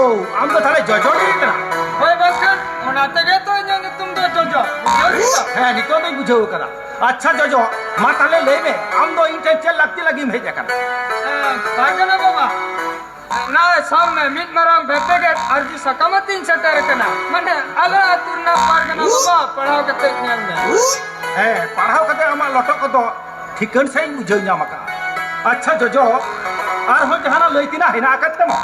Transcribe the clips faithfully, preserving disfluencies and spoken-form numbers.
ᱳ, ᱟᱢ ᱫᱚ ᱛᱟᱦᱞᱮ ᱡᱚᱡᱚ ᱰᱤ ᱠᱟᱱᱟ? ᱦᱳᱭ ᱵᱟᱝᱠᱷᱟᱱ, ᱚᱱᱟ ᱛᱮᱜᱮ ᱛᱚ ᱤᱧᱟᱹᱜ ᱧᱩᱛᱩᱢ ᱫᱚ ᱡᱚᱡᱚ᱾ ᱵᱩᱡᱷᱟᱹᱣ ᱠᱮᱫᱟᱢ? ᱦᱮᱸ, ᱱᱤᱛᱚᱜ ᱫᱚᱧ ᱵᱩᱡᱷᱟᱹᱣ ᱠᱟᱫᱟ᱾ ᱟᱪᱪᱷᱟ ᱡᱚᱡᱚ, ᱢᱟ ᱛᱟᱦᱞᱮ ᱞᱟᱹᱭ ᱢᱮ, ᱟᱢ ᱫᱚ ᱤᱧ ᱴᱷᱮᱱ ᱪᱮᱫ ᱞᱟᱹᱠᱛᱤ ᱞᱟᱹᱜᱤᱫ ᱮᱢ ᱦᱮᱡ ᱟᱠᱟᱱᱟ? ᱦᱮᱸ, ᱯᱟᱨᱜᱟᱱᱟ ᱵᱟᱵᱟ, ᱱᱚᱜᱼᱚᱭ ᱥᱟᱵ ᱢᱮ, ᱢᱤᱫ ᱢᱟᱨᱟᱝ ᱵᱷᱮᱯᱮᱜᱮᱫ ᱟᱨᱡᱤ ᱥᱟᱠᱟᱢ ᱟᱛᱮᱧ ᱥᱮᱴᱮᱨ ᱟᱠᱟᱱᱟ᱾ ᱢᱟᱱᱮ, ᱟᱞᱮ ᱟᱹᱛᱩ ᱨᱮᱱᱟᱜ ᱯᱟᱨᱜᱟᱱᱟ ᱵᱟᱵᱟ ᱯᱟᱲᱦᱟᱣ ᱠᱟᱛᱮ ᱧᱮᱞ ᱢᱮ᱾ ᱦᱮᱸ, ᱯᱟᱲᱦᱟᱣ ᱠᱟᱛᱮ ᱟᱢᱟᱜ ᱞᱚᱴᱚᱜ ᱠᱚᱫᱚ ᱴᱷᱤᱠᱟᱹᱱ ᱥᱟᱺᱦᱤᱡ ᱤᱧ ᱵᱩᱡᱷᱟᱹᱣ ᱧᱟᱢ ᱟᱠᱟᱫᱼᱟ᱾ ᱟᱪᱪᱷᱟ ᱡᱚᱡᱚ, ᱟᱨᱦᱚᱸ ᱡᱟᱦᱟᱱᱟᱜ ᱞᱟᱹᱭ ᱛᱮᱱᱟᱜ ᱦᱮᱱᱟᱜ ᱟᱠᱟᱫ ᱛᱟᱢᱟ?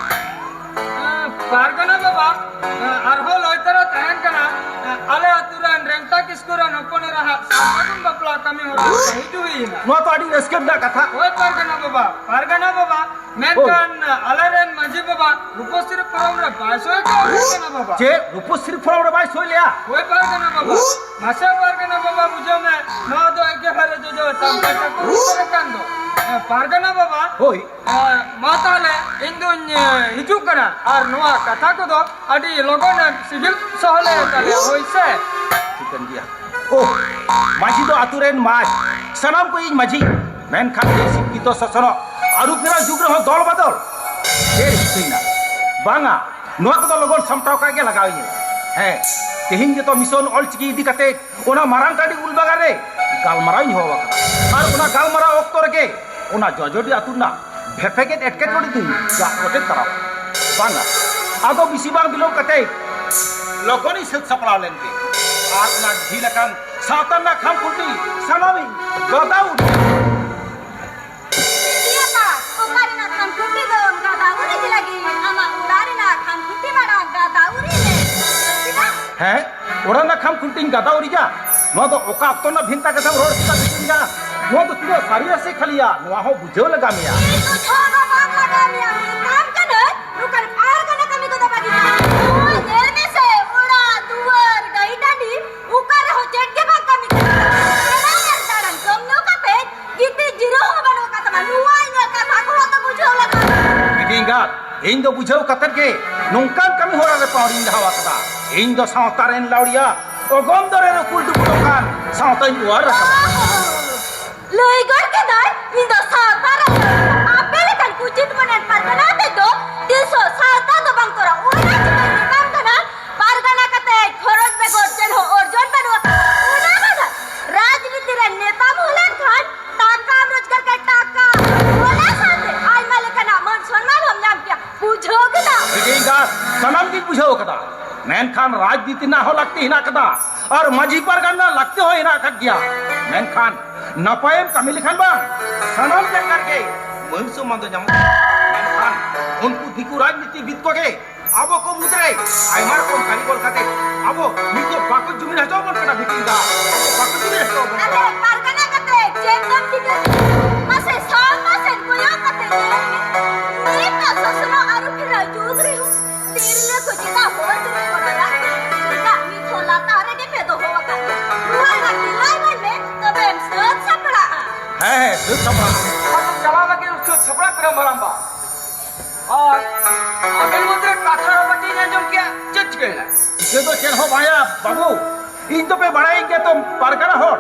ᱮᱸ, ᱯᱟᱨᱜᱟᱱᱟ ᱵᱟᱵᱟ, ᱮᱸ, ᱟᱨᱦᱚᱸ ᱞᱟᱹᱭ ᱛᱮᱱᱟᱜ ᱛᱟᱦᱮᱱ ᱠᱟᱱᱟ, ᱮᱸ, ᱟᱞᱮ ᱟᱹᱛᱩ ᱨᱮᱱ ᱨᱮᱝᱴᱟ ᱠᱤᱥᱠᱩ ᱨᱮᱱ ᱦᱚᱯᱚᱱ ᱮᱨᱟ ᱦᱟᱜ ᱥᱟᱨ ᱥᱟᱹᱜᱩᱱ ᱵᱟᱯᱞᱟ ᱠᱟᱹᱢᱤ ᱦᱚᱨᱟ ᱨᱮ ᱦᱤᱡᱩᱜ ᱦᱩᱭ ᱮᱱᱟ᱾ ᱱᱚᱣᱟ ᱛᱚ ᱟᱹᱰᱤ ᱨᱟᱹᱥᱠᱟᱹ ᱨᱮᱱᱟᱜ ᱠᱟᱛᱷᱟ᱾ ᱦᱳᱭ ᱯᱟᱨᱜᱟᱱᱟ ᱵᱟᱵᱟ, ᱯᱟᱨᱜᱟᱱᱟ ᱵᱟᱵᱟ, ᱢᱮᱱᱠᱷᱟᱱ ᱟᱞᱮ ᱨᱮᱱ ᱢᱟᱹᱡᱷᱤ ᱵᱟᱵᱟ ᱨᱩᱯᱚᱥᱨᱤ ᱯᱷᱚᱨᱚᱢ ᱨᱮ ᱵᱟᱭ ᱥᱳᱭ ᱠᱟᱜᱼᱟ ᱯᱟᱨᱜᱟᱱᱟ ᱵᱟᱵᱟ᱾ ᱪᱮᱫ? ᱨᱩᱯᱚᱥᱨᱤ ᱯᱷᱚᱨᱚᱢ ᱨᱮ ᱵᱟᱭ ᱥᱳᱭ ᱞᱮᱜᱼᱟ? ᱦᱳᱭ ᱯᱟᱨᱜᱟᱱᱟ ᱵᱟᱵᱟ᱾ ᱢᱟᱥᱮ ᱯᱟᱨᱜᱟᱱᱟ ᱵᱟᱵᱟ, ᱵᱩᱡᱷᱟᱹᱣ ᱢᱮ, ᱱᱚᱣᱟ ᱫᱚ ᱮᱠᱮᱵᱟᱨᱮ ᱡᱚᱡᱚ ᱪᱟᱢᱯᱟ ᱪᱟᱠᱚᱨ ᱩᱛᱟᱹᱨ ᱟᱠᱟᱱ ᱫᱚ᱾ ᱮ, ᱯᱟᱨᱜᱟᱱᱟ ᱵᱟᱵᱟ᱾ ᱦᱳᱭ᱾ ᱮ, ᱢᱟ ᱛᱟᱦᱞᱮ ᱤᱧ ᱫᱩᱧ, ᱮ, ᱦᱤᱡᱩᱜ ᱠᱟᱱᱟ ᱟᱨ ᱱᱚᱣᱟ ᱠᱟᱛᱷᱟ ᱠᱚᱫᱚ ᱟᱹᱰᱤ ᱞᱚᱜᱚᱱ ᱮᱢ ᱥᱤᱜᱤᱞ ᱥᱚᱦᱞᱮ ᱛᱟᱞᱮᱭᱟ, ᱦᱳᱭ ᱥᱮ? ᱴᱷᱤᱠᱟᱹᱱ ᱜᱮᱭᱟ᱾ ᱳ, ᱢᱟᱹᱡᱷᱤ ᱫᱚ ᱟᱛᱳ ᱨᱮᱱ ᱢᱟᱡᱽ, ᱥᱟᱱᱟᱢ ᱠᱚ ᱤᱧ ᱢᱟᱹᱡᱷᱤ᱾ ᱢᱮᱱᱠᱷᱟᱱ ᱱᱤᱭᱟᱹ ᱥᱤᱠᱠᱷᱤᱛᱚ ᱥᱟᱥᱚᱱᱚᱜ ᱟᱹᱨᱩ ᱯᱷᱮᱨᱟᱣ ᱡᱩᱜᱽ ᱨᱮᱦᱚᱸ ᱫᱚᱞ ᱵᱟᱫᱚᱞ᱾ ᱪᱮᱫ ᱪᱤᱠᱟᱹᱭᱮᱱᱟ? ᱵᱟᱝᱟ, ᱱᱚᱣᱟ ᱠᱚᱫᱚ ᱞᱚᱜᱚᱱ ᱥᱟᱢᱴᱟᱣ ᱠᱟᱜ ᱜᱮ ᱞᱟᱜᱟᱣ ᱤᱧᱟᱹ᱾ ᱦᱮᱸ, ᱛᱮᱦᱮᱧ ᱜᱮᱛᱚ ᱢᱤᱥᱚᱱ ᱚᱞᱪᱤᱠᱤ ᱤᱫᱤ ᱠᱟᱛᱮ ᱚᱱᱟ ᱢᱟᱨᱟᱝ ᱴᱟᱺᱰᱤ ᱩᱞ ᱵᱟᱜᱟᱱ ᱨᱮ ᱜᱟᱞᱢᱟᱨᱟᱣ ᱤᱧ ᱦᱚᱦᱚ ᱟᱠᱟᱫᱟ᱾ ᱟᱨ ᱚᱱᱟ ᱜᱟᱞᱢᱟᱨᱟᱣ ᱚᱠᱛᱚ ᱨᱮᱜᱮ ᱚᱱᱟ ᱡᱚᱡᱚᱰᱤ ᱟᱹᱛᱩ ᱨᱮᱱᱟᱜ ᱵᱷᱮᱯᱮᱜᱮᱫ ᱮᱴᱠᱮᱴᱚᱬᱮ ᱫᱚᱧ ᱜᱟᱜ ᱜᱚᱴᱮ ᱛᱟᱨᱟ᱾ ᱵᱟᱝᱟ, ᱟᱫᱚ ᱵᱤᱥᱤ ᱵᱟᱝ ᱵᱤᱞᱚᱢ ᱠᱟᱛᱮ ᱞᱚᱜᱚᱱᱤᱧ ᱥᱟᱹᱛ ᱥᱟᱯᱲᱟᱣ ᱞᱮᱱ ᱜᱮ᱾ ᱟᱨ ᱚᱱᱟ ᱰᱷᱤᱞ ᱟᱠᱟᱱ ᱥᱟᱶᱛᱟ ᱨᱮᱱᱟᱜ ᱠᱷᱟᱢ ᱠᱷᱩᱱᱴᱤ ᱥᱟᱱᱟᱢᱤᱧ ᱜᱟᱫᱟᱣ ᱩᱰᱩᱠ᱾ ᱤᱭᱟᱹ ᱯᱟ, ᱚᱠᱟ ᱨᱮᱱᱟᱜ ᱠᱷᱟᱢ ᱠᱷᱩᱱᱴᱤ ᱫᱚᱢ ᱜᱟᱫᱟᱣ ᱩᱨᱤᱡ ᱞᱟᱹᱜᱤᱫ? ᱟᱢᱟᱜ ᱚᱲᱟᱜ ᱨᱮᱱᱟᱜ ᱠᱷᱟᱢ ᱠᱷᱩᱱᱴᱤ ᱢᱟᱲᱟᱝ ᱜᱟᱫᱟᱣ ᱩᱨᱤᱡ ᱢᱮ᱾ ᱪᱮᱫᱟᱜ? ᱦᱮᱸ? ᱚᱲᱟᱜ ᱨᱮᱱᱟᱜ ᱠᱷᱟᱢ ᱠᱷᱩᱱᱴᱤᱧ ᱜᱟᱫᱟ ᱩᱨᱤᱡᱟ? ᱱᱚᱣᱟ ᱫᱚ ᱚᱠᱟ ᱚᱠᱛᱚ ᱨᱮᱱᱟᱜ ᱵᱷᱮᱱᱛᱟ ᱠᱟᱛᱷᱟᱢ ᱨᱚᱲ ᱠᱮᱫᱟ ᱵᱤᱴᱤ ᱮᱸᱜᱟ? ᱱᱚᱣᱟ ᱫᱚ ᱛᱤᱱᱟᱹᱜ ᱥᱟᱹᱨᱤᱭᱟ ᱥᱮ ᱠᱷᱟᱹᱞᱤᱭᱟ, ᱱᱚᱣᱟ ᱦᱚᱸ ᱵᱩᱡᱷᱟᱹᱣ ᱞᱟᱜᱟᱣ ᱢᱮᱭᱟ᱾ ᱤᱧ ᱵᱩᱡᱷᱟᱹᱣ ᱫᱚ ᱵᱟᱝ ᱞᱟᱜᱟᱣ ᱢᱮᱭᱟ, ᱢᱮᱛᱟᱢ ᱠᱟᱹᱱᱟᱹᱧ, ᱱᱚᱝᱠᱟᱱ ᱯᱟᱨᱜᱟᱱᱟ ᱠᱟᱹᱢᱤ ᱠᱚᱫᱚ ᱵᱟᱹᱜᱤ ᱠᱟᱜ ᱢᱮ᱾ ᱱᱚᱣᱟ ᱧᱮᱞ ᱢᱮᱥᱮ, ᱚᱲᱟᱜ ᱫᱩᱣᱟᱹᱨ ᱰᱟᱹᱦᱤ ᱴᱟᱺᱰᱤ ᱚᱠᱟ ᱨᱮᱦᱚᱸ ᱪᱮᱫ ᱜᱮ ᱵᱟᱝ ᱠᱟᱹᱢᱤ ᱠᱟᱱᱟ᱾ ᱫᱟᱬᱟᱱ ᱟᱨ ᱫᱟᱬᱟᱱ ᱡᱚᱢ ᱧᱩ ᱠᱟᱛᱮ ᱜᱤᱛᱤᱡ ᱡᱤᱨᱟᱹᱣ ᱦᱚᱸ ᱵᱟᱹᱱᱩᱜ ᱟᱠᱟᱫ ᱛᱟᱢᱟ᱾ ᱱᱚᱣᱟ ᱤᱧᱟᱹᱜ ᱠᱟᱛᱷᱟ ᱠᱚᱦᱚᱸ ᱛᱚ ᱵᱩᱡᱷᱟᱹᱣ ᱞᱟᱜᱟᱣ ᱢᱮ᱾ ᱵᱤᱴᱤ ᱮᱸᱜᱟᱛ, ᱤᱧ ᱫᱚ ᱵᱩᱡᱷᱟᱹᱣ ᱠᱟᱛᱮᱫ ᱜᱮ ᱱᱚᱝᱠᱟᱱ ᱠᱟᱹᱢᱤ ᱦᱚᱨᱟ ᱨᱮ ᱯᱟᱣᱲᱤᱧ ᱞᱟᱦᱟᱣ ᱟᱠᱟᱫᱟ᱾ ᱤᱧ ᱫᱚ ᱥᱟᱶᱛᱟ ᱨᱮᱱ ᱞᱟᱹᱣᱲᱤᱭᱟᱹ, ᱚᱜᱚᱢ ᱫᱚᱨᱮ ᱨᱮ ᱩᱠᱩᱞ ᱰᱩᱵᱩᱞ ᱟᱠᱟᱱ ᱥᱟᱶᱛᱟᱧ ᱚᱣᱟᱨ ᱟᱠᱟᱫᱟ᱾ ᱞᱟᱹᱭ ᱜᱚᱫ ᱠᱮᱫᱟᱭ, ᱤᱧ ᱫᱚ ᱥᱟᱶᱛᱟ ᱨᱮ ᱟᱯᱮ ᱞᱮᱠᱟᱱ ᱠᱩᱪᱤᱛ ᱢᱚᱱᱮᱱ ᱯᱟᱨᱜᱟᱱᱟ ᱟᱛᱮ ᱫᱚ ᱛᱤᱥ ᱦᱚᱸ ᱥᱟᱶᱛᱟ ᱫᱚ ᱵᱟᱝ ᱛᱚᱨᱟᱣ ᱥᱟᱱᱟᱢ ᱜᱤᱧ ᱵᱩᱡᱷᱟᱹᱣ ᱠᱟᱫᱟ, ᱢᱮᱱᱠᱷᱟᱱ ᱨᱟᱡᱽᱱᱤᱛᱤ ᱨᱮᱱᱟᱜ ᱦᱚᱸ ᱞᱟᱹᱠᱛᱤ ᱦᱮᱱᱟᱜ ᱠᱟᱫᱟ ᱟᱨ ᱢᱟᱹᱡᱷᱤ ᱯᱟᱨᱜᱟᱱᱟ ᱨᱮᱱᱟᱜ ᱞᱟᱹᱠᱛᱤ ᱦᱚᱸ ᱦᱮᱱᱟᱜ ᱟᱠᱟᱫ ᱜᱮᱭᱟ᱾ ᱢᱮᱱᱠᱷᱟᱱ ᱱᱟᱯᱟᱭᱮᱢ ᱠᱟᱹᱢᱤ ᱞᱮᱠᱷᱟᱱ ᱵᱟᱝ, ᱥᱟᱱᱟᱢ ᱡᱟᱭᱜᱟ ᱨᱮᱜᱮ ᱢᱟᱹᱱ ᱥᱚᱢᱢᱟᱱ ᱫᱚ ᱧᱟᱢᱚᱜᱼᱟ᱾ ᱢᱮᱱᱠᱷᱟᱱ ᱩᱱᱠᱩ ᱫᱤᱠᱩ ᱨᱟᱡᱽᱱᱤᱛᱤᱵᱤᱫ ᱠᱚᱜᱮ ᱟᱵᱚ ᱠᱚ ᱢᱩᱫᱽᱨᱮ ᱟᱭᱢᱟ ᱨᱚᱠᱚᱢ ᱠᱟᱹᱨᱤᱜᱚᱞ ᱠᱟᱛᱮ ᱟᱵᱚ ᱱᱤᱛᱚᱜ ᱵᱟᱠᱚ ᱡᱩᱢᱤᱫ ᱦᱚᱪᱚ ᱵᱚᱱ ᱠᱟᱱᱟ ᱵᱷᱤᱛᱤᱨ ᱫᱟ᱾ ᱵᱟᱠᱚ ᱡᱩᱢᱤᱫ ᱦᱚᱪᱚ ᱵᱚᱱ ᱠᱟᱱᱟ᱾ ᱟᱞᱮ ᱯᱟᱨᱜᱟᱱᱟ ᱠᱟᱛᱮ ᱪᱮᱫ ᱫᱚᱢ ᱪᱤᱠᱟᱹ? ᱢᱟᱥᱮ ᱥᱟᱢᱱᱟ ᱥᱮᱫ ᱠᱚᱭᱚᱜ ᱠᱟᱛᱮ ᱧᱮᱞ ᱢᱮ᱾ ᱱᱤᱛ ᱫᱚ ᱥᱚᱥᱱᱚᱜ ᱟᱹᱨᱩ ᱯᱷᱮᱨᱟᱣ ᱡᱩᱜᱽ ᱨᱮᱦᱚᱸ ᱛᱤᱨᱞᱟᱹ ᱠᱚ ᱪᱮᱫᱟᱜ ᱦᱚᱲ ᱫᱩᱲᱩᱵ ᱠᱚ ᱨᱟᱜᱟ? ᱪᱮᱫᱟᱜ ᱱᱤᱛ ᱦᱚᱸ ᱞᱟᱛᱟᱨ ᱨᱮᱜᱮ ᱯᱮ ᱫᱚᱦᱚ ᱟᱠᱟᱫ ᱞᱮᱭᱟ? ᱱᱚᱣᱟ ᱨᱮᱱᱟᱜ ᱛᱮᱞᱟ ᱮᱢᱟᱭ ᱢᱮ, ᱛᱚᱵᱮᱢ ᱥᱟᱹᱛ ᱥᱟᱯᱲᱟᱜᱼᱟ᱾ ᱦᱮᱸ, ᱦᱮᱸ, ᱥᱟᱹᱛ ᱥᱟᱯᱲᱟᱜ᱾ ᱟᱫᱚ ᱪᱟᱞᱟᱣ ᱞᱟᱹᱜᱤᱫ ᱥᱟᱹᱛ ᱥᱟᱯᱲᱟᱜ ᱠᱟᱱᱟ ᱢᱟᱨᱟᱝᱵᱟ᱾ ᱟᱨ ᱟᱵᱮᱱ ᱢᱚᱫᱽᱫᱷᱮ ᱨᱮ ᱠᱟᱛᱷᱟ ᱨᱚᱲ ᱵᱟᱹᱧ ᱟᱸᱡᱚᱢ ᱠᱮᱜᱼᱟ, ᱪᱮᱫ ᱪᱤᱠᱟᱹᱭᱮᱱᱟ? ᱪᱤᱠᱟᱹ ᱫᱚ ᱪᱮᱫ ᱦᱚᱸ ᱵᱟᱝᱟ ᱵᱟᱹᱵᱩ, ᱤᱧ ᱫᱚᱯᱮ ᱵᱟᱲᱟᱭ ᱜᱮᱭᱟ ᱛᱚ ᱯᱟᱨᱜᱟᱱᱟ ᱦᱚᱲ᱾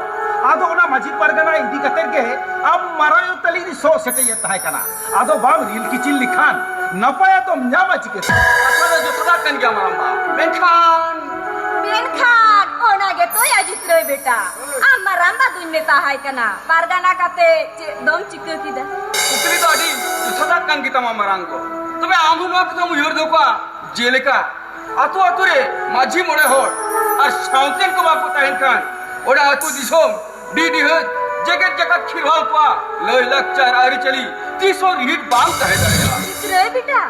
ᱟᱫᱚ ᱚᱱᱟ ᱢᱟᱹᱡᱷᱤ ᱯᱟᱨᱜᱟᱱᱟ ᱤᱫᱤ ᱠᱟᱛᱮ ᱜᱮ ᱟᱢ ᱢᱟᱨᱟᱝ ᱛᱟᱹᱞᱤᱧ ᱨᱤᱧ ᱥᱚᱜ ᱥᱮᱴᱮᱡ ᱮᱫ ᱛᱟᱦᱮᱸ ᱠᱟᱱᱟ᱾ ᱟᱫᱚ ᱵᱟᱢ ᱨᱤᱞ ᱠᱤᱪᱤᱞ ᱞᱮᱠᱷᱟᱱ ᱱᱟᱯᱟᱭᱟᱜ ᱫᱚᱢ ᱧᱟᱢᱟ ᱪᱤᱠᱟᱹᱛᱮ? ᱠᱟᱛᱷᱟ ᱫᱚ ᱡᱚᱛᱷᱟᱛᱟᱜ ᱠᱟᱱ ᱜᱮᱭᱟ ᱢᱟᱨᱟᱝᱵᱟ, ᱢᱮᱱᱠᱷᱟᱱ ᱢᱮᱱᱠᱷᱟᱱ ᱚᱱᱟ ᱜᱮᱛᱚᱭᱟ ᱡᱤᱛᱨᱟᱹᱭ ᱵᱮᱴᱟ, ᱟᱢ ᱢᱟᱨᱟᱝᱵᱟ ᱫᱩᱧ ᱢᱮᱛᱟ ᱦᱟᱭ ᱠᱟᱱᱟ, ᱯᱟᱨᱜᱟᱱᱟ ᱠᱟᱛᱮ ᱪᱮᱫ ᱫᱚᱢ ᱪᱤᱠᱟᱹ ᱠᱮᱫᱟ? ᱠᱩᱠᱞᱤ ᱫᱚ ᱟᱹᱰᱤ ᱡᱚᱛᱷᱟᱛᱟᱜ ᱠᱟᱱ ᱜᱮᱛᱟᱢᱟ ᱢᱟᱨᱟᱝ ᱜᱚ᱾ ᱛᱚᱵᱮ ᱟᱢ ᱦᱚᱸ ᱱᱚᱣᱟ ᱠᱟᱛᱷᱟᱢ ᱩᱭᱦᱟᱹᱨ ᱫᱚᱦᱚ ᱠᱟᱜᱼᱟ, ᱡᱮᱞᱮᱠᱟ ᱟᱛᱳ ᱟᱛᱳ ᱨᱮ ᱢᱟᱹᱡᱷᱤ ᱢᱚᱬᱮ ᱦᱚᱲ ᱟᱨ ᱥᱟᱶᱛᱮᱱ ᱠᱚ ᱵᱟᱠᱚ ᱛᱟᱦᱮᱱ ᱠᱷᱟᱱ, ᱚᱱᱟ ᱟᱹᱛᱩ ᱫᱤᱥᱚᱢ, ᱰᱤ ᱰᱤᱦᱟᱹᱛ, ᱡᱮᱜᱮᱛ ᱡᱟᱠᱟᱛ ᱠᱷᱤᱨᱣᱟᱞ ᱠᱚᱣᱟᱜ ᱞᱟᱹᱭ ᱞᱟᱠᱪᱟᱨ ᱟᱹᱨᱤᱪᱟᱹᱞᱤ ᱛᱤᱥ ᱦᱚᱸ ᱨᱤᱦᱤᱴ ᱵᱟᱝ ᱛᱟᱦᱮᱸ ᱫᱟᱲᱮᱭᱟᱜᱼᱟ᱾ ᱡᱤᱛᱨᱟᱹᱭ ᱵᱮᱴᱟ,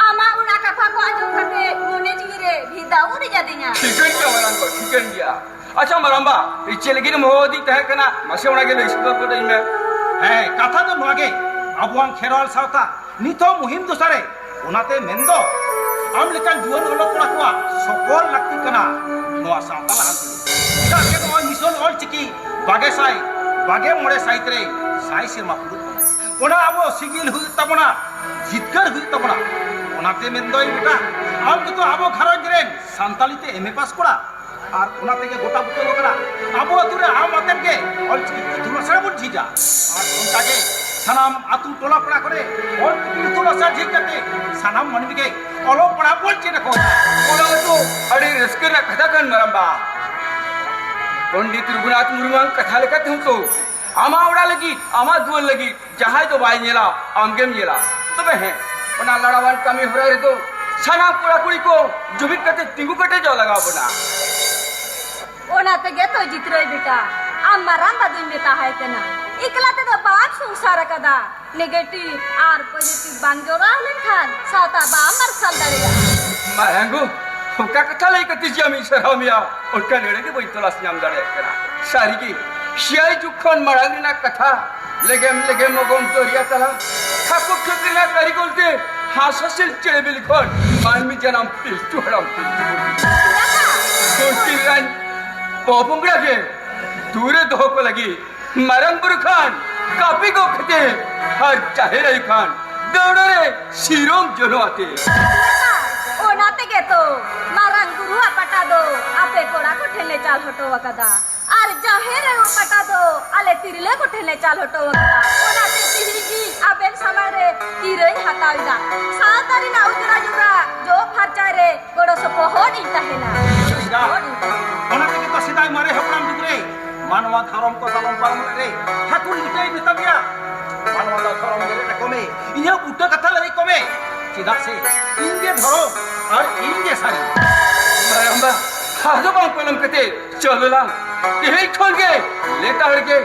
ᱟᱢᱟᱜ ᱚᱱᱟ ᱠᱟᱛᱷᱟ ᱠᱚ ᱟᱸᱡᱚᱢ ᱠᱟᱛᱮ ᱢᱚᱱᱮ ᱡᱤᱣᱤ ᱨᱮ ᱵᱷᱤᱫᱟᱹᱣ ᱩᱨᱤᱡ ᱟᱹᱫᱤᱧᱟ᱾ ᱴᱷᱤᱠᱟᱹᱱ ᱜᱮᱭᱟ ᱢᱟᱨᱟᱝ ᱠᱚ, ᱴᱷᱤᱠᱟᱹᱱ ᱜᱮᱭᱟ᱾ ᱟᱪᱪᱷᱟ ᱢᱟᱨᱟᱝᱵᱟ, ᱤᱧ ᱪᱮᱫ ᱞᱟᱹᱜᱤᱫ ᱮᱢ ᱦᱚᱦᱚ ᱟᱹᱫᱤᱧ ᱛᱟᱦᱮᱸ ᱠᱟᱱᱟ, ᱢᱟᱥᱮ ᱚᱱᱟ ᱜᱮ ᱞᱟᱹᱭ ᱥᱚᱫᱚᱨ ᱜᱚᱫ ᱟᱹᱧ ᱢᱮ᱾ ᱦᱮᱸ, ᱠᱟᱛᱷᱟ ᱫᱚ ᱱᱚᱣᱟ ᱜᱮ, ᱟᱵᱚᱣᱟᱜ ᱠᱷᱮᱨᱣᱟᱞ ᱥᱟᱶᱛᱟ ᱱᱤᱛ ᱦᱚᱸ ᱢᱩᱦᱤᱢ ᱫᱚᱥᱟ ᱨᱮ᱾ ᱚᱱᱟᱛᱮ ᱢᱮᱱᱫᱚ, ᱟᱢ ᱞᱮᱠᱟᱱ ᱡᱩᱣᱟᱹᱱ ᱚᱞᱚᱜ ᱠᱚᱲᱟ ᱠᱚᱣᱟᱜ ᱥᱚᱯᱷᱚᱞ ᱞᱟᱹᱠᱛᱤ ᱠᱟᱱᱟ ᱱᱚᱣᱟ ᱥᱟᱶᱛᱟ ᱞᱟᱦᱟᱱᱛᱤ᱾ ᱪᱮᱫᱟᱜ ᱥᱮ ᱱᱚᱜᱼᱚᱭ ᱢᱤᱥᱚᱱ ᱚᱞ ᱪᱤᱠᱤ ᱵᱟᱜᱮ ᱥᱟᱭ ᱵᱟᱜᱮ ᱢᱚᱬᱮ ᱥᱟᱹᱦᱤᱛ ᱨᱮ ᱥᱟᱭ ᱥᱮᱨᱢᱟ ᱯᱩᱨᱟᱹᱜ ᱠᱟᱱᱟ᱾ ᱚᱱᱟ ᱟᱵᱚ ᱥᱤᱜᱤᱞ ᱦᱩᱭᱩᱜ ᱛᱟᱵᱚᱱᱟ, ᱡᱤᱛᱠᱟᱹᱨ ᱦᱩᱭᱩᱜ ᱛᱟᱵᱚᱱᱟ᱾ ᱚᱱᱟᱛᱮ ᱢᱮᱱᱫᱚᱧ ᱵᱮᱴᱟ, ᱟᱢ ᱜᱮᱛᱚ ᱟᱵᱚ ᱜᱷᱟᱨᱚᱸᱡᱽ ᱨᱮᱱ ᱥᱟᱱᱛᱟᱲᱤ ᱛᱮ ᱮᱢ ᱮ ᱯᱟᱥ ᱠᱚᱲᱟ᱾ ᱟᱨ ᱚᱱᱟ ᱛᱮᱜᱮ ᱜᱚᱴᱟ ᱵᱩᱴᱟᱹ ᱟᱠᱟᱱᱟ᱾ ᱟᱵᱚ ᱟᱹᱛᱩ ᱨᱮ ᱟᱢ ᱟᱛᱮᱫ ᱜᱮ ᱚᱞᱪᱤᱠᱤ ᱤᱛᱩᱱ ᱟᱥᱲᱟ ᱵᱚᱱ ᱡᱷᱤᱡᱟ᱾ ᱟᱨ ᱚᱱᱠᱟᱜᱮ ᱥᱟᱱᱟᱢ ᱟᱹᱛᱩ ᱴᱚᱞᱟ ᱯᱟᱲᱟ ᱠᱚᱨᱮ ᱚᱞᱪᱤᱠᱤ ᱤᱛᱩᱱ ᱟᱥᱲᱟ ᱡᱷᱤᱡ ᱠᱟᱛᱮ ᱥᱟᱱᱟᱢ ᱢᱟᱹᱱᱢᱤ ᱜᱮ ᱚᱞᱚᱜ ᱯᱟᱲᱦᱟᱜ ᱵᱚᱱ ᱪᱮᱫ ᱟᱠᱚᱣᱟ᱾ ᱚᱱᱟ ᱢᱟᱛᱚ ᱟᱹᱰᱤ ᱨᱟᱹᱥᱠᱟᱹ ᱨᱮᱱᱟᱜ ᱠᱟᱛᱷᱟ ᱠᱟᱱ ᱢᱟᱨᱟᱝᱵᱟ᱾ ᱯᱚᱱᱰᱤᱛ ᱨᱚᱜᱷᱩᱱᱟᱛᱷ ᱢᱩᱨᱢᱩᱣᱟᱜ ᱠᱟᱛᱷᱟ ᱞᱮᱠᱟᱛᱮ ᱦᱚᱸ ᱛᱚ ᱟᱢᱟᱜ ᱚᱲᱟᱜ ᱞᱟᱹᱜᱤᱫ, ᱟᱢᱟᱜ ᱫᱩᱣᱟᱹᱨ ᱞᱟᱹᱜᱤᱫ ᱡᱟᱦᱟᱸᱭ ᱫᱚ ᱵᱟᱭ ᱧᱮᱞᱟ, ᱟᱢᱜᱮᱢ ᱧᱮᱞᱟ᱾ ᱛᱚᱵᱮ ᱦᱮᱸ, ᱚᱱᱟ ᱞᱟᱲᱟᱣᱟᱱ ᱠᱟᱹᱢᱤ ᱦᱚᱨᱟ ᱨᱮᱫᱚ ᱥᱟᱱᱟᱢ ᱠᱚᱲᱟ ᱠᱩᱲᱤ ᱠᱚ ᱡᱩᱢᱤᱫ ᱠᱟᱛᱮ ᱛᱤᱸᱜᱩ ᱠᱮᱴᱮᱡᱚᱜ ᱞᱟᱜᱟᱣ ᱵᱚᱱᱟ᱾ ᱚᱱᱟ ᱛᱮᱜᱮ ᱛᱚ ᱡᱤᱛᱨᱟᱹᱭ ᱵᱮᱴᱟ, ᱟᱢ ᱢᱟᱨᱟᱝᱵᱟ ᱫᱩᱧ ᱢᱮᱛᱟ ᱦᱟᱭ ᱠᱟᱱᱟ, ᱮᱠᱞᱟ ᱛᱮᱫᱚ ᱵᱟᱢ ᱥᱚᱝᱥᱟᱨ ᱟᱠᱟᱫᱟ᱾ ᱱᱮᱜᱮᱴᱤᱵᱷ ᱟᱨ ᱯᱚᱡᱤᱴᱤᱵᱷ ᱵᱟᱝ ᱡᱚᱲᱟᱣ ᱞᱮᱱᱠᱷᱟᱱ ᱥᱟᱶᱛᱟ ᱵᱟᱢ ᱢᱟᱨᱥᱟᱞ ᱫᱟᱲᱮᱭᱟᱜᱼᱟ᱾ ᱢᱟᱨᱟᱝᱜᱚ, ᱚᱠᱟ ᱠᱟᱛᱷᱟ ᱞᱟᱹᱭ ᱠᱟᱛᱮ ᱡᱮ ᱟᱢᱤᱧ ᱥᱟᱨᱦᱟᱣ ᱢᱮᱭᱟ, ᱚᱱᱠᱟᱱ ᱮᱲᱮ ᱜᱮ ᱵᱟᱹᱧ ᱛᱚᱞᱟᱥ ᱧᱟᱢ ᱫᱟᱲᱮᱭᱟᱜ ᱠᱟᱱᱟ᱾ ᱥᱟᱹᱨᱤᱜᱮ, ᱥᱮᱭᱟᱭ ᱡᱩᱜᱽ ᱠᱷᱚᱱ ᱢᱟᱲᱟᱝ ᱨᱮᱱᱟᱜ ᱠᱟᱛᱷᱟ, ᱞᱮᱜᱮᱢ ᱞᱮᱜᱮᱢ ᱚᱜᱚᱢ ᱫᱚᱨᱭᱟ ᱛᱟᱞᱟ, ᱦᱟᱹᱠᱩ ᱴᱷᱩᱠ ᱨᱮᱱᱟᱜ ᱠᱟᱹᱨᱤᱜᱚᱞ ᱛᱮ ᱦᱟᱸᱥ ᱦᱟᱹᱥᱤᱞ ᱪᱮᱬᱮ ᱵᱤᱞᱤ ᱠᱷᱚᱱ ᱢᱟᱹᱱᱢᱤ ᱡᱟᱱᱟᱢ ᱯᱤᱞᱪᱩ ᱦᱟᱲᱟᱢ ᱯᱤᱞᱪᱩ ᱵᱩᱲᱦᱤ᱾ ᱫᱷᱟᱹᱨᱛᱤ ᱨᱮᱱ ᱯᱚᱯᱚᱝᱲᱟ ᱜᱮ ᱫᱩᱨᱮ ᱫᱚᱦᱚ ᱠᱚ ᱞᱟᱹᱜᱤᱫ ᱢᱟᱨᱟᱝ ᱵᱩᱨᱩ ᱠᱷᱟᱱ ᱠᱟᱹᱯᱤ ᱜᱚᱜ ᱠᱟᱛᱮ ᱟᱨ ᱡᱟᱦᱮᱨ ᱟᱭᱳ ᱠᱷᱟᱱ ᱫᱟᱹᱣᱲᱟᱹ ᱨᱮ ᱥᱤᱨᱚᱢ ᱡᱚᱱᱚᱜ ᱟᱛᱮ᱾ ᱚᱱᱟ ᱛᱮᱜᱮ ᱛᱚ ᱢᱟᱨᱟᱝ ᱵᱩᱨᱩᱣᱟᱜ ᱯᱟᱴᱟ ᱫᱚ ᱟᱯᱮ ᱠᱚᱲᱟ ᱠᱚ ᱴᱷᱮᱱ ᱞᱮ ᱪᱟᱞ ᱦᱚᱴᱚ ᱟᱠᱟᱫᱟ, ᱟᱨ ᱡᱟᱦᱮᱨ ᱟᱭᱳ ᱯᱟᱴᱟ ᱫᱚ ᱟᱞᱮ ᱛᱤᱨᱞᱟᱹ ᱠᱚ ᱴᱷᱮᱱ ᱞᱮ ᱪᱟᱞ ᱦᱚᱴᱚ ᱟᱠᱟᱫᱟ᱾ ᱚᱱᱟᱛᱮ ᱛᱤᱦᱤᱧ ᱜᱮ ᱟᱵᱮᱱ ᱥᱟᱢᱟᱝ ᱨᱮ ᱠᱤᱨᱟᱹᱧ ᱦᱟᱛᱟᱣ ᱮᱫᱟ᱾ ᱥᱟᱶᱛᱟ ᱨᱮᱱᱟᱜ ᱩᱡᱽᱨᱟ ᱡᱚᱵᱽᱨᱟ ᱡᱚᱜ ᱯᱷᱟᱨᱪᱟᱭ ᱨᱮ ᱜᱚᱲᱚ ᱥᱚᱯᱚᱦᱚᱫ ᱤᱧ ᱛᱟᱦᱮᱱᱟ᱾ ᱪᱮᱫᱟᱜ? ᱚᱱᱟ ᱛᱮᱜᱮ ᱛᱚ ᱥᱮᱫᱟᱭ ᱢᱟᱨᱮ ᱦᱟᱯᱲᱟᱢ ᱡᱩᱜᱽ ᱨᱮ ᱢᱟᱱᱣᱟ ᱫᱷᱚᱨᱚᱢ ᱠᱚ ᱛᱟᱞᱚᱢ ᱯᱟᱨᱚᱢ ᱞᱮᱫ ᱨᱮ ᱴᱷᱟᱹᱠᱩᱨ ᱞᱤᱴᱟᱹᱭ ᱢᱮᱛᱟ ᱢᱮᱭᱟ᱾ ᱢᱟᱱᱣᱟ ᱫᱚ ᱫᱷᱚᱨᱚᱢ ᱧᱮᱞ ᱟᱠᱚ ᱢᱮ, ᱤᱧᱟᱹᱜ ᱵᱩᱴᱟᱹ ᱠᱟᱛᱷᱟ ᱞᱟᱹᱭ ᱠᱚ ᱢᱮ᱾ ᱪᱮᱫᱟᱜ ᱥᱮ ᱤᱧ ᱜᱮ ᱫᱷᱚᱨᱚᱢ ᱟᱨ ᱤᱧ ᱜᱮ ᱥᱟᱹᱨᱤ᱾ ᱢᱟᱨᱟᱝᱵᱟ, ᱟᱫᱚ ᱵᱟᱝ ᱯᱟᱞᱚᱢ ᱠᱟᱛᱮ ᱪᱚᱞᱚ ᱞᱟᱝ ᱛᱮᱦᱮᱧ ᱠᱷᱚᱱ ᱜᱮ ᱞᱮᱛᱟᱲ ᱜᱮ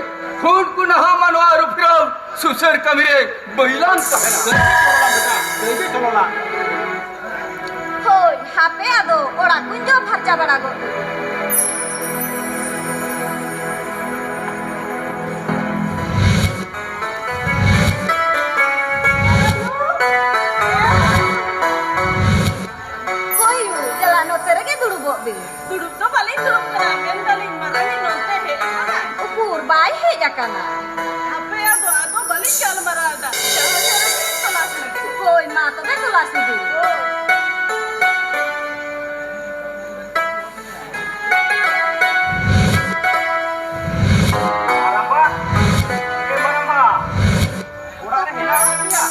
ᱦᱩᱱ ᱠᱚ ᱱᱟᱦᱟᱜ ᱢᱟᱱᱣᱟ ᱟᱹᱨᱩ ᱯᱷᱮᱨᱟᱣ ᱥᱩᱥᱟᱹᱨ ᱠᱟᱹᱢᱤ ᱨᱮ ᱵᱟᱹᱭᱞᱟᱝ ᱛᱟᱦᱮᱱᱟ᱾ ᱫᱟᱹᱭ ᱜᱮ ᱪᱚᱞᱚ ᱞᱟᱝ ᱵᱮᱴᱟ, ᱫᱟᱹᱭ ᱜᱮ ᱪᱚᱞᱚ ᱞᱟᱝ᱾ ᱦᱳᱭ, ᱦᱟᱯᱮ ᱟᱫᱚ ᱚᱲᱟᱜ ᱠᱚᱧ ᱡᱚᱜ ᱯᱷᱟᱨᱪᱟ ᱵᱟᱲᱟ ᱜᱚᱫ ᱞᱮᱜᱮ᱾ ᱦᱳᱭ ᱭᱩ, ᱫᱮᱞᱟ ᱱᱚᱛᱮ ᱨᱮᱜᱮ ᱫᱩᱲᱩᱵᱚᱜ ᱵᱤᱱ᱾ ᱫᱩᱲᱩᱵ ᱫᱚ ᱵᱟᱹᱞᱤᱧ ᱫᱩᱲᱩᱵ ᱠᱟᱱᱟ, ᱢᱮᱱᱫᱟᱞᱤᱧ ᱢᱟᱨᱟᱝᱤᱡ ᱱᱚᱱᱛᱮ ᱦᱮᱡ ᱟᱠᱟᱱᱟ? ᱩᱠᱩᱨ ᱵᱟᱭ ᱦᱮᱡ ᱟᱠᱟᱱᱟ᱾ ᱦᱟᱯᱮ ᱟᱫᱚ, ᱟᱫᱚ ᱵᱟᱹᱞᱤᱧ ᱜᱟᱞᱢᱟᱨᱟᱣ ᱮᱫᱟ᱾ ᱡᱟᱦᱟᱸ ᱡᱟᱦᱟᱸ ᱨᱮᱜᱮ ᱛᱚᱞᱟᱥ ᱞᱮᱫᱮ᱾ ᱦᱳᱭ, ᱢᱟ ᱛᱚᱵᱮ ᱛᱚᱞᱟᱥ ᱤᱫᱤ᱾ ᱦᱳᱭ᱾ ᱢᱟᱨᱟᱝᱵᱟ, ᱮ ᱢᱟᱨᱟᱝᱵᱟ, ᱚᱲᱟᱜ ᱨᱮ ᱦᱮᱱᱟᱜ ᱟᱠᱟᱫ ᱯᱮᱭᱟ?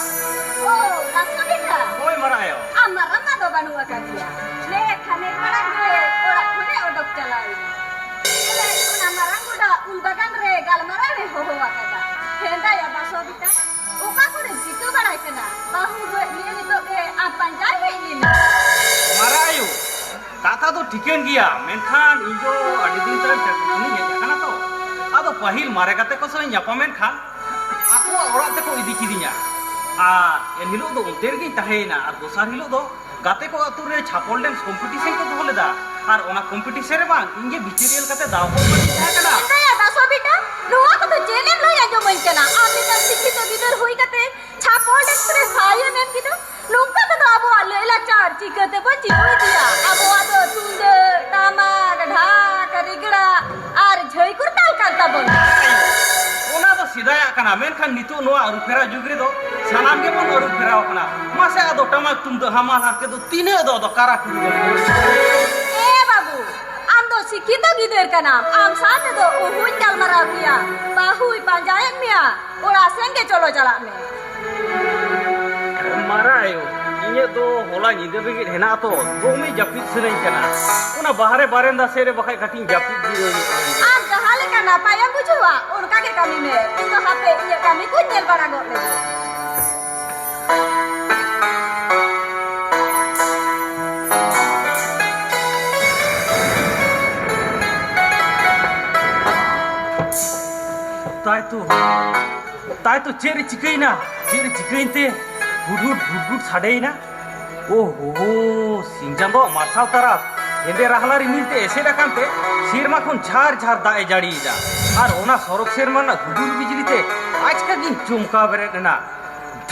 ᱳ, ᱨᱟᱥᱠᱟ ᱵᱮᱴᱟ᱾ ᱦᱳᱭ, ᱢᱟᱨᱟᱝ ᱟᱭᱳ᱾ ᱟᱢ ᱢᱟᱨᱟᱝ ᱢᱟ ᱫᱚ ᱵᱟᱹᱱᱩᱜ ᱟᱠᱟᱫᱮᱭᱟ᱾ ᱱᱮ ᱠᱷᱟᱱᱮᱠ ᱢᱟᱲᱟᱝ ᱜᱮ ᱚᱲᱟᱜ ᱠᱷᱚᱱᱮ ᱚᱰᱚᱠ ᱪᱟᱞᱟᱣ ᱮᱱᱟ᱾ ᱮᱱᱮ ᱚᱱᱟ ᱢᱟᱨᱟᱝ ᱜᱚᱰᱟ ᱩᱞ ᱵᱟᱜᱟᱱ ᱨᱮ ᱜᱟᱞᱢᱟᱨᱟᱣ ᱮ ᱦᱚᱦᱚ ᱟᱠᱟᱫᱟ᱾ ᱦᱮᱸᱫᱟᱭᱟ ᱵᱟᱥᱚ ᱵᱮᱴᱟ, ᱚᱠᱟ ᱠᱚᱨᱮ ᱪᱤᱠᱟᱹ ᱵᱟᱲᱟᱭ ᱠᱟᱱᱟ? ᱵᱟᱹᱦᱩ ᱜᱚᱡ ᱱᱤᱭᱟᱹ ᱱᱤᱛᱚᱜ ᱜᱮ ᱟᱢ ᱯᱟᱸᱡᱟᱭ ᱦᱮᱡ ᱞᱮᱱᱟ᱾ ᱴᱷᱤᱠᱟᱹᱱ ᱜᱮᱭᱟ, ᱢᱮᱱᱠᱷᱟᱱ ᱤᱧ ᱫᱚ ᱟᱹᱰᱤ ᱫᱤᱱ ᱛᱟᱭᱚᱢ ᱪᱟᱹᱠᱨᱤ ᱠᱷᱚᱱᱤᱧ ᱦᱮᱡ ᱟᱠᱟᱱᱟ ᱛᱚ᱾ ᱟᱫᱚ ᱯᱟᱹᱦᱤᱞ ᱢᱟᱨᱮ ᱜᱟᱛᱮ ᱠᱚ ᱥᱟᱶ ᱤᱧ ᱧᱟᱯᱟᱢ ᱮᱱ ᱠᱷᱟᱱ ᱟᱠᱚᱣᱟᱜ ᱚᱲᱟᱜ ᱛᱮᱠᱚ ᱤᱫᱤ ᱠᱤᱫᱤᱧᱟ᱾ ᱟᱨ ᱮᱱ ᱦᱤᱞᱳᱜ ᱫᱚ ᱚᱱᱛᱮ ᱨᱮᱜᱤᱧ ᱛᱟᱦᱮᱸᱭᱮᱱᱟ᱾ ᱟᱨ ᱫᱚᱥᱟᱨ ᱦᱤᱞᱳᱜ ᱫᱚ ᱜᱟᱛᱮ ᱠᱚ ᱟᱹᱛᱩ ᱨᱮ ᱪᱷᱟᱯᱚᱞ ᱰᱮᱱᱥ ᱠᱚᱢᱯᱤᱴᱤᱥᱚᱱ ᱠᱚ ᱫᱚᱦᱚ ᱞᱮᱫᱟ᱾ ᱟᱨ ᱚᱱᱟ ᱠᱚᱢᱯᱤᱴᱤᱥᱚᱱ ᱨᱮ ᱵᱟᱝ, ᱤᱧ ᱜᱮ ᱵᱤᱪᱟᱹᱨᱤᱭᱟᱹ ᱞᱮᱠᱟᱛᱮ ᱫᱟᱣ ᱠᱚ ᱮᱢᱟᱫᱤᱧ ᱛᱟᱦᱮᱸ ᱠᱟᱱᱟ᱾ ᱮᱱᱛᱮ ᱭᱟ ᱫᱟᱥᱚ ᱵᱤᱴᱟ, ᱱᱚᱣᱟ ᱠᱚᱫᱚ ᱪᱮᱫ ᱮᱢ ᱞᱟᱹᱭ ᱟᱸᱡᱚᱢᱟᱹᱧ ᱠᱟᱱᱟ? ᱟᱢ ᱢᱤᱫᱴᱟᱝ ᱥᱤᱠᱠᱷᱤᱛᱚ ᱜᱤᱫᱟᱹᱨ ᱦᱩᱭ ᱠᱟᱛᱮ ᱪᱷᱟᱯᱚᱞ ᱰᱮᱱᱥ ᱨᱮ ᱥᱟᱭ ᱮᱢ ᱮᱢ ᱠᱮᱫᱟ? ᱱᱚᱝᱠᱟ ᱛᱮᱫᱚ ᱟᱵᱚᱣᱟᱜ ᱞᱟᱹᱭ ᱞᱟᱠᱪᱟᱨ ᱪᱤᱠᱟᱹ ᱛᱮᱵᱚᱱ ᱪᱤᱱᱦᱟᱹᱣ ᱤᱫᱤᱭᱟ? ᱟᱵᱚᱣᱟᱜ ᱫᱚ ᱛᱩᱢᱫᱟᱹᱜ, ᱴᱟᱢᱟᱠ, ᱰᱷᱟᱠ, ᱨᱮᱜᱽᱲᱟ ᱟᱨ ᱡᱷᱟᱹᱭ ᱠᱚᱨᱛᱟᱞ ᱠᱟᱱ ᱛᱟᱵᱚᱱᱟ᱾ ᱚᱱᱟ ᱫᱚ ᱥᱮᱫᱟᱭᱟᱜ ᱠᱟᱱᱟ, ᱢᱮᱱᱠᱷᱟᱱ ᱱᱤᱛᱚᱜ ᱱᱚᱣᱟ ᱟᱹᱨᱩ ᱯᱷᱮᱨᱟᱣ ᱡᱩᱜᱽ ᱨᱮᱫᱚ ᱥᱟᱱᱟᱢ ᱜᱮᱵᱚᱱ ᱟᱹᱨᱩ ᱯᱷᱮᱨᱟᱣ ᱠᱟᱱᱟ᱾ ᱢᱟᱥᱮ ᱟᱫᱚ ᱴᱟᱢᱟᱠ ᱛᱩᱢᱫᱟᱹᱜ ᱦᱟᱢᱟᱞ ᱦᱟᱨᱠᱮᱛ ᱫᱚ ᱛᱤᱱᱟᱹᱜ ᱫᱚ ᱟᱫᱚ ᱠᱟᱨᱟ ᱠᱩᱨᱩ ᱫᱚ? ᱮ ᱵᱟᱹᱵᱩ, ᱟᱢ ᱫᱚ ᱥᱤᱠᱠᱷᱤᱛᱚ ᱜᱤᱫᱟᱹᱨ ᱠᱟᱱᱟᱢ, ᱟᱢ ᱥᱟᱶ ᱛᱮᱫᱚ ᱚᱦᱚᱧ ᱜᱟᱞᱢᱟᱨᱟᱣ ᱠᱮᱭᱟ᱾ ᱵᱟᱹᱦᱩᱭ ᱯᱟᱸᱡᱟᱭᱮᱫ ᱢᱮᱭᱟ, ᱚᱲᱟᱜ ᱥᱮᱱ ᱜᱮ ᱪᱚᱞᱚ ᱪᱟᱞᱟᱜ ᱢᱮ᱾ ᱢᱟᱨᱟ ᱟᱭᱳ, ᱤᱧᱟᱹᱜ ᱫᱚ ᱦᱚᱞᱟ ᱧᱤᱫᱟᱹ ᱵᱮᱸᱜᱮᱫ ᱦᱮᱱᱟᱜ ᱛᱚ, ᱫᱚᱢᱮ ᱡᱟᱹᱯᱤᱫ ᱥᱟᱱᱟᱧ ᱠᱟᱱᱟ᱾ ᱚᱱᱟ ᱵᱟᱦᱨᱮ ᱵᱟᱨᱮᱱᱫᱟ ᱥᱮᱫ ᱨᱮ ᱵᱟᱠᱷᱟᱡ ᱠᱟᱹᱴᱤᱡ ᱤᱧ ᱡᱟᱹᱯᱤᱫ ᱡᱤᱨᱟᱹᱣ ᱧᱚᱜ ᱞᱮᱱ ᱜᱮ᱾ ᱟᱢ ᱡᱟᱦᱟᱸ ᱞᱮᱠᱟ ᱱᱟᱯᱟᱭᱮᱢ ᱵᱩᱡᱷᱟᱹᱣᱟ, ᱚᱱᱠᱟ ᱜᱮ ᱠᱟᱹᱢᱤ ᱢᱮ᱾ ᱤᱧ ᱫᱚ ᱦᱟᱯᱮ ᱤᱧᱟᱹᱜ ᱠᱟᱹᱢᱤ ᱠᱚᱧ ᱧᱮᱞ ᱵᱟᱲᱟ ᱜᱚᱫ ᱞᱮᱜᱮ᱾ ᱛᱟᱭ ᱛᱚ, ᱛᱟᱭ ᱛᱚ, ᱪᱮᱫ ᱨᱮ ᱪᱤᱠᱟᱹᱭᱮᱱᱟ? ᱪᱮᱫ ᱨᱮ ᱪᱤᱠᱟᱹᱭᱮᱱ ᱛᱮ ᱦᱩᱰᱦᱩᱰ ᱦᱩᱰᱦᱩᱰ ᱥᱟᱰᱮᱭᱮᱱᱟ? ᱳ ᱦᱳ, ᱥᱤᱧ ᱪᱟᱸᱫᱳᱣᱟᱜ ᱢᱟᱨᱥᱟᱞ ᱛᱟᱨᱟᱥ ᱦᱮᱸᱫᱮ ᱨᱟᱦᱞᱟ ᱨᱤᱢᱤᱞ ᱛᱮ ᱮᱥᱮᱫ ᱟᱠᱟᱱ ᱛᱮ ᱥᱮᱨᱢᱟ ᱠᱷᱚᱱ ᱡᱷᱟᱨ ᱡᱷᱟᱨ ᱫᱟᱜ ᱮ ᱡᱟᱹᱲᱤᱭᱮᱫᱟ᱾ ᱟᱨ ᱚᱱᱟ ᱥᱚᱨᱚᱜᱽ ᱥᱮᱨᱢᱟ ᱨᱮᱱᱟᱜ ᱦᱩᱰᱩᱨ ᱵᱤᱡᱽᱞᱤ ᱛᱮ ᱟᱪᱠᱟ ᱜᱤᱧ ᱪᱚᱢᱠᱟᱣ ᱵᱮᱨᱮᱫ ᱮᱱᱟ᱾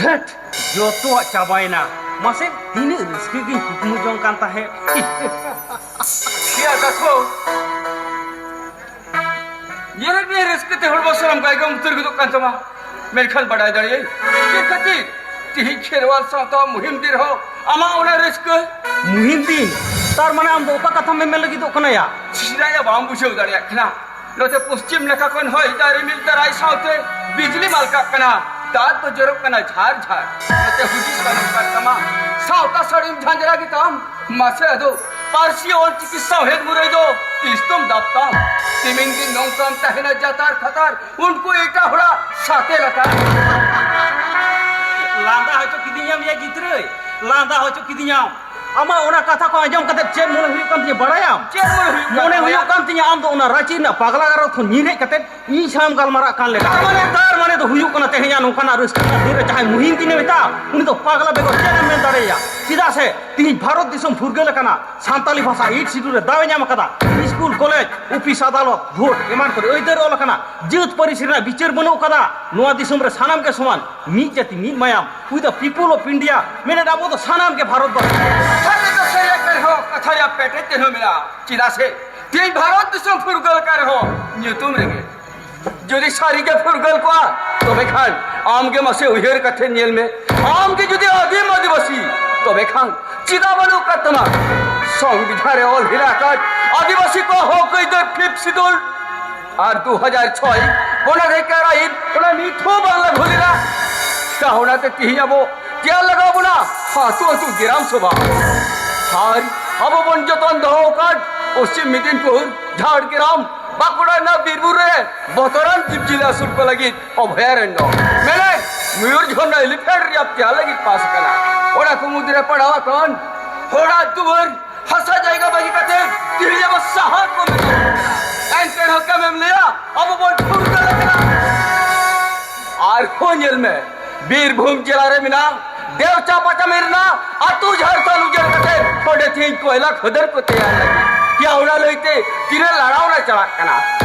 ᱫᱷᱟᱹᱴ, ᱡᱚᱛᱚᱣᱟᱜ ᱪᱟᱵᱟᱭᱮᱱᱟ᱾ ᱢᱟᱥᱮ, ᱛᱤᱱᱟᱹᱜ ᱨᱟᱹᱥᱠᱟᱹ ᱜᱤᱧ ᱠᱩᱠᱢᱩ ᱡᱚᱝ ᱠᱟᱱ ᱛᱟᱦᱮᱸᱫ᱾ ᱭᱟ ᱫᱟᱥᱳ, ᱧᱮᱞᱮᱫ ᱢᱮᱭᱟ ᱨᱟᱹᱥᱠᱟᱹ ᱛᱮ ᱦᱚᱲᱢᱚ ᱥᱟᱱᱟᱢ ᱜᱟᱭᱜᱟᱢ ᱩᱛᱟᱹᱨ ᱜᱚᱫᱚᱜ ᱠᱟᱱ ᱛᱟᱢᱟ, ᱢᱮᱱᱠᱷᱟᱱ ᱵᱟᱰᱟᱭ ᱫᱟᱲᱮᱭᱟᱜ ᱪᱮᱫ ᱠᱷᱟᱹᱛᱤᱨ ᱛᱤᱦᱤᱧ ᱠᱷᱮᱨᱣᱟᱞ ᱥᱟᱶᱛᱟ ᱢᱩᱦᱤᱢ ᱫᱤᱱ ᱨᱮᱦᱚᱸ ᱟᱢᱟᱜ ᱚᱱᱟ ᱨᱟᱹᱥᱠᱟᱹ? ᱢᱩᱦᱤᱢ ᱫᱤᱱ? ᱛᱟᱨ ᱢᱟᱱᱮ ᱟᱢ ᱫᱚ ᱚᱠᱟ ᱠᱟᱛᱷᱟᱢ ᱢᱮᱢᱮᱱ ᱞᱟᱹᱜᱤᱫᱚᱜ ᱠᱟᱱᱟ ᱭᱟ? ᱪᱮᱫᱟᱜ ᱭᱟ ᱵᱟᱢ ᱵᱩᱡᱷᱟᱹᱣ ᱫᱟᱲᱮᱭᱟᱜ ᱠᱟᱱᱟ? ᱱᱚᱛᱮ ᱯᱚᱥᱪᱤᱢ ᱱᱟᱠᱷᱟ ᱠᱷᱚᱱ ᱦᱚᱭ ᱫᱟᱜ ᱨᱤᱢᱤᱞ ᱫᱟᱨᱟᱭ ᱥᱟᱶᱛᱮ ᱵᱤᱡᱽᱞᱤ ᱢᱟᱞᱠᱟᱜ ᱠᱟᱱᱟ, ᱫᱟᱜ ᱫᱚ ᱡᱚᱨᱚᱜ ᱠᱟᱱᱟ ᱡᱷᱟᱨ ᱡᱷᱟᱨ᱾ ᱱᱚᱛᱮ ᱦᱩᱫᱤᱥ ᱵᱟᱹᱱᱩᱜ ᱠᱟᱫ ᱛᱟᱢᱟ, ᱥᱟᱶᱛᱟ ᱥᱟᱹᱲᱤᱢ ᱡᱷᱟᱸᱡᱽᱨᱟ ᱜᱮᱛᱟᱢ᱾ ᱢᱟᱥᱮ ᱟᱫᱚ ᱯᱟᱹᱨᱥᱤ ᱚᱞ ᱪᱤᱠᱤ ᱥᱟᱶᱦᱮᱫ ᱢᱩᱨᱟᱹᱭ ᱫᱚ ᱛᱤᱥ ᱫᱚᱢ ᱫᱟᱵ ᱛᱟᱢ? ᱛᱤᱢᱤᱱ ᱫᱤᱱ ᱱᱚᱝᱠᱟᱢ ᱛᱟᱦᱮᱱᱟ ᱡᱟᱛᱟᱨ ᱠᱷᱟᱛᱟᱨ, ᱩᱱᱠᱩ ᱮᱴᱟᱜ ᱦᱚᱲᱟᱜ ᱥᱟᱛᱮ ᱞᱟᱛᱟᱨ᱾ ᱞᱟᱸᱫᱟ ᱦᱚᱪᱚ ᱠᱤᱫᱤᱧᱟᱢ ᱭᱟ ᱜᱤᱫᱽᱨᱟᱹ, ᱞᱟᱸᱫᱟ ᱦᱚᱪᱚ ᱠᱤᱫᱤᱧᱟᱢ᱾ ᱟᱢᱟᱜ ᱚᱱᱟ ᱠᱟᱛᱷᱟ ᱠᱚ ᱟᱸᱡᱚᱢ ᱠᱟᱛᱮ ᱪᱮᱫ ᱢᱚᱱᱮ ᱦᱩᱭᱩᱜ ᱠᱟᱱ ᱛᱤᱧᱟ ᱵᱟᱲᱟᱭᱟᱢ? ᱪᱮᱫ ᱢᱚᱱᱮ ᱦᱩᱭᱩᱜ ᱠᱟᱱ ᱢᱚᱱᱮ ᱛᱟᱢᱟ? ᱦᱩᱭᱩᱜ ᱠᱟᱱ ᱛᱤᱧᱟ ᱟᱢ ᱫᱚ ᱚᱱᱟ ᱨᱟᱸᱪᱤ ᱨᱮᱱᱟᱜ ᱯᱟᱜᱽᱞᱟ ᱜᱟᱨᱚ ᱠᱷᱚᱱ ᱧᱤᱨ ᱦᱮᱡ ᱠᱟᱛᱮ ᱤᱧ ᱥᱟᱶ ᱜᱟᱞᱢᱟᱨᱟᱜ ᱠᱟᱱ ᱞᱮᱠᱟ᱾ ᱛᱟᱨ ᱢᱟᱱᱮ, ᱛᱟᱨ ᱢᱟᱱᱮ ᱫᱚ ᱦᱩᱭᱩᱜ ᱠᱟᱱᱟ ᱛᱮᱦᱮᱧᱟᱜ ᱱᱚᱝᱠᱟᱱᱟᱜ ᱨᱟᱹᱥᱠᱟᱹ ᱨᱮᱱᱟᱜ ᱫᱤᱱ ᱨᱮ ᱡᱟᱦᱟᱸᱭ ᱢᱩᱦᱤᱢ ᱫᱤᱱᱮ ᱢᱮᱛᱟᱜᱼᱟ, ᱩᱱᱤ ᱫᱚ ᱯᱟᱜᱽᱞᱟ ᱵᱮᱜᱚᱨ ᱪᱮᱫ ᱮᱢ ᱢᱮᱱ ᱫᱟᱲᱮᱭᱟᱭᱟ? ᱪᱮᱫᱟᱜ ᱥᱮ ᱛᱤᱦᱤᱧ ᱵᱷᱟᱨᱚᱛ ᱫᱤᱥᱚᱢ ᱯᱷᱩᱨᱜᱟᱹᱞ ᱟᱠᱟᱱᱟ, ᱥᱟᱱᱛᱟᱞᱤ ᱵᱷᱟᱥᱟ ᱮᱭᱤᱴ ᱥᱤᱰᱩᱞ ᱨᱮ ᱫᱟᱣ ᱮ ᱧᱟᱢ ᱟᱠᱟᱫᱟ, ᱥᱠᱩᱞ, ᱠᱚᱞᱮᱡᱽ, ᱚᱯᱷᱤᱥ, ᱟᱫᱟᱞᱚᱛ, ᱵᱷᱳᱴ ᱮᱢᱟᱱ ᱠᱚᱨᱮ ᱟᱹᱭᱫᱟᱹᱨ ᱚᱞ ᱟᱠᱟᱱᱟ᱾ ᱡᱟᱹᱛ ᱯᱟᱹᱨᱤᱥ ᱨᱮᱱᱟᱜ ᱵᱤᱪᱟᱹᱨ ᱵᱟᱹᱱᱩᱜ ᱟᱠᱟᱫᱟ᱾ ᱱᱚᱣᱟ ᱫᱤᱥᱚᱢ ᱨᱮ ᱥᱟᱱᱟᱢ ᱜᱮ ᱥᱚᱢᱟᱱ, ᱢᱤᱫ ᱡᱟᱹᱛᱤ ᱢᱤᱫ ᱢᱟᱭᱟᱢ, we the people of India, ᱢᱮᱱᱮᱫ ᱟᱵᱚ ᱫᱚ ᱥᱟᱱᱟᱢ ᱜᱮ ᱵᱷᱟᱨᱚᱛ ᱵᱟᱥᱤ᱾ ᱥᱟᱹᱨᱤ ᱫᱚ ᱥᱟᱹᱨᱤ ᱟᱠᱟᱱ ᱨᱮᱦᱚᱸ ᱠᱟᱛᱷᱟ ᱨᱮᱭᱟᱜ ᱯᱮᱴᱮᱡ ᱛᱮᱦᱚᱸ ᱢᱮᱱᱟᱜᱼᱟ᱾ ᱪᱮᱫᱟᱜ ᱥᱮ ᱛᱮᱦᱮᱧ ᱵᱷᱟᱨᱚᱛ ᱫᱤᱥᱚᱢ ᱯᱷᱩᱨᱜᱟᱹᱞ ᱟᱠᱟᱱ ᱨᱮᱦᱚᱸ ᱧᱩᱛᱩᱢ ᱨᱮᱜᱮ᱾ ᱡᱩᱫᱤ ᱥᱟᱹᱨᱤ ᱜᱮ ᱯᱷᱩᱨᱜᱟᱹᱞ ᱠᱚᱜᱼᱟ, ᱛᱚᱵᱮ ᱠᱷᱟᱱ ᱟᱢ ᱜᱮ ᱢᱟᱥᱮ ᱩᱭᱦᱟᱹᱨ ᱠᱟᱛᱮ ᱧᱮᱞ ᱢᱮ, ᱟᱢ ᱜᱮ ᱡᱩᱫᱤ ᱟᱹᱫᱤᱢ ᱟᱹᱫᱤᱵᱟᱹᱥᱤ, ᱛᱚᱵᱮ ᱠᱷᱟᱱ ᱪᱮᱫᱟᱜ ᱵᱟᱹᱱᱩᱜ ᱟᱠᱟᱫ ᱛᱟᱢᱟ ᱥᱚᱝᱵᱤᱫᱷᱟᱱ ᱨᱮ ᱚᱞ ᱦᱮᱱᱟᱜ ᱟᱠᱟᱫ ᱟᱹᱫᱤᱵᱟᱹᱥᱤ ᱠᱚᱣᱟᱜ ᱦᱚᱠ ᱟᱹᱭᱫᱟᱹᱨ ᱯᱷᱤᱯᱛᱷ ᱥᱤᱰᱩᱞ? ᱟᱨ ᱫᱩ ᱦᱟᱡᱟᱨ ᱪᱷᱚᱭ ᱵᱚᱱᱟᱫᱷᱤᱠᱟᱨ ᱟᱹᱭᱤᱱ, ᱚᱱᱟ ᱱᱤᱛ ᱦᱚᱸ ᱵᱟᱝ ᱞᱟᱹᱜᱩ ᱞᱮᱱᱟ᱾ ᱛᱟ ᱚᱱᱟᱛᱮ ᱛᱤᱦᱤᱧ ᱟᱵᱚ ᱛᱮᱭᱟᱨ ᱞᱟᱜᱟᱣ ᱵᱚᱱᱟ ᱟᱹᱛᱩ ᱟᱹᱛᱩ ᱜᱨᱟᱢ ᱥᱚᱵᱷᱟ᱾ ᱟᱨ ᱟᱵᱚ ᱵᱚᱱ ᱡᱚᱛᱚᱱ ᱫᱚᱦᱚ ᱟᱠᱟᱫ ᱯᱚᱥᱪᱤᱢ ᱢᱮᱫᱤᱱᱯᱩᱨ, ᱡᱷᱟᱲᱜᱨᱟᱢ, ᱵᱟᱸᱠᱩᱲᱟ ᱨᱮᱱᱟᱜ ᱵᱤᱨ ᱵᱩᱨᱩ ᱨᱮ ᱵᱚᱛᱚᱨᱟᱱ ᱡᱤᱵᱽ ᱡᱤᱭᱟᱹᱞᱤ ᱟᱹᱥᱩᱞ ᱠᱚ ᱞᱟᱹᱜᱤᱫ ᱚᱵᱷᱚᱭᱟᱨᱚᱱᱱᱚ᱾ ᱢᱮᱱᱮᱫ ᱢᱚᱭᱩᱨ ᱡᱷᱚᱨᱱᱟ ᱮᱞᱤᱯᱷᱮᱱᱴ ᱨᱮᱭᱟᱜ ᱛᱮᱭᱟᱨ ᱞᱟᱹᱜᱤᱫ ᱯᱟᱥ ᱟᱠᱟᱱᱟ᱾ ᱚᱱᱟ ᱠᱚ ᱢᱩᱫᱽᱨᱮ ᱯᱟᱲᱟᱣ ᱟᱠᱟᱱ ᱦᱚᱲᱟᱜ ᱫᱩᱣᱟᱹᱨ ᱦᱟᱥᱟ ᱡᱟᱭᱜᱟ ᱵᱟᱹᱜᱤ ᱠᱟᱛᱮ ᱛᱤᱦᱤᱧ ᱟᱵᱚ ᱥᱟᱦᱟᱨ ᱵᱚᱱ ᱵᱮᱱᱟᱣ ᱠᱟᱱᱟ᱾ ᱮᱱᱛᱮ ᱨᱮᱦᱚᱸ ᱠᱟᱹᱢᱤᱢ ᱞᱟᱹᱭᱟ ᱟᱵᱚ ᱵᱚᱱ ᱯᱷᱩᱨᱜᱟᱹᱞ ᱟᱠᱟᱱᱟ᱾ ᱟᱨᱦᱚᱸ ᱧᱮᱞ ᱢᱮ, ᱵᱤᱨᱵᱷᱩᱢ ᱡᱮᱞᱟ ᱨᱮ ᱢᱮᱱᱟᱜ ᱫᱮᱣᱪᱟ ᱯᱟᱪᱟᱢᱤ ᱨᱮᱱᱟᱜ ᱟᱹᱛᱩ ᱡᱷᱟᱲᱠᱷᱚᱸᱰ ᱩᱡᱟᱹᱲ ᱠᱟᱛᱮ ᱚᱸᱰᱮ ᱛᱮᱦᱮᱧ ᱠᱚᱭᱞᱟ ᱠᱷᱚᱫᱟᱱ ᱠᱚ ᱛᱮᱭᱟᱨ ᱞᱟᱹᱜᱤᱫ᱾ ᱭᱟ, ᱚᱱᱟ ᱞᱟᱹᱭᱛᱮ ᱛᱤᱱᱟᱹᱜ ᱞᱟᱲᱟᱣᱱᱟ ᱪᱟᱞᱟᱜ ᱠᱟᱱᱟ᱾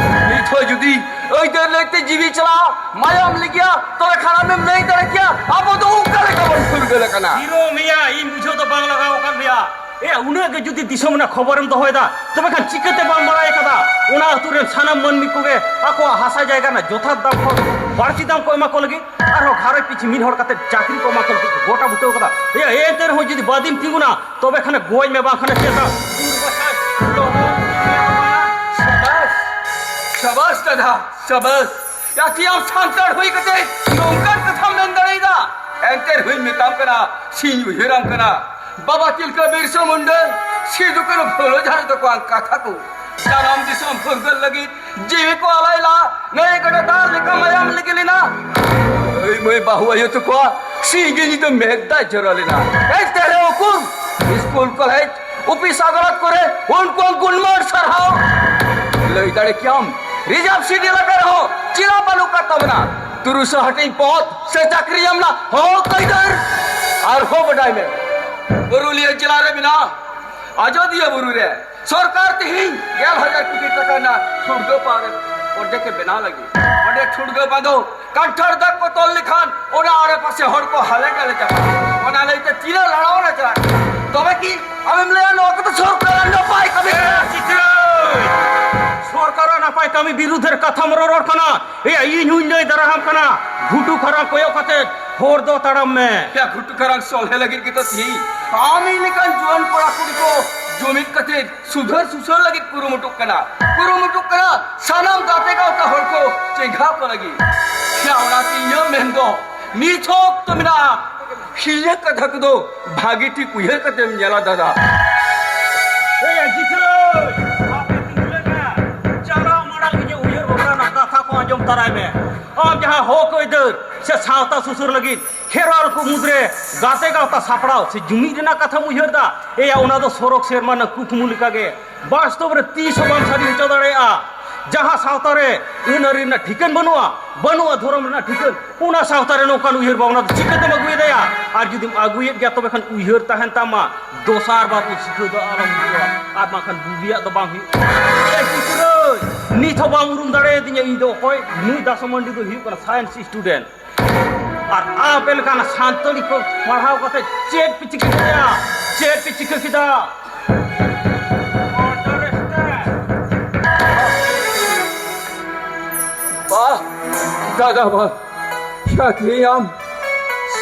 ᱱᱤᱛ ᱦᱚᱸ ᱡᱩᱫᱤ ᱟᱹᱭᱫᱟᱹᱨ ᱞᱟᱹᱭᱛᱮ ᱡᱤᱣᱤ ᱪᱟᱞᱟᱣ, ᱢᱟᱭᱟᱢ ᱞᱤᱸᱜᱤᱭᱟ, ᱛᱚᱵᱮ ᱠᱷᱟᱱ ᱟᱢᱮᱢ ᱞᱟᱹᱭ ᱫᱟᱲᱮ ᱠᱮᱭᱟ ᱟᱵᱚ ᱫᱚ ᱚᱠᱟ ᱞᱮᱠᱟ ᱵᱚᱱ ᱯᱷᱩᱨᱜᱟᱹᱞ ᱟᱠᱟᱱᱟ᱾ ᱦᱤᱨᱳ ᱢᱮᱭᱟ, ᱤᱧ ᱵᱩᱡᱷᱟᱹᱣ ᱫᱚ ᱵᱟᱝ ᱞᱟᱜᱟᱣ ᱟᱠᱟᱫ ᱢᱮᱭᱟ᱾ ᱮᱭᱟ, ᱩᱱᱟᱹᱜ ᱜᱮ ᱡᱩᱫᱤ ᱫᱤᱥᱚᱢ ᱨᱮᱱᱟᱜ ᱠᱷᱚᱵᱚᱨᱮᱢ ᱫᱚᱦᱚᱭᱮᱫᱟ, ᱛᱚᱵᱮ ᱠᱷᱟᱱ ᱪᱤᱠᱟᱹᱛᱮ ᱵᱟᱢ ᱵᱟᱲᱟᱭ ᱟᱠᱟᱫᱟ? ᱚᱱᱟ ᱟᱹᱛᱩ ᱨᱮᱱ ᱥᱟᱱᱟᱢ ᱢᱟᱹᱱᱢᱤ ᱠᱚᱜᱮ ᱟᱠᱚᱣᱟᱜ ᱦᱟᱥᱟ ᱡᱟᱭᱜᱟ ᱨᱮᱱᱟᱜ ᱡᱚᱛᱷᱟᱛ ᱫᱟᱢ ᱠᱷᱚᱱ ᱵᱟᱹᱲᱛᱤ ᱫᱟᱢ ᱠᱚ ᱮᱢᱟ ᱠᱚ ᱞᱟᱹᱜᱤᱫ, ᱟᱨᱦᱚᱸ ᱜᱷᱟᱨᱚᱸᱡᱽ ᱯᱤᱪᱷᱤ ᱢᱤᱫ ᱦᱚᱲ ᱠᱟᱛᱮ ᱪᱟᱹᱠᱨᱤ ᱠᱚ ᱮᱢᱟ ᱠᱚ ᱞᱟᱹᱜᱤᱫ ᱠᱚ ᱜᱚᱴᱟ ᱵᱩᱴᱟᱹᱣ ᱟᱠᱟᱫᱟ᱾ ᱮᱭᱟ, ᱮᱱᱛᱮ ᱨᱮᱦᱚᱸ ᱡᱩᱫᱤ ᱵᱟᱹᱫᱤᱢ ᱛᱤᱸᱜᱩᱱᱟ, ᱛᱚᱵᱮ ᱠᱷᱟᱱᱮ ᱜᱚᱡ ᱢᱮ, ᱵᱟᱝᱠᱷᱟᱱᱮ ᱪᱮᱫᱟ᱾ ᱥᱟᱵᱟᱥ, ᱥᱟᱵᱟᱥ ᱫᱟᱫᱟ, ᱥᱟᱵᱟᱥ᱾ ᱡᱟᱛᱮ ᱟᱢ ᱥᱟᱱᱛᱟᱲ ᱦᱩᱭ ᱠᱟᱛᱮ ᱱᱚᱝᱠᱟᱱ ᱠᱟᱛᱷᱟᱢ ᱢᱮᱱ ᱫᱟᱲᱮᱭᱟᱫᱟ᱾ ᱮᱱᱛᱮ ᱨᱮᱦᱚᱸᱧ ᱢᱮᱛᱟᱢ ᱠᱟᱱᱟ, ᱥᱮᱧ ᱩᱭᱦᱟᱹᱨᱟᱢ ᱠᱟᱱᱟ, ᱵᱟᱵᱟ ᱛᱤᱞᱠᱟᱹ ᱵᱤᱨᱥᱟ ᱢᱩᱱᱰᱟᱹ, ᱥᱤᱫᱩ ᱠᱟᱹᱱᱦᱩ ᱯᱷᱩᱞᱳ ᱡᱷᱟᱱᱚ ᱛᱟᱠᱚᱣᱟᱜ ᱠᱟᱛᱷᱟ ᱠᱚ᱾ ᱡᱟᱱᱟᱢ ᱫᱤᱥᱚᱢ ᱯᱷᱩᱨᱜᱟᱹᱞ ᱞᱟᱹᱜᱤᱫ ᱡᱤᱣᱤ ᱠᱚ ᱟᱞᱟᱭ ᱞᱟ, ᱱᱟᱹᱭ ᱜᱟᱰᱟ ᱫᱟᱜ ᱞᱮᱠᱟ ᱢᱟᱭᱟᱢ ᱞᱤᱸᱜᱤ ᱞᱮᱱᱟ᱾ ᱢᱟᱹᱭ ᱢᱟᱹᱭ ᱵᱟᱹᱦᱩ ᱟᱭᱳ ᱛᱟᱠᱚᱣᱟᱜ ᱥᱤᱸᱜᱤ ᱧᱤᱫᱟᱹ ᱢᱮᱫ ᱫᱟᱜ ᱡᱚᱨᱚ ᱞᱮᱱᱟ᱾ ᱮᱱᱛᱮ ᱨᱮᱦᱚᱸ ᱩᱠᱩᱨ ᱥᱠᱩᱞ, ᱠᱚᱞᱮᱡᱽ, ᱚᱯᱷᱤᱥ, ᱟᱫᱟᱞᱚᱛ ᱠᱚᱨᱮ ᱩᱱᱠᱩᱣᱟᱜ ᱜᱩᱱᱢᱟᱱ ᱥᱟᱨᱦᱟᱣ᱾ ᱞᱟᱹᱭ ᱫᱟᱲᱮ ᱠᱮᱭᱟᱢ, ᱨᱤᱡᱟᱨᱵᱷ ᱥᱤᱴ ᱮᱞᱟᱠᱟ ᱨᱮᱦᱚᱸ ᱪᱮᱫᱟᱜ ᱵᱟᱹᱱᱩᱜ ᱠᱟᱫ ᱛᱟᱵᱚᱱᱟ? ᱛᱩᱨᱩᱭ ᱥᱟᱭ ᱦᱟᱹᱴᱤᱧ ᱯᱚᱫ ᱥᱮ ᱪᱟᱹᱠᱨᱤ ᱧᱟᱢ ᱨᱮᱱᱟᱜ ᱦᱚᱠ ᱟᱹᱭᱫᱟᱹᱨ᱾ ᱟᱨᱦᱚᱸ ᱵᱟᱰᱟᱭ ᱢᱮ, ᱯᱩᱨᱩᱞᱤᱭᱟᱹ ᱡᱮᱞᱟ ᱨᱮ ᱢᱮᱱᱟᱜ ᱟᱡᱚᱫᱤᱭᱟᱹ ᱵᱩᱨᱩ ᱨᱮ ᱥᱚᱨᱠᱟᱨ ᱛᱮᱦᱮᱧ ᱜᱮᱞ ᱦᱟᱡᱟᱨ ᱠᱳᱴᱤ ᱴᱟᱠᱟ ᱨᱮᱱᱟᱜ ᱴᱷᱩᱲᱜᱟᱹ ᱯᱟᱨ ᱯᱨᱚᱡᱮᱠᱴ ᱮ ᱵᱮᱱᱟᱣ ᱞᱟᱹᱜᱤᱫ᱾ ᱚᱸᱰᱮ ᱴᱷᱩᱲᱜᱟᱹ ᱵᱟᱸᱫᱷᱚ ᱠᱟᱱᱴᱷᱟᱲ ᱫᱟᱜ ᱠᱚ ᱛᱚᱞ ᱞᱮᱠᱷᱟᱱ ᱚᱱᱟ ᱟᱲᱮ ᱯᱟᱥᱮ ᱦᱚᱲ ᱠᱚ ᱦᱟᱞᱮ ᱜᱟᱞᱮ ᱪᱟᱵᱟᱜᱼᱟ᱾ ᱚᱱᱟ ᱞᱟᱹᱭᱛᱮ ᱛᱤᱱᱟᱹᱜ ᱞᱟᱲᱟᱣ ᱨᱮ ᱪᱟᱞᱟᱜ ᱠᱟᱱᱟ᱾ ᱛᱚᱵᱮ ᱠᱤ ᱟᱢᱮᱢ ᱞᱟᱹᱭᱟ ᱱᱚᱣᱟ ᱠᱚᱫᱚ ᱥᱚᱨᱠᱟᱨᱟᱜ ᱱᱟᱯᱟᱭ ᱠᱟᱹᱢᱤ ᱠᱟᱱᱟ? ᱥᱚᱨᱠᱟᱨᱟᱜ ᱱᱟᱯᱟᱭ ᱠᱟᱹᱢᱤ ᱵᱤᱨᱩᱫᱷ ᱨᱮ ᱠᱟᱛᱷᱟᱢ ᱨᱚᱨᱚᱲ ᱠᱟᱱᱟ᱾ ᱮᱭᱟ, ᱤᱧ ᱦᱚᱸᱧ ᱞᱟᱹᱭ ᱫᱟᱨᱟᱦᱟᱢ ᱠᱟᱱᱟ, ᱜᱷᱩᱴᱩ ᱠᱷᱟᱨᱟᱝ ᱠᱚᱭᱚᱜ ᱠᱟᱛᱮ ᱦᱚᱨ ᱫᱚ ᱛᱟᱲᱟᱢ ᱢᱮ᱾ ᱭᱟ, ᱜᱷᱩᱴᱩ ᱠᱷᱟᱨᱟᱝ ᱥᱚᱞᱦᱮ ᱞᱟᱹᱜᱤᱫ ᱜᱮᱛᱚ ᱛᱤᱦᱤᱧ ᱟᱢ ᱤᱧ ᱞᱮᱠᱟᱱ ᱡᱩᱣᱟᱹᱱ ᱠᱚᱲᱟ ᱠᱩᱲᱤ ᱠᱚ ᱡᱩᱢᱤᱫ ᱠᱟᱛᱮ ᱥᱩᱫᱷᱟᱹᱨ ᱥᱩᱥᱟᱹᱨ ᱞᱟᱹᱜᱤᱫ ᱠᱩᱨᱩᱢᱩᱴᱩᱜ ᱠᱟᱱᱟ, ᱠᱩᱨᱩᱢᱩᱴᱩᱜ ᱠᱟᱱᱟ ᱥᱟᱱᱟᱢ ᱜᱟᱛᱮ ᱜᱟᱶᱛᱟ ᱦᱚᱲ ᱠᱚ ᱪᱮᱸᱜᱷᱟᱣ ᱠᱚ ᱞᱟᱹᱜᱤᱫ᱾ ᱭᱟ, ᱚᱱᱟᱛᱮ ᱤᱧᱟᱹᱜ ᱢᱮᱱ ᱫᱚ ᱱᱤᱛ ᱦᱚᱸ ᱚᱠᱛᱚ ᱢᱮᱱᱟᱜᱼᱟ᱾ ᱦᱤᱲᱤᱧ ᱠᱟᱛᱷᱟ ᱠᱚᱫᱚ ᱵᱷᱟᱹᱜᱤ ᱴᱷᱤᱠ ᱩᱭᱦᱟᱹᱨ ᱠᱟᱛᱮᱢ ᱧᱮᱞᱟ ᱫᱟᱫᱟ᱾ ᱮᱭ ᱡᱤᱛᱨᱟᱹᱭ, ᱟᱯᱮ ᱛᱤᱸᱜᱩ ᱞᱮᱱᱟ᱾ ᱪᱟᱞᱟᱣ ᱢᱟᱲᱟᱝ ᱤᱧᱟᱹᱜ ᱩᱭᱦᱟᱹᱨ ᱵᱷᱟᱵᱽᱱᱟ ᱨᱮᱱᱟᱜ ᱠᱟᱛᱷᱟ ᱠᱚ ᱟᱸᱡᱚᱢ ᱛᱟᱨᱟᱭ ᱢᱮ᱾ ᱟᱢ ᱡᱟᱦᱟᱸ ᱦᱚᱠ ᱟᱹᱭᱫᱟᱹᱨ ᱥᱮ ᱥᱟᱶᱛᱟ ᱥᱩᱥᱟᱹᱨ ᱞᱟᱹᱜᱤᱫ ᱠᱷᱮᱨᱣᱟᱞ ᱠᱚ ᱢᱩᱫᱽᱨᱮ ᱜᱟᱛᱮ ᱜᱟᱶᱛᱟ ᱥᱟᱯᱲᱟᱣ ᱥᱮ ᱡᱩᱢᱤᱫ ᱨᱮᱱᱟᱜ ᱠᱟᱛᱷᱟᱢ ᱩᱭᱦᱟᱹᱨ ᱫᱟ, ᱮᱭᱟ, ᱚᱱᱟ ᱫᱚ ᱥᱚᱨᱚᱜᱽ ᱥᱮᱨᱢᱟ ᱨᱮᱱᱟᱜ ᱠᱩᱠᱢᱩ ᱞᱮᱠᱟᱜᱮ᱾ ᱵᱟᱥᱛᱚᱵ ᱨᱮ ᱛᱤᱥ ᱦᱚᱸ ᱵᱟᱢ ᱥᱟᱹᱨᱤ ᱦᱚᱪᱚ ᱫᱟᱲᱮᱭᱟᱜᱼᱟ᱾ ᱡᱟᱦᱟᱸ ᱥᱟᱶᱛᱟ ᱨᱮ ᱟᱹᱱ ᱟᱹᱨᱤ ᱨᱮᱱᱟᱜ ᱴᱷᱤᱠᱟᱹᱱ ᱵᱟᱹᱱᱩᱜᱼᱟ, ᱵᱟᱹᱱᱩᱜᱼᱟ ᱫᱷᱚᱨᱚᱢ ᱨᱮᱱᱟᱜ ᱴᱷᱤᱠᱟᱹᱱ, ᱚᱱᱟ ᱥᱟᱶᱛᱟ ᱨᱮ ᱱᱚᱝᱠᱟᱱ ᱩᱭᱦᱟᱹᱨ ᱵᱷᱟᱵᱽᱱᱟ ᱫᱚ ᱪᱤᱠᱟᱹᱛᱮᱢ ᱟᱹᱜᱩᱭᱮᱫᱟ ᱭᱟ? ᱟᱨ ᱡᱩᱫᱤᱢ ᱟᱹᱜᱩᱭᱮᱫ ᱜᱮᱭᱟ, ᱛᱚᱵᱮ ᱠᱷᱟᱱ ᱩᱭᱦᱟᱹᱨ ᱛᱟᱦᱮᱱ ᱛᱟᱢᱟ, ᱫᱚᱥᱟᱨ ᱵᱟᱨ ᱩᱥᱠᱟᱹ ᱫᱚ ᱟᱞᱚᱢ ᱦᱩᱭᱩᱜᱼᱟ, ᱟᱨ ᱵᱟᱝᱠᱷᱟᱱ ᱵᱩᱜᱤᱭᱟᱜ ᱫᱚ ᱵᱟᱝ ᱦᱩᱭᱩᱜᱼᱟ᱾ ᱮ ᱪᱤᱛᱨᱟᱹᱭ, ᱱᱤᱛ ᱦᱚᱸ ᱵᱟᱢ ᱩᱨᱩᱢ ᱫᱟᱲᱮᱭᱟᱫᱤᱧᱟ ᱤᱧ ᱫᱚ ᱚᱠᱚᱭ? ᱱᱩᱭ ᱫᱟᱥᱚ ᱢᱟᱱᱰᱤ ᱫᱚ ᱦᱩᱭᱩᱜ ᱠᱟᱱᱟ ᱥᱟᱭᱮᱱᱥ ᱥᱴᱩᱰᱮᱱᱴ᱾ ᱟᱨ ᱟᱯᱮ ᱞᱮᱠᱟᱱ ᱥᱟᱱᱛᱟᱲᱤ ᱠᱚ ᱯᱟᱲᱦᱟᱣ ᱠᱟᱛᱮ ᱪᱮᱫ ᱯᱮ ᱪᱤᱠᱟᱹ ᱠᱮᱫᱟ? ᱪᱮᱫ ᱯᱮ ᱪᱤᱠᱟᱹ ᱠᱮᱫᱟ? ᱵᱟᱦ, ᱫᱟᱫᱟ ᱵᱟᱦ, ᱥᱟᱹᱛᱷᱤ ᱟᱢ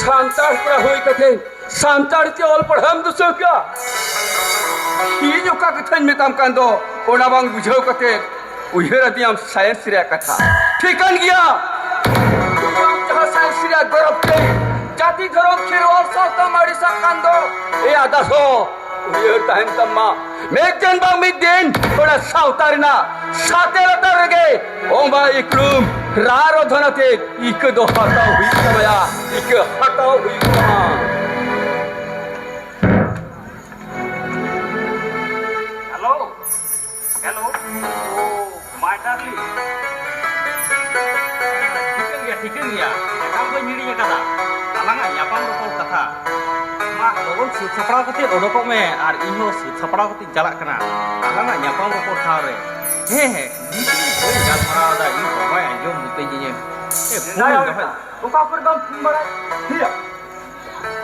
ᱥᱟᱱᱛᱟᱲ ᱠᱚᱲᱟ ᱦᱩᱭ ᱠᱟᱛᱮ ᱥᱟᱱᱛᱟᱲ ᱛᱮ ᱚᱞ ᱯᱟᱲᱦᱟᱣᱮᱢ ᱫᱩᱥᱟᱹᱣ ᱠᱮᱜᱼᱟ? ᱤᱧ ᱚᱠᱟ ᱠᱟᱛᱷᱟᱧ ᱢᱮᱛᱟᱢ ᱠᱟᱱ ᱫᱚ, ᱚᱱᱟ ᱵᱟᱝ ᱵᱩᱡᱷᱟᱹᱣ ᱠᱟᱛᱮ ᱩᱭᱦᱟᱹᱨ ᱟᱹᱫᱤᱧᱟᱢ ᱥᱟᱭᱮᱱᱥ ᱨᱮᱭᱟᱜ ᱠᱟᱛᱷᱟ᱾ ᱴᱷᱤᱠᱟᱹᱱ ᱜᱮᱭᱟ, ᱤᱧ ᱟᱢ ᱡᱟᱦᱟᱸ ᱥᱟᱭᱮᱱᱥ ᱨᱮᱭᱟᱜ ᱜᱚᱨᱚᱵᱽ ᱛᱮ ᱡᱟᱹᱛᱤ ᱫᱷᱚᱨᱚᱢ ᱠᱷᱮᱨᱣᱟᱞ ᱥᱟᱶᱛᱟᱢ ᱟᱹᱲᱤᱥᱟᱜ ᱠᱟᱱ ᱫᱚ, ᱮᱭᱟ ᱫᱟᱥᱚ, ᱩᱭᱦᱟᱹᱨ ᱛᱟᱦᱮᱱ ᱛᱟᱢ ᱢᱟ, ᱢᱤᱫ ᱫᱤᱱ ᱵᱟᱝ ᱢᱤᱫ ᱫᱤᱱ ᱚᱱᱟ ᱥᱟᱶᱛᱟ ᱨᱮᱱᱟᱜ ᱥᱟᱛᱮ ᱞᱟᱛᱟᱨ ᱨᱮᱜᱮ ᱚᱢᱵᱟ ᱤᱠᱲᱩᱢ ᱨᱟᱨ ᱚᱫᱷᱚᱱ ᱟᱛᱮ ᱤᱠᱟᱹ ᱫᱚ ᱦᱟᱛᱟᱣ ᱦᱩᱭᱩᱜ ᱛᱟᱢᱟ ᱭᱟ, ᱤᱠᱟᱹ ᱦᱟᱛᱟᱣ ᱦᱩᱭᱩᱜ ᱛᱟᱢᱟ᱾ Hello. Oh, my darling. ᱴᱷᱤᱠᱟᱹᱱ ᱜᱮᱭᱟ, ᱴᱷᱤᱠᱟᱹᱱ ᱜᱮᱭᱟ᱾ ᱮᱠᱟᱞ ᱵᱟᱹᱧ ᱦᱤᱲᱤᱧ ᱟᱠᱟᱫᱟ᱾ ᱟᱞᱟᱝᱟᱜ ᱧᱟᱯᱟᱢ ᱨᱚᱯᱚᱲ ᱠᱟᱛᱷᱟ᱾ ᱢᱟ, ᱞᱚᱜᱚᱱ ᱥᱟᱹᱛ ᱥᱟᱯᱲᱟᱣ ᱠᱟᱛᱮ ᱚᱰᱚᱠᱚᱜ ᱢᱮ, ᱟᱨ ᱤᱧ ᱦᱚᱸ ᱥᱟᱹᱛ ᱥᱟᱯᱲᱟᱣ ᱠᱟᱛᱮᱧ ᱪᱟᱞᱟᱜ ᱠᱟᱱᱟ ᱟᱞᱟᱝᱟᱜ ᱧᱟᱯᱟᱢ ᱨᱚᱯᱚᱲ ᱴᱷᱟᱶ ᱨᱮ᱾ ᱦᱮᱸ, ᱦᱮᱸ, ᱱᱤᱛ ᱵᱟᱹᱧ ᱜᱟᱞᱢᱟᱨᱟᱣ ᱮᱫᱟ, ᱤᱧ ᱵᱟᱵᱟᱭ ᱟᱸᱡᱚᱢ ᱢᱤᱛᱟᱹᱧ ᱜᱮᱭᱟ᱾ ᱮ, ᱯᱷᱳᱱ ᱫᱟᱭᱟ ᱫᱚᱦᱚᱭ᱾ ᱚᱠᱟ ᱠᱚᱨᱮ ᱵᱟᱢ ᱯᱷᱳᱱ ᱵᱟᱲᱟᱭᱟ? ᱴᱷᱤᱠ ᱜᱮᱭᱟ᱾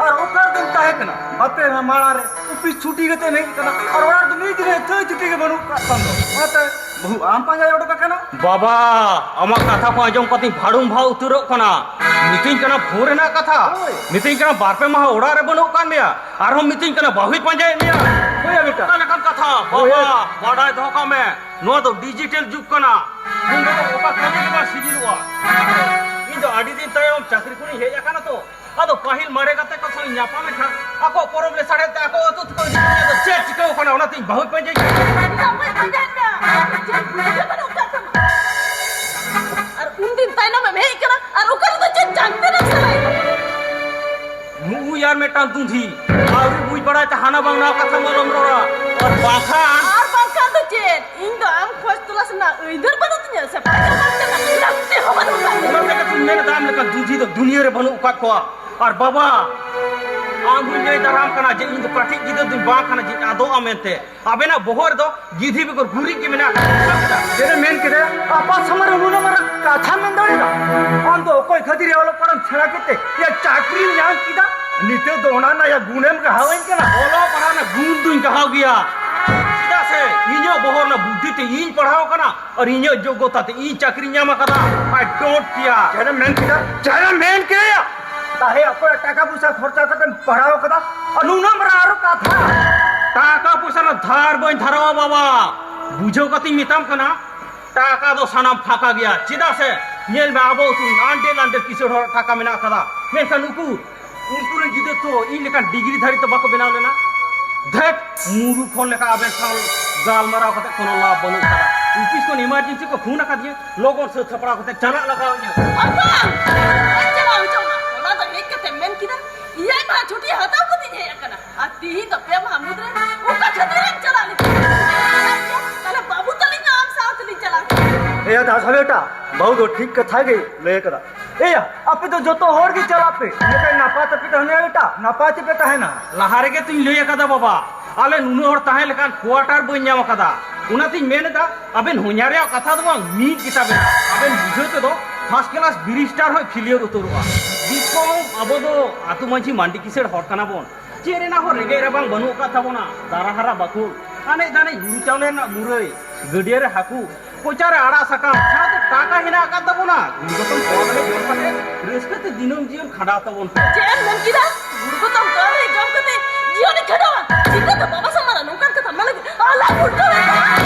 ᱟᱨ ᱚᱠᱟ ᱨᱮᱫᱚᱢ ᱛᱟᱦᱮᱸ ᱠᱟᱱᱟ? ᱟᱯᱮ ᱢᱟ ᱢᱟᱲᱟᱝ ᱨᱮ ᱚᱯᱷᱤᱥ ᱪᱷᱩᱴᱤ ᱠᱟᱛᱮ ᱮᱢ ᱦᱮᱡ ᱠᱟᱱᱟ, ᱟᱨ ᱚᱲᱟᱜ ᱨᱮᱫᱚ ᱱᱤᱛ ᱨᱮ ᱛᱟᱹᱭ ᱪᱷᱩᱴᱤ ᱜᱮ ᱵᱟᱹᱱᱩᱜ ᱠᱟᱜ ᱛᱟᱢ ᱫᱚ᱾ ᱚᱱᱟᱛᱮ ᱵᱟᱹᱦᱩ ᱟᱢ ᱯᱟᱸᱡᱟᱭ ᱚᱰᱚᱠ ᱟᱠᱟᱱᱟ? ᱵᱟᱵᱟ, ᱟᱢᱟᱜ ᱠᱟᱛᱷᱟ ᱠᱚ ᱟᱸᱡᱚᱢ ᱠᱟᱛᱮᱧ ᱵᱷᱟᱲᱩᱢ ᱵᱷᱟᱣ ᱩᱛᱟᱹᱨᱚᱜ ᱠᱟᱱᱟ᱾ ᱢᱤᱛᱟᱹᱧ ᱠᱟᱱᱟ ᱯᱷᱳᱱ ᱨᱮᱱᱟᱜ ᱠᱟᱛᱷᱟ᱾ ᱦᱳᱭ᱾ ᱢᱤᱛᱟᱹᱧ ᱠᱟᱱᱟ ᱵᱟᱨ ᱯᱮ ᱢᱟᱦᱟ ᱚᱲᱟᱜ ᱨᱮ ᱵᱟᱹᱱᱩᱜ ᱠᱟᱜ ᱢᱮᱭᱟ, ᱟᱨᱦᱚᱸ ᱢᱤᱛᱟᱹᱧ ᱠᱟᱱᱟ ᱵᱟᱹᱦᱩᱭ ᱯᱟᱸᱡᱟᱭᱮᱫ ᱢᱮᱭᱟ᱾ ᱦᱳᱭ, ᱵᱮᱴᱟ᱾ ᱚᱠᱟ ᱞᱮᱠᱟᱱ ᱠᱟᱛᱷᱟ? ᱦᱳᱭ᱾ ᱵᱟᱵᱟ, ᱵᱟᱰᱟᱭ ᱫᱚᱦᱚ ᱠᱟᱜ ᱢᱮ, ᱱᱚᱣᱟ ᱫᱚ ᱰᱤᱡᱤᱴᱟᱞ ᱡᱩᱜᱽ ᱠᱟᱱᱟ᱾ ᱩᱱ ᱫᱚ ᱚᱠᱟ ᱠᱟᱹᱢᱤ ᱜᱮ ᱵᱟᱝ ᱥᱤᱜᱤᱞᱚᱜᱼᱟ᱾ ᱤᱧ ᱫᱚ ᱟᱹᱰᱤ ᱫᱤᱱ ᱛᱟᱭᱚᱢ ᱪᱟᱹᱠᱨᱤ ᱠᱷᱚᱱᱤᱧ ᱦᱮᱡ ᱟᱠᱟᱱᱟ ᱛᱚ, ᱟᱫᱚ ᱯᱟᱹᱦᱤᱞ ᱢᱟᱨᱮ ᱜᱟᱛᱮ ᱠᱚ ᱥᱟᱶ ᱤᱧ ᱧᱟᱯᱟᱢ ᱮᱱ ᱠᱷᱟᱱ ᱟᱠᱚ ᱯᱚᱨᱚᱵᱽ ᱞᱮ ᱥᱟᱰᱮ ᱛᱮ ᱟᱠᱚ ᱟᱹᱛᱩ ᱛᱮᱠᱚ ᱤᱫᱤ ᱠᱤᱧᱟ᱾ ᱟᱫᱚ ᱪᱮᱫ ᱪᱤᱠᱟᱹᱣ ᱠᱟᱱᱟ, ᱚᱱᱟᱛᱮ ᱤᱧ ᱵᱟᱹᱦᱩ ᱯᱟᱸᱡᱟᱭ ᱠᱟᱱᱟ᱾ ᱵᱟᱹᱦᱩ ᱯᱟᱸᱡᱟᱭ ᱢᱮ, ᱪᱮᱫ ᱵᱩᱫᱷᱤ ᱜᱮ ᱵᱟᱹᱱᱩᱜ ᱟᱠᱟᱫ ᱛᱟᱢᱟ᱾ ᱟᱨ ᱩᱱᱫᱤᱱ ᱛᱟᱭᱱᱚᱢ ᱮᱢ ᱦᱮᱡ ᱠᱟᱱᱟ, ᱟᱨ ᱚᱠᱟ ᱨᱮᱫᱚ ᱪᱮᱫ ᱡᱟᱝ ᱛᱮ ᱱᱟᱢ ᱥᱟᱞᱟᱭ? ᱱᱩᱭ ᱟᱨ ᱢᱤᱫᱴᱟᱝ ᱫᱩᱸᱫᱷᱤ, ᱟᱹᱣᱨᱤ ᱵᱩᱡᱽ ᱵᱟᱲᱟᱭ ᱛᱮ ᱦᱟᱱᱟ ᱵᱟᱝ ᱱᱟᱣᱟ ᱠᱟᱛᱷᱟ ᱢᱟ ᱟᱞᱚᱢ ᱨᱚᱲᱟ᱾ ᱟᱨ ᱵᱟᱝᱠᱷᱟᱱ ᱟᱨ ᱵᱟᱝᱠᱷᱟᱱ ᱫᱚ ᱪᱮᱫ? ᱤᱧ ᱫᱚ ᱟᱢ ᱠᱷᱚᱡᱽ ᱛᱚᱞᱟᱥ ᱨᱮᱱᱟᱜ ᱟᱹᱭᱫᱟᱹᱨ ᱵᱟᱹᱱᱩᱜ ᱛᱤᱧᱟᱹ ᱥᱮ ᱯᱟᱸᱡᱟ ᱵᱟᱝ ᱪᱟᱞᱟᱜ ᱞᱟᱹᱠᱛᱤ ᱦᱚᱸ ᱵᱟᱹᱱᱩᱜ ᱛᱤᱧᱟᱹ᱾ ᱚᱱᱟ ᱛᱮᱜᱮ ᱛᱚᱧ ᱢᱮᱱ ᱮᱫᱟ, ᱟᱢ ᱞᱮᱠᱟᱱ ᱫᱩᱸᱫᱷᱤ ᱫᱚ ᱫᱩᱱᱤᱭᱟᱹ ᱨᱮ ᱵᱟᱹᱱᱩᱜ ᱟᱠᱟᱫ ᱠᱚᱣᱟ᱾ ᱟᱨ ᱵᱟᱵᱟ, ᱟᱢ ᱦᱚᱸᱧ ᱞᱟᱹᱭ ᱫᱟᱨᱟᱢ ᱠᱟᱱᱟ ᱡᱮ ᱤᱧ ᱫᱚ ᱠᱟᱹᱴᱤᱡ ᱜᱤᱫᱟᱹᱨ ᱫᱚᱧ ᱵᱟᱝ ᱠᱟᱱᱟ ᱡᱮ ᱟᱫᱚᱜᱼᱟ ᱢᱮᱱᱛᱮ᱾ ᱟᱵᱮᱱᱟᱜ ᱵᱚᱦᱚᱜ ᱨᱮᱫᱚ ᱜᱤᱫᱷᱤ ᱵᱮᱜᱚᱨ ᱜᱩᱨᱤᱡ ᱜᱮ ᱢᱮᱱᱟᱜ ᱟᱠᱟᱫᱟ᱾ ᱪᱮᱫ ᱮ ᱢᱮᱱ ᱠᱮᱫᱟ? ᱟᱯᱟ ᱥᱟᱢᱟᱝ ᱨᱮ ᱱᱩᱱᱟᱹᱜ ᱢᱟᱨᱟᱝ ᱠᱟᱛᱷᱟᱢ ᱢᱮᱱ ᱫᱟᱲᱮᱭᱟᱜᱼᱟ? ᱟᱢ ᱫᱚ ᱚᱠᱚᱭ ᱠᱷᱟᱹᱛᱤᱨ ᱚᱞᱚᱜ ᱯᱟᱲᱦᱟᱜ ᱮᱢ ᱥᱮᱬᱟ ᱠᱮᱫ ᱛᱮ ᱭᱟ ᱪᱟᱹᱠᱨᱤᱢ ᱧᱟᱢ ᱠᱮᱫᱟ? ᱱᱤᱛᱚᱜ ᱫᱚ ᱚᱱᱟ ᱨᱮᱱᱟᱜ ᱭᱟ ᱜᱩᱱᱮᱢ ᱜᱟᱦᱟᱣᱟᱹᱧ ᱠᱟᱱᱟ? ᱚᱞᱚᱜ ᱯᱟᱲᱦᱟᱜ ᱨᱮᱱᱟᱜ ᱜᱩᱱ ᱫᱩᱧ ᱜᱟᱦᱟᱣ ᱜᱮᱭᱟ, ᱪᱮᱫᱟᱜ ᱥᱮ ᱤᱧᱟᱹᱜ ᱵᱚᱦᱚᱜ ᱨᱮᱱᱟᱜ ᱵᱩᱫᱽᱫᱷᱤ ᱛᱮ ᱤᱧ ᱯᱟᱲᱦᱟᱣ ᱟᱠᱟᱱᱟ ᱟᱨ ᱤᱧᱟᱹᱜ ᱡᱳᱜᱽᱜᱚᱛᱟ ᱛᱮ ᱤᱧ ᱪᱟᱹᱠᱨᱤᱧ ᱧᱟᱢ ᱟᱠᱟᱫᱟ᱾ I don't care. ᱪᱮᱫ ᱮᱢ ᱢᱮᱱ ᱠᱮᱫᱟ? ᱪᱮᱫ ᱮᱢ ᱢᱮᱱ ᱠᱮᱫᱟ? ᱛᱟᱦᱮ ᱚᱠᱚᱭ ᱴᱟᱠᱟ ᱯᱚᱭᱥᱟ ᱠᱷᱚᱨᱪᱟ ᱠᱟᱛᱮᱢ ᱯᱟᱲᱦᱟᱣ ᱟᱠᱟᱫᱟ? ᱟᱨ ᱱᱩᱱᱟᱹᱜ ᱢᱟᱨᱟᱝ ᱟᱨᱚ ᱠᱟᱛᱷᱟ᱾ ᱴᱟᱠᱟ ᱯᱚᱭᱥᱟ ᱨᱮᱱᱟᱜ ᱫᱷᱟᱨ ᱵᱟᱹᱧ ᱫᱷᱟᱨᱟᱣᱟ ᱵᱟᱵᱟ, ᱵᱩᱡᱷᱟᱹᱣ ᱠᱟᱛᱮᱧ ᱢᱮᱛᱟᱢ ᱠᱟᱱᱟ᱾ ᱴᱟᱠᱟ ᱫᱚ ᱥᱟᱱᱟᱢ ᱯᱷᱟᱸᱠᱟ ᱜᱮᱭᱟ᱾ ᱪᱮᱫᱟᱜ ᱥᱮ ᱧᱮᱞ ᱢᱮ, ᱟᱵᱚ ᱟᱹᱛᱩ ᱨᱮᱱ ᱟᱱᱰᱮᱞ ᱟᱱᱰᱮᱞ ᱠᱤᱥᱟᱹᱬ ᱦᱚᱲ ᱴᱟᱠᱟ ᱢᱮᱱᱟᱜ ᱟᱠᱟᱫᱟ, ᱢᱮᱱᱠᱷᱟᱱ ᱩᱱᱠᱩ, ᱩᱱᱠᱩ ᱨᱮᱱ ᱜᱤᱫᱟᱹᱨ ᱛᱚ ᱤᱧ ᱞᱮᱠᱟᱱ ᱰᱤᱜᱽᱨᱤ ᱫᱷᱟᱨᱤ ᱛᱚ ᱵᱟᱠᱚ ᱵᱮᱱᱟᱣ ᱞᱮᱱᱟ᱾ ᱫᱷᱮᱴ, ᱢᱩᱨᱩᱠᱷ ᱦᱚᱲ ᱞᱮᱠᱟ ᱟᱵᱮᱱ ᱥᱟᱶ ᱜᱟᱞᱢᱟᱨᱟᱣ ᱠᱟᱛᱮ ᱠᱳᱱᱳ ᱞᱟᱵᱷ ᱵᱟᱹᱱᱩᱜ ᱟᱠᱟᱫᱟ᱾ ᱚᱯᱷᱤᱥ ᱠᱷᱚᱱ ᱤᱢᱟᱨᱡᱮᱱᱥᱤ ᱠᱚ ᱯᱷᱳᱱ ᱟᱠᱟᱫᱤᱧᱟ, ᱞᱚᱜᱚᱱ ᱥᱟᱹᱛ ᱥᱟᱯᱲᱟᱣ ᱠᱟᱛᱮ ᱪᱟᱞᱟᱜ ᱞᱟᱜᱟᱣ ᱤᱧᱟ᱾ ᱟᱨ ᱵᱟᱝ, ᱵᱟᱹᱧ ᱪᱟᱞᱟᱣ ᱦᱚᱪᱚ ᱟᱢᱟ᱾ ᱚᱱᱟ ᱫᱚ ᱦᱮᱡ ᱠᱟᱛᱮ ᱢᱮᱱ ᱠᱮᱫᱟ, ᱮᱭᱟᱭ ᱢᱟᱦᱟ ᱪᱷᱩᱴᱤ ᱦᱟᱛᱟᱣ ᱠᱟᱛᱮᱧ ᱦᱮᱡ ᱟᱠᱟᱱᱟ᱾ ᱟᱨ ᱛᱤᱦᱤᱧ ᱫᱚ ᱯᱮ ᱢᱟᱦᱟ ᱢᱩᱫᱽᱨᱮ ᱚᱠᱟ ᱠᱷᱟᱹᱛᱤᱨᱮᱢ ᱪᱟᱞᱟᱜ ᱞᱟᱹᱜᱤᱫ? ᱛᱟᱦᱞᱮ ᱮᱭᱟ ᱫᱟᱥᱟ ᱵᱮᱴᱟ, ᱵᱟᱹᱦᱩ ᱫᱚ ᱴᱷᱤᱠ ᱠᱟᱛᱷᱟ ᱜᱮ ᱞᱟᱹᱭ ᱟᱠᱟᱫᱟ᱾ ᱮᱭᱟ, ᱟᱯᱮ ᱫᱚ ᱡᱚᱛᱚ ᱦᱚᱲ ᱜᱮ ᱪᱟᱞᱟᱜ ᱯᱮ, ᱤᱱᱟᱹᱠᱷᱟᱱ ᱱᱟᱯᱟᱭ ᱛᱮᱯᱮ ᱛᱟᱦᱮᱱᱟ ᱵᱮᱴᱟ, ᱱᱟᱯᱟᱭ ᱛᱮᱯᱮ ᱛᱟᱦᱮᱱᱟ᱾ ᱞᱟᱦᱟ ᱨᱮᱜᱮ ᱛᱚᱧ ᱞᱟᱹᱭ ᱟᱠᱟᱫᱟ ᱵᱟᱵᱟ, ᱟᱞᱮ ᱱᱩᱱᱟᱹᱜ ᱦᱚᱲ ᱛᱟᱦᱮᱸ ᱞᱮᱠᱟᱱ quarter ᱵᱟᱹᱧ ᱧᱟᱢ ᱟᱠᱟᱫᱟ᱾ ᱚᱱᱟᱛᱤᱧ ᱢᱮᱱ ᱮᱫᱟ, ᱟᱵᱮᱱ ᱦᱚᱧᱦᱟᱨ ᱨᱮᱭᱟᱜ ᱠᱟᱛᱷᱟ ᱫᱚ ᱵᱟᱝ, ᱢᱤᱫ ᱜᱮᱛᱟ ᱵᱮᱱᱟ᱾ ᱟᱵᱮᱱ ᱵᱩᱡᱷᱟᱹᱣ ᱛᱮᱫᱚ first class barrister ᱦᱚᱸᱭ failure ᱩᱛᱟᱹᱨᱚᱜᱼᱟ᱾ ᱫᱤᱥᱚᱢ ᱟᱵᱚ ᱫᱚ ᱟᱹᱛᱩ ᱢᱟᱹᱡᱷᱤ ᱢᱟᱱᱰᱤ ᱠᱤᱥᱟᱹᱲ ᱦᱚᱲ ᱠᱟᱱᱟ ᱵᱚᱱ, ᱪᱮᱫ ᱨᱮᱱᱟᱜ ᱦᱚᱸ ᱨᱮᱸᱜᱮᱡ ᱨᱟᱵᱟᱝ ᱵᱟᱹᱱᱩᱜ ᱟᱠᱟᱫ ᱛᱟᱵᱚᱱᱟ᱾ ᱫᱟᱨᱟ ᱦᱟᱨᱟ ᱵᱟᱠᱷᱳᱞ, ᱟᱱᱮᱡ ᱫᱷᱟᱱᱮᱡ ᱦᱩᱲᱩ ᱪᱟᱣᱞᱮ ᱨᱮᱱᱟᱜ ᱢᱩᱨᱟᱹᱭ, ᱜᱟᱹᱰᱭᱟᱹ ᱨᱮ ᱦᱟᱹᱠᱩ, ᱠᱚᱪᱟ ᱨᱮ ᱟᱲᱟᱜ ᱥᱟᱠᱟᱢ, ᱥᱟᱶᱛᱮ ᱴᱟᱠᱟ ᱦᱮᱱᱟᱜ ᱟᱠᱟᱫ ᱛᱟᱵᱚᱱᱟ᱾ ᱜᱩᱲ ᱜᱚᱛᱚᱢ ᱛᱚᱣᱟ ᱞᱟᱹᱜᱤᱫ ᱡᱚᱢ ᱠᱟᱛᱮ ᱨᱟᱹᱥᱠᱟᱹ ᱛᱮ ᱫᱤᱱᱟᱹᱢ ᱡᱤᱭᱚᱱ ᱠᱷᱟᱸᱰᱟᱣ ᱛᱟᱵᱚᱱ ᱯᱮ᱾ ᱪᱮᱫ ᱮᱢ ᱢᱮᱱ ᱠᱮᱫᱟ? ᱜᱩᱲ ᱜᱚᱛᱚᱢ ᱛᱚᱣᱟ ᱞᱟᱹᱜᱤᱫ ᱡᱚᱢ ᱠᱟᱛᱮ ᱡᱤᱭᱚᱱ ᱤᱧ ᱠᱷᱟᱸᱰᱟᱣᱟ? ᱪᱤᱠᱟᱹᱛᱮ ᱵᱟᱵᱟ ᱥᱟᱢᱟᱝ ᱨᱮ ᱱᱚᱝᱠᱟᱱ ᱠᱟᱛᱷᱟᱢ ᱢᱮᱱ ᱞᱟᱹᱜᱤᱫ? ᱟᱞᱟᱝ ᱩᱞᱴᱟᱹᱣ ᱮᱱᱟ᱾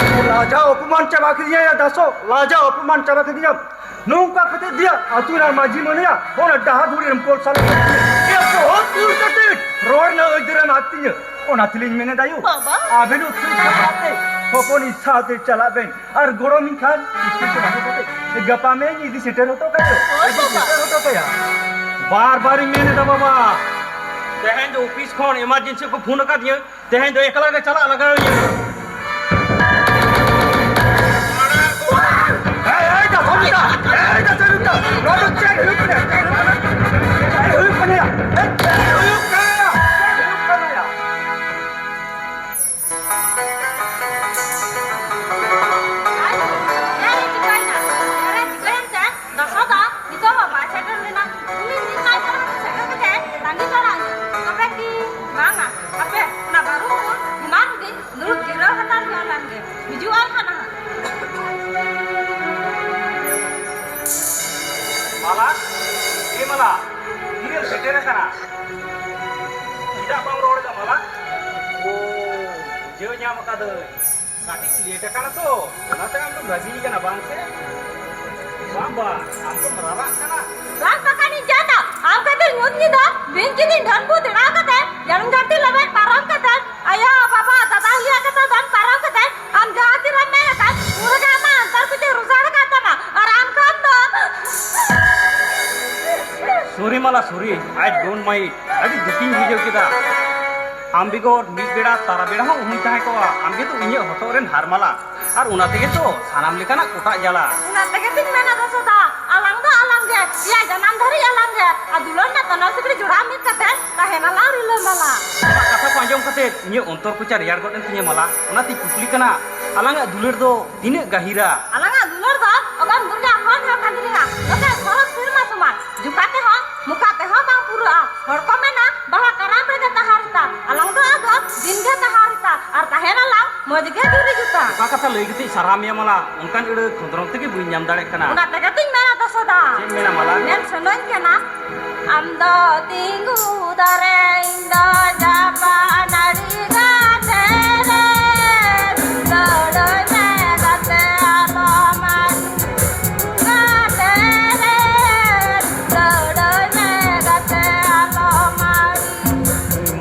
ᱞᱟᱡᱟᱣ ᱚᱯᱚᱢᱟᱱ ᱪᱟᱵᱟ ᱠᱮᱫᱤᱧᱟ ᱭᱟ ᱫᱟᱥᱚ, ᱞᱟᱡᱟᱣ ᱚᱯᱚᱢᱟᱱ ᱪᱟᱵᱟ ᱠᱮᱫᱤᱧᱟᱢ᱾ ᱱᱚᱝᱠᱟ ᱠᱟᱛᱮ ᱫᱤᱭᱟ ᱟᱹᱛᱩ ᱨᱮᱱ ᱢᱟᱹᱡᱷᱤ ᱢᱟᱹᱱᱤᱭᱟ ᱚᱱᱟ ᱰᱟᱦᱟ ᱫᱷᱩᱲᱤ ᱨᱮᱢ ᱠᱚᱞ ᱥᱟᱞᱟ ᱠᱟᱛᱮ ᱮ ᱵᱚᱦᱚᱜ ᱛᱩᱞ ᱠᱟᱛᱮ ᱨᱚᱲ ᱨᱮᱱᱟᱜ ᱟᱹᱭᱫᱟᱹᱨ ᱮᱢ ᱟᱫ ᱛᱤᱧᱟᱹ᱾ ᱚᱱᱟ ᱛᱮᱞᱤᱧ ᱢᱮᱱᱮᱫᱟ ᱭᱩ, ᱵᱟᱵᱟ᱾ ᱟᱵᱮᱱ ᱩᱛᱷᱟᱹᱨ ᱥᱟᱯᱲᱟᱣ ᱛᱮ ᱦᱚᱯᱚᱱ ᱤᱪᱪᱷᱟ ᱛᱮ ᱪᱟᱞᱟᱜ ᱵᱮᱱ᱾ ᱟᱨ ᱜᱚᱲᱚᱢ ᱤᱧ ᱠᱷᱟᱱ ᱤᱥᱠᱩᱞ ᱛᱮ ᱵᱟᱹᱜᱤ ᱠᱟᱛᱮ ᱜᱟᱯᱟ ᱢᱮᱭᱟᱧ ᱤᱫᱤ ᱥᱮᱴᱮᱨ ᱦᱚᱴᱚ ᱠᱟᱭᱟ᱾ ᱦᱳᱭ, ᱤᱫᱤ ᱵᱟᱵᱟ᱾ ᱥᱮᱴᱮᱨ ᱦᱚᱴᱚ ᱠᱟᱭᱟ᱾ ᱵᱟᱨ ᱵᱟᱨᱤᱧ ᱢᱮᱱ ᱮᱫᱟ ᱵᱟᱵᱟ, ᱛᱮᱦᱮᱧ ᱫᱚ ᱚᱯᱷᱤᱥ ᱠᱷᱚᱱ ᱮᱢᱟᱨᱡᱮᱱᱥᱤ ᱠᱚ ᱯᱷᱳᱱ ᱟᱠᱟᱫᱤᱧᱟᱹ, ᱛᱮᱦᱮᱧ ᱫᱚ ᱮᱠᱞᱟ ᱜᱮ ᱪᱟᱞᱟᱜ ᱞᱟᱜᱟᱣ ᱤᱧᱟᱹ᱾ ᱮᱭ, ᱮᱭ, ᱫᱟᱥᱟ ᱵᱮᱴᱟ, ᱮᱭ, ᱫᱟᱥᱟ ᱵᱮᱴᱟ, ᱱᱚᱣᱟ ᱫᱚ ᱪᱮᱫ ᱦᱩᱭᱩᱜ ᱠᱟᱱᱟ? ᱪᱮᱫ ᱦᱩᱭᱩᱜ ᱠᱟᱱᱟ? ᱮᱭ, ᱪᱮᱫ ᱦᱩᱭᱩᱜ ᱠᱟᱱᱟ? ᱪᱮᱫ ᱦᱩᱭᱩᱜ ᱠᱟᱱᱟ? ᱟᱭᱳ, ᱮᱨᱮ ᱪᱤᱠᱟᱹᱭᱮᱱᱟ? ᱮᱨᱮ ᱪᱤᱠᱟᱹᱭᱮᱱ ᱛᱮ? ᱫᱟᱥᱟ ᱫᱟ ᱱᱤᱛᱚᱜ ᱦᱚᱸ ᱵᱟᱭ ᱥᱮᱴᱮᱨ ᱞᱮᱱᱟ᱾ ᱩᱱᱤ ᱢᱤᱫ ᱢᱟᱭ ᱥᱮᱴᱮᱨ ᱠᱟᱛᱮ ᱛᱟᱺᱜᱤ ᱛᱟᱲᱟᱜ ᱤᱧ᱾ ᱛᱚᱵᱮ ᱠᱤ ᱵᱟᱝᱟ? ᱦᱟᱯᱮ, ᱚᱱᱟ ᱵᱟᱹᱨᱩ ᱠᱚ ᱮᱢᱟᱱ ᱜᱤᱧ ᱫᱩᱲᱩᱵ ᱡᱤᱨᱟᱹᱣ ᱦᱟᱛᱟᱲ ᱧᱚᱜ ᱞᱮᱱ ᱜᱮ᱾ ᱦᱤᱡᱩᱜ ᱟᱭ ᱦᱟᱸᱜ ᱱᱟᱦᱟᱜ᱾ ᱢᱟᱞᱟ, ᱮ ᱢᱟᱞᱟ, ᱛᱤᱨᱮᱢ ᱥᱮᱴᱮᱨ ᱟᱠᱟᱱᱟ? ᱪᱮᱫᱟᱜ ᱵᱟᱢ ᱨᱚᱲ ᱮᱫᱟ ᱢᱟᱞᱟ? ᱳ, ᱵᱩᱡᱷᱟᱹᱣ ᱧᱟᱢ ᱟᱠᱟᱫᱟᱹᱧ᱾ ᱠᱟᱹᱴᱤᱡ ᱞᱮᱴ ᱟᱠᱟᱱᱟ ᱛᱚ, ᱚᱱᱟᱛᱮ ᱟᱢ ᱫᱚᱢ ᱨᱟᱹᱜᱤ ᱟᱠᱟᱱᱟ ᱵᱟᱝ ᱥᱮ? ᱵᱟᱝ, ᱵᱟᱝ, ᱟᱢ ᱫᱚᱢ ᱨᱟᱨᱟᱜ ᱠᱟᱱᱟ᱾ ᱨᱟᱜ ᱵᱟᱠᱷᱟᱱᱤᱧ ᱪᱮᱫᱟ? ᱟᱢ ᱠᱷᱟᱹᱛᱤᱨ ᱧᱩᱛ ᱧᱤᱫᱟᱹ ᱵᱤᱧ ᱠᱤᱫᱤᱧ ᱰᱷᱟᱹᱱ ᱠᱚ ᱫᱟᱹᱲᱟᱣ ᱠᱟᱛᱮ, ᱡᱟᱹᱱᱩᱢ ᱡᱷᱟᱹᱱᱴᱤ ᱞᱮᱵᱮᱫ ᱯᱟᱨᱚᱢ ᱠᱟᱛᱮ, ᱟᱭᱳ, ᱵᱟᱵᱟ, ᱫᱟᱫᱟ, ᱦᱤᱞᱤᱭᱟᱜ ᱠᱟᱛᱷᱟ ᱫᱚᱱ ᱯᱟᱨᱚᱢ ᱠᱟᱛᱮ, ᱟᱢ ᱡᱟᱦᱟᱸ ᱛᱤᱱᱟᱹᱜ ᱮᱢ ᱢᱮᱱ ᱟᱠᱟᱫ, ᱩᱱ ᱨᱮᱜᱮ ᱟᱢᱟᱜ ᱟᱱᱛᱟᱨ ᱠᱩᱪᱮ ᱨᱩᱡᱷᱟᱹᱣ ᱟᱠᱟᱫ ᱛᱟᱢᱟ᱾ ᱟᱨ ᱟᱢ ᱠᱷᱟᱱ ᱫᱚ Sorry ᱢᱟᱞᱟ, sorry, I don't mind. ᱟᱹᱰᱤ ᱫᱩᱠᱤᱧ ᱵᱩᱡᱷᱟᱹᱣ ᱠᱮᱫᱟ᱾ ᱟᱢ ᱵᱮᱜᱚᱨ ᱢᱤᱫ ᱵᱮᱲᱟ ᱛᱟᱨᱟ ᱵᱮᱲᱟ ᱦᱚᱸ ᱚᱦᱚᱧ ᱛᱟᱦᱮᱸ ᱠᱚᱜᱼᱟ᱾ ᱟᱢ ᱜᱮᱛᱚ ᱤᱧᱟᱹᱜ ᱦᱚᱴᱚᱜ ᱨᱮᱱ ᱦᱟᱨ ᱢᱟᱞᱟ᱾ ᱟᱨ ᱚᱱᱟ ᱛᱮᱜᱮ ᱛᱚ ᱥᱟᱱᱟᱢ ᱞᱮᱠᱟᱱᱟᱜ ᱠᱚᱴᱟᱜ ᱡᱟᱞᱟ᱾ ᱚᱱᱟ ᱛᱮᱜᱮ ᱛᱤᱧ ᱢᱮᱱᱟ ᱫᱚᱥᱚᱫᱟ, ᱟᱞᱟᱝ ᱫᱚ ᱟᱞᱟᱝ ᱜᱮ, ᱮᱭᱟᱭ ᱡᱟᱱᱟᱢ ᱫᱷᱟᱹᱨᱤᱡ ᱟᱞᱟᱝ ᱜᱮ, ᱟᱨ ᱫᱩᱞᱟᱹᱲ ᱨᱮᱱᱟᱜ ᱛᱚᱱᱚᱞ ᱥᱤᱠᱲᱤ ᱡᱚᱲᱟᱣ ᱢᱤᱫ ᱠᱟᱛᱮ ᱛᱟᱦᱮᱱᱟᱞᱟᱝ ᱨᱤᱞᱟᱹᱢᱟᱞᱟ᱾ ᱟᱢᱟᱜ ᱠᱟᱛᱷᱟ ᱠᱚ ᱟᱸᱡᱚᱢ ᱠᱟᱛᱮ ᱤᱧᱟᱹᱜ ᱚᱱᱛᱚᱨ ᱠᱚᱪᱟ ᱨᱮᱭᱟᱲ ᱜᱚᱫ ᱮᱱ ᱛᱤᱧᱟᱹ ᱢᱟᱞᱟ᱾ ᱚᱱᱟᱛᱤᱧ ᱠᱩᱠᱞᱤ ᱠᱟᱱᱟ, ᱟᱞᱟᱝᱟᱜ ᱫᱩᱞᱟᱹᱲ ᱫᱚ ᱛᱤᱱᱟᱹᱜ ᱜᱟᱹᱦᱤᱨᱟ? ᱟᱞᱟᱝᱟᱜ ᱫᱩᱞᱟᱹᱲ ᱫᱚ ᱚᱜᱟᱢ ᱫᱩᱨᱜᱟ ᱠᱷᱚᱱ ᱦᱚᱸ ᱠᱷᱟᱸᱡᱽ ᱞᱮᱱᱟ, ᱱᱚᱛᱮ ᱥᱚᱨᱚᱜ ᱥᱮᱨᱢᱟ ᱥᱚᱢᱟᱱ, ᱡᱚᱠᱷᱟ ᱛᱮᱦᱚᱸ ᱢᱚᱠᱟ ᱛᱮᱦᱚᱸ ᱵᱟᱝ ᱯᱩᱨᱟᱹᱜᱼᱟ᱾ ᱦᱚᱲ ᱠᱚ ᱢᱮᱱᱟ, ᱵᱟᱦᱟ ᱠᱟᱨᱟᱢ ᱨᱮᱜᱮ ᱛᱟᱦᱟᱸ ᱨᱤᱛᱟ᱾ ᱟᱞᱟᱝ ᱫᱚ ᱟᱫᱚ ᱫᱤᱱ ᱜᱮ ᱛᱟᱦᱟᱸ ᱨᱤᱛᱟ, ᱟᱨ ᱛᱟᱦᱮᱱᱟᱞᱟᱝ ᱢᱚᱡᱽ ᱜᱮ ᱡᱩᱨᱤ ᱡᱩᱛᱟ᱾ ᱚᱠᱟ ᱠᱟᱛᱷᱟ ᱞᱟᱹᱭ ᱠᱟᱛᱮ ᱥᱟᱨᱦᱟᱣ ᱢᱮᱭᱟ ᱢᱟᱞᱟ, ᱚᱱᱠᱟᱱ ᱟᱹᱲᱟᱹ ᱠᱷᱚᱸᱫᱽᱨᱚᱝ ᱛᱮᱜᱮ ᱵᱟᱹᱧ ᱧᱟᱢ ᱫᱟᱲᱮᱭᱟᱜ ᱠᱟᱱᱟ᱾ ᱚᱱᱟ ᱛᱮᱜᱮ ᱛᱤᱧ ᱢᱮᱱᱟ ᱫᱚᱥᱚᱫᱟ᱾ ᱪᱮᱫ ᱮᱢ ᱢᱮᱱᱟ ᱢᱟᱞᱟ? ᱢᱮᱱ ᱥᱟᱱᱟᱧ ᱠᱟᱱᱟ, ᱟᱢ ᱫᱚ ᱛᱤᱸᱜᱩ ᱫᱟᱨᱮ, ᱤᱧ ᱫᱚ ᱡᱟᱯᱟᱜ ᱱᱟᱹᱲᱤ ᱜᱟᱛᱮ ᱨᱮ, ᱫᱟᱹᱲᱟᱹᱭ ᱢᱮ ᱜᱟᱛᱮ ᱟᱞᱚᱢ ᱟᱹᱲᱤ᱾ ᱜᱟᱛᱮ ᱨᱮ, ᱫᱟᱹᱲᱟᱹᱭ ᱢᱮ ᱜᱟᱛᱮ ᱟᱞᱚᱢ ᱟᱹᱲᱤ᱾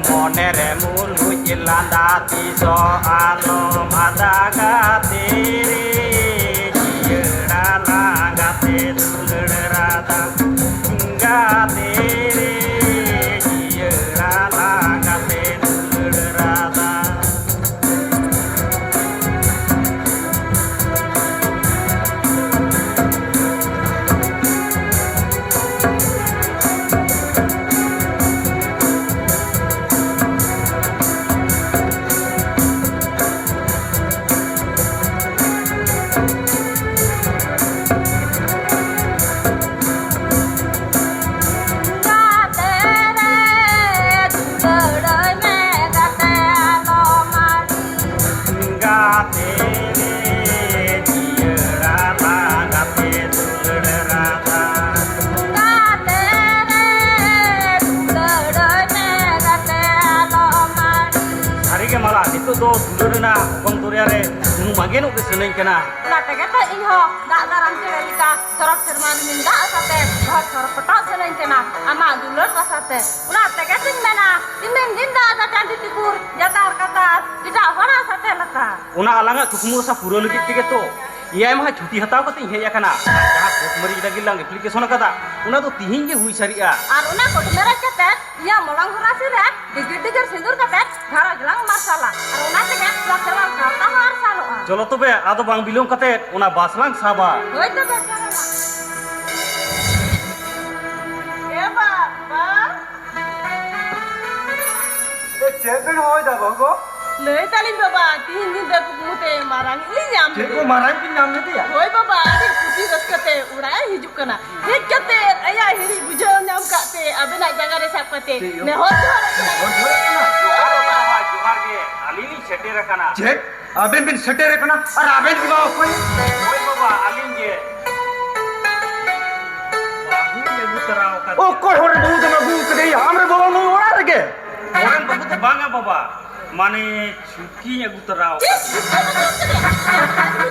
ᱢᱚᱱᱮ ᱨᱮ ᱢᱩᱞᱩᱡ ᱞᱟᱸᱫᱟ ᱛᱤᱥ ᱦᱚᱸ ᱟᱞᱚᱢ ᱟᱫᱟ ᱜᱟᱛᱮ ᱨᱮ, ᱡᱤᱭᱟᱹᱲ ᱟᱞᱟᱝ ᱜᱟᱛᱮ ᱫᱩᱞᱟᱹᱲ ᱨᱟᱫᱟ᱾ ᱜᱟᱛᱮ ᱨᱮ, ᱡᱤᱭᱟᱹᱲ ᱟᱞᱟᱝ ᱜᱟᱛᱮ ᱫᱩᱞᱟᱹᱲ ᱨᱟᱫᱟ᱾ ᱜᱟᱛᱮ ᱨᱮ, ᱫᱩᱞᱟᱹᱲ ᱢᱮ ᱜᱟᱛᱮ ᱟᱞᱚᱢ ᱟᱹᱲᱤ᱾ ᱜᱟᱛᱮ ᱨᱮ, ᱡᱤᱭᱟᱹᱲ ᱟᱞᱟᱝ ᱜᱟᱛᱮ ᱫᱩᱞᱟᱹᱲ ᱨᱟᱫᱟ᱾ ᱜᱟᱛᱮ ᱨᱮ, ᱫᱩᱞᱟᱹᱲ ᱢᱮ ᱜᱟᱛᱮ ᱟᱞᱚᱢ ᱟᱹᱲᱤ᱾ ᱥᱟᱹᱨᱤᱜᱮ ᱢᱟᱞᱟ, ᱱᱤᱛᱚᱜ ᱫᱚ ᱫᱩᱞᱟᱹᱲ ᱨᱮᱱᱟᱜ ᱚᱜᱚᱢ ᱫᱚᱨᱭᱟ ᱨᱮ ᱩᱱᱩᱢ ᱟᱸᱜᱮᱱᱚᱜ ᱜᱮ ᱥᱟᱱᱟᱧ ᱠᱟᱱᱟ᱾ ᱚᱱᱟ ᱛᱮᱜᱮ ᱛᱚ ᱤᱧ ᱦᱚᱸ ᱫᱟᱜ ᱫᱟᱨᱟᱢ ᱪᱮᱬᱮ ᱞᱮᱠᱟ ᱥᱚᱨᱚᱜ ᱥᱮᱨᱢᱟ ᱨᱤᱢᱤᱞ ᱫᱟᱜ ᱟᱥᱟᱛᱮ ᱜᱷᱚᱨ ᱥᱚᱨᱯᱚᱴᱟᱜ ᱥᱟᱱᱟᱧ ᱠᱟᱱᱟ ᱟᱢᱟᱜ ᱫᱩᱞᱟᱹᱲ ᱟᱥᱟᱛᱮ᱾ ᱚᱱᱟ ᱛᱮᱜᱮ ᱛᱤᱧ ᱢᱮᱱᱟ, ᱛᱤᱢᱤᱱ ᱫᱤᱱ ᱫᱚ ᱟᱫᱚ ᱴᱟᱺᱰᱤ ᱴᱤᱠᱩᱨ ᱡᱟᱛᱟᱨ ᱠᱟᱛᱟᱨ ᱮᱴᱟᱜ ᱦᱚᱲᱟᱜ ᱥᱟᱛᱮ ᱞᱟᱛᱟᱨ᱾ ᱚᱱᱟ ᱟᱞᱟᱝᱟᱜ ᱠᱩᱠᱢᱩ ᱟᱥᱟ ᱯᱩᱨᱟᱹᱣ ᱞᱟᱹᱜᱤᱫ ᱛᱮᱜᱮ ᱛᱚ ᱮᱭᱟᱭ ᱢᱟᱦᱟ ᱪᱷᱩᱴᱤ ᱦᱟᱛᱟᱣ ᱠᱟᱛᱮ ᱤᱧ ᱦᱮᱡ ᱟᱠᱟᱱᱟ᱾ ᱟᱨ ᱡᱟᱦᱟᱸ ᱠᱳᱨᱴ ᱢᱟᱹᱨᱤᱡ ᱞᱟᱹᱜᱤᱫ ᱞᱟᱝ ᱮᱯᱞᱤᱠᱮᱥᱚᱱ ᱟᱠᱟᱫᱟ, ᱚᱱᱟ ᱫᱚ ᱛᱤᱦᱤᱧ ᱜᱮ ᱦᱩᱭ ᱥᱟᱹᱨᱤᱜᱼᱟ᱾ ᱟᱨ ᱚᱱᱟ ᱠᱳᱨᱴ ᱢᱮᱨᱮᱡ ᱠᱟᱛᱮ ᱤᱧᱟᱹᱜ ᱢᱚᱲᱚᱝ ᱦᱚᱨᱟᱥᱤ ᱨᱮ ᱰᱤᱜᱤᱨ ᱰᱤᱜᱤᱨ ᱥᱤᱸᱫᱩᱨ ᱠᱟᱛᱮ ᱜᱷᱟᱨᱚᱸᱡᱽ ᱞᱟᱝ ᱢᱟᱨᱥᱟᱞᱟ᱾ ᱟᱨ ᱚᱱᱟ ᱛᱮᱜᱮ ᱱᱚᱣᱟ ᱠᱷᱮᱨᱣᱟᱞ ᱥᱟᱶᱛᱟ ᱦᱚᱸ ᱟᱨᱥᱟᱞᱚᱜᱼᱟ᱾ ᱪᱚᱞᱚ ᱛᱚᱵᱮ, ᱟᱫᱚ ᱵᱟᱝ ᱵᱤᱞᱚᱢ ᱠᱟᱛᱮ ᱚᱱᱟ ᱵᱟᱥ ᱞᱟᱝ ᱥᱟᱵᱟ᱾ ᱦᱳᱭ ᱛᱚᱵᱮ, ᱪᱚᱞᱚ ᱱᱟ᱾ ᱮ ᱵᱟᱵᱟ᱾ ᱮ, ᱪᱮᱫ ᱵᱮᱱ ᱦᱚᱦᱚᱭᱮᱫᱟ ᱵᱟᱹᱦᱩ ᱜᱚ? ᱞᱟᱹᱭ ᱛᱟᱞᱤᱧ ᱵᱟᱵᱟ, ᱛᱤᱦᱤᱧ ᱧᱤᱫᱟᱹ ᱠᱩᱠᱢᱩ ᱛᱮ ᱢᱟᱨᱟᱝ ᱤᱡ ᱞᱤᱧ ᱧᱟᱢ ᱪᱮᱫ ᱠᱚ ᱞᱮᱫᱮᱭᱟ᱾ ᱢᱟᱨᱟᱝ ᱵᱤᱱ ᱧᱟᱢ ᱞᱮᱫᱮᱭᱟ? ᱦᱳᱭ ᱵᱟᱵᱟ, ᱟᱹᱰᱤ ᱠᱩᱥᱤ ᱨᱟᱹᱥᱠᱟᱹ ᱛᱮ ᱚᱲᱟᱜ ᱮ ᱦᱤᱡᱩᱜ ᱠᱟᱱᱟ᱾ ᱦᱮᱡ ᱠᱟᱛᱮ ᱟᱭᱟᱜ ᱦᱤᱲᱤᱡ ᱵᱩᱡᱷᱟᱹᱣ ᱧᱟᱢ ᱠᱟᱜ ᱛᱮ ᱟᱵᱮᱱᱟᱜ ᱡᱟᱸᱜᱟ ᱨᱮ ᱥᱟᱵ ᱠᱟᱛᱮ ᱪᱮᱫ ᱭᱚ? ᱱᱮᱦᱚᱨ ᱡᱚᱦᱟᱨᱚᱜ ᱠᱟᱱᱟ᱾ ᱱᱮᱦᱚᱨ ᱡᱚᱦᱟᱨᱚᱜ ᱠᱟᱱᱟ? ᱦᱳᱭ ᱵᱟᱵᱟ᱾ ᱡᱚᱦᱟᱨ ᱜᱮ, ᱟᱹᱞᱤᱧ ᱞᱤᱧ ᱥᱮᱴᱮᱨ ᱟᱠᱟᱱᱟ᱾ ᱪᱮᱫ? ᱟᱵᱮᱱ ᱵᱮᱱ ᱥᱮᱴᱮᱨ ᱟᱠᱟᱱᱟ ᱟᱨ ᱟᱵᱮᱱ ᱜᱮ ᱵᱟᱵᱟ ᱚᱠᱚᱭ? ᱦᱳᱭ ᱵᱟᱵᱟ, ᱟᱹᱞᱤᱧ ᱜᱮ᱾ ᱵᱟᱹᱦᱩᱧ ᱟᱹᱜᱩ ᱛᱚᱨᱟ ᱟᱠᱟᱫᱮᱭᱟ᱾ ᱚᱠᱚᱭ ᱦᱚᱲ ᱵᱟᱹᱦᱩ ᱫᱚᱢ ᱟᱹᱜᱩ ᱟᱠᱟᱫᱮᱭᱟ? ᱟᱢ ᱨᱮ ᱵᱟᱵᱟ ᱱᱩᱭ ᱚᱲᱟᱜ ᱨᱮᱜᱮ? ᱱᱚᱰᱮᱱ ᱵᱟᱹᱦᱩ ᱫᱚ ᱵᱟᱝᱟ ᱵᱟᱵᱟ, ᱢᱟᱱᱮ ᱪᱷᱩᱴᱠᱤᱧ ᱟᱹᱜᱩ ᱛᱚᱨᱟ ᱟᱠᱟᱫᱮᱭᱟ᱾ ᱪᱮᱫ?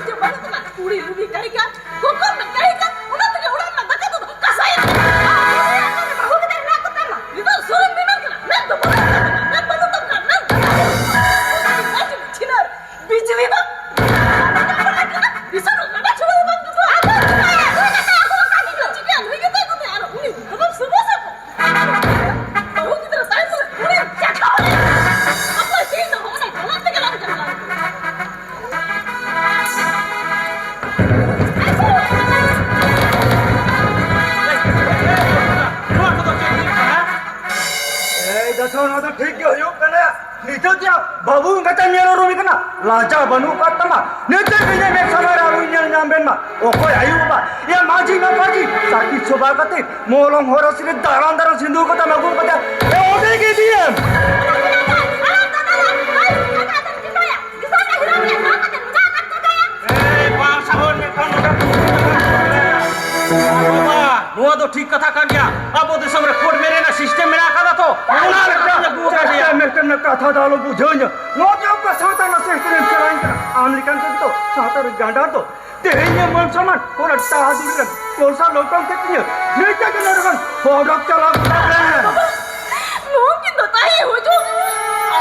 ᱪᱮᱫ ᱵᱟᱹᱱᱩᱜ ᱛᱟᱢᱟ? ᱠᱩᱲᱤ ᱞᱩᱵᱤ ᱠᱟᱹᱦᱤ ᱠᱟᱱ, ᱜᱚᱜᱚ ᱨᱮᱱᱟᱜ ᱠᱟᱹᱦᱤ ᱠᱟᱱ, ᱚᱱᱟ ᱛᱮᱜᱮ ᱚᱲᱟᱜ ᱨᱮᱱᱟᱜ ᱫᱟᱠᱟ ᱫᱚ ᱠᱟᱥᱟᱭ ᱟᱠᱟᱱᱟ᱾ ᱟᱨ ᱟᱯᱮ ᱚᱲᱟᱜ ᱨᱮ ᱵᱟᱹᱦᱩ ᱠᱟᱛᱮ ᱢᱮᱱᱟᱜ ᱠᱚ ᱛᱟᱢᱟ᱾ ᱱᱤᱛᱚᱜ ᱥᱩᱨᱮᱢ ᱵᱮᱱᱟᱣ ᱠᱟᱱᱟ, ᱢᱮᱫ ᱫᱚ ᱵᱟᱹᱱᱩᱜ ᱛᱟᱢᱟ, ᱢᱮᱫ ᱵᱟᱹᱱᱩᱜ ᱛᱟᱢᱟ, ᱢᱮᱫ ᱵᱟᱹᱱᱩᱜ ᱛᱟᱢᱟ᱾ ᱪᱷᱤᱱᱟᱹᱨ᱾ ᱵᱤᱡᱽᱞᱤ ᱫᱚ ᱫᱤᱥᱚᱢ ᱨᱮ ᱞᱟᱸᱰᱟ ᱪᱷᱩᱲᱟᱹᱣ ᱵᱟᱝ ᱛᱩᱫᱩᱜᱼᱟ᱾ ᱟᱫᱚ ᱪᱤᱠᱟᱹᱭᱟ? ᱱᱩᱭ ᱜᱮᱛᱟᱭ ᱜᱚᱛᱮ, ᱟᱨ ᱩᱱᱤ ᱫᱚ ᱥᱩᱵᱷᱟᱥ ᱟᱠᱚ᱾ ᱵᱟᱹᱦᱩ ᱜᱤᱫᱽᱨᱟᱹ ᱛᱟᱭᱚᱢ ᱨᱮ ᱩᱱᱤ ᱪᱟᱠᱷᱟ ᱵᱚᱞᱮ᱾ ᱟᱯᱮ ᱛᱮᱦᱮᱧ ᱫᱚ ᱦᱚᱸᱜᱼᱚ ᱱᱟ ᱡᱟᱞᱟ ᱛᱮᱜᱮ ᱞᱟᱝ ᱪᱟᱞᱟᱜᱼᱟ᱾ ᱱᱚᱣᱟ ᱠᱚᱫᱚ ᱪᱮᱫ ᱦᱩᱭᱩᱜ ᱠᱟᱱᱟ? ᱮᱭ ᱫᱟᱥᱟ, ᱱᱚᱣᱟ ᱫᱚ ᱴᱷᱤᱠ ᱜᱮ ᱦᱩᱭᱩᱜ ᱠᱟᱱᱟ᱾ ᱱᱤᱛᱚᱜ ᱡᱟ ᱵᱟᱹᱵᱩ ᱮᱸᱜᱟᱛᱮᱢ ᱧᱮᱞ ᱩᱨᱩᱢᱮ ᱠᱟᱱᱟ, ᱞᱟᱡᱟ ᱵᱟᱹᱱᱩᱜ ᱟᱠᱟᱫ ᱛᱟᱢᱟ᱾ ᱱᱤᱛᱚᱜ ᱜᱮ ᱤᱧᱟᱹᱜ ᱢᱮᱫ ᱥᱟᱢᱟᱝ ᱨᱮ ᱟᱞᱚᱭ ᱧᱮᱞ ᱧᱟᱢ ᱵᱮᱱ ᱢᱟ᱾ ᱚᱠᱚᱭ ᱟᱭᱳ ᱵᱟᱵᱟ, ᱮ ᱢᱟᱹᱡᱷᱤ ᱢᱟᱯᱟᱡᱷᱤ, ᱥᱟᱹᱠᱷᱤ ᱥᱚᱵᱷᱟ ᱠᱟᱛᱮ ᱢᱚᱞᱚᱝ ᱦᱚᱨᱚᱥ ᱨᱮ ᱫᱟᱨᱟᱢ ᱫᱟᱨᱟᱢ ᱥᱤᱸᱫᱩᱨ ᱠᱟᱛᱮᱢ ᱟᱹᱜᱩ ᱠᱟᱫᱮᱭᱟ᱾ ᱮ, ᱚᱸᱰᱮ ᱜᱮ ᱤᱫᱤᱭᱮᱢ᱾ ᱮᱭ, ᱵᱟᱝ ᱥᱟᱦᱚ ᱞᱮᱠᱷᱟᱱ ᱱᱚᱰᱮ ᱵᱟᱵᱟ, ᱱᱚᱣᱟ ᱫᱚ ᱴᱷᱤᱠ ᱠᱟᱛᱷᱟ ᱠᱟᱱ ᱜᱮᱭᱟ᱾ ᱟᱵᱚ ᱫᱤᱥᱚᱢ ᱨᱮ ᱠᱳᱨᱴ ᱢᱮᱨᱮᱡ ᱨᱮᱱᱟᱜ ᱥᱤᱥᱴᱮᱢ ᱢᱮᱱᱟᱜ ᱟᱠᱟᱫᱟ ᱛᱚ, ᱚᱱᱟ ᱞᱮᱠᱟ ᱟᱹᱜᱩ ᱟᱠᱟᱫᱮᱭᱟ᱾ ᱢᱤᱫᱴᱮᱱ ᱠᱟᱛᱷᱟ ᱫᱚ ᱟᱞᱚ ᱵᱩᱡᱷᱟᱹᱣ ᱧᱚᱜ᱾ ᱱᱚᱣᱟ ᱫᱚ ᱚᱠᱟ ᱥᱟᱶᱛᱟ ᱨᱮᱱᱟᱜ ᱥᱤᱥᱴᱮᱢ ᱮᱢ ᱪᱟᱞᱟᱣᱮᱱ ᱠᱟᱱᱟ? ᱟᱢ ᱞᱮᱠᱟᱱ ᱠᱚᱜᱮ ᱛᱚ ᱥᱟᱶᱛᱟ ᱨᱮ ᱜᱟᱸᱰᱟᱨ ᱫᱚ᱾ ᱛᱮᱦᱮᱧ ᱤᱧᱟᱹᱜ ᱢᱟᱹᱱ ᱥᱚᱢᱢᱟᱱ ᱚᱱᱟ ᱴᱟᱦᱟ ᱫᱩᱲᱤ ᱨᱮ ᱯᱚᱭᱥᱟ ᱞᱚᱴᱚᱢ ᱠᱮᱫ ᱛᱤᱧᱟᱹ᱾ ᱱᱤᱛ ᱜᱮ ᱱᱚᱰᱮ ᱠᱷᱚᱱ ᱚᱰᱚᱠ ᱪᱟᱞᱟᱣ ᱠᱚᱜ ᱢᱮ᱾ ᱱᱚᱣᱟ ᱠᱤᱱ ᱫᱚ ᱛᱟᱦᱮᱸ ᱦᱚᱪᱚ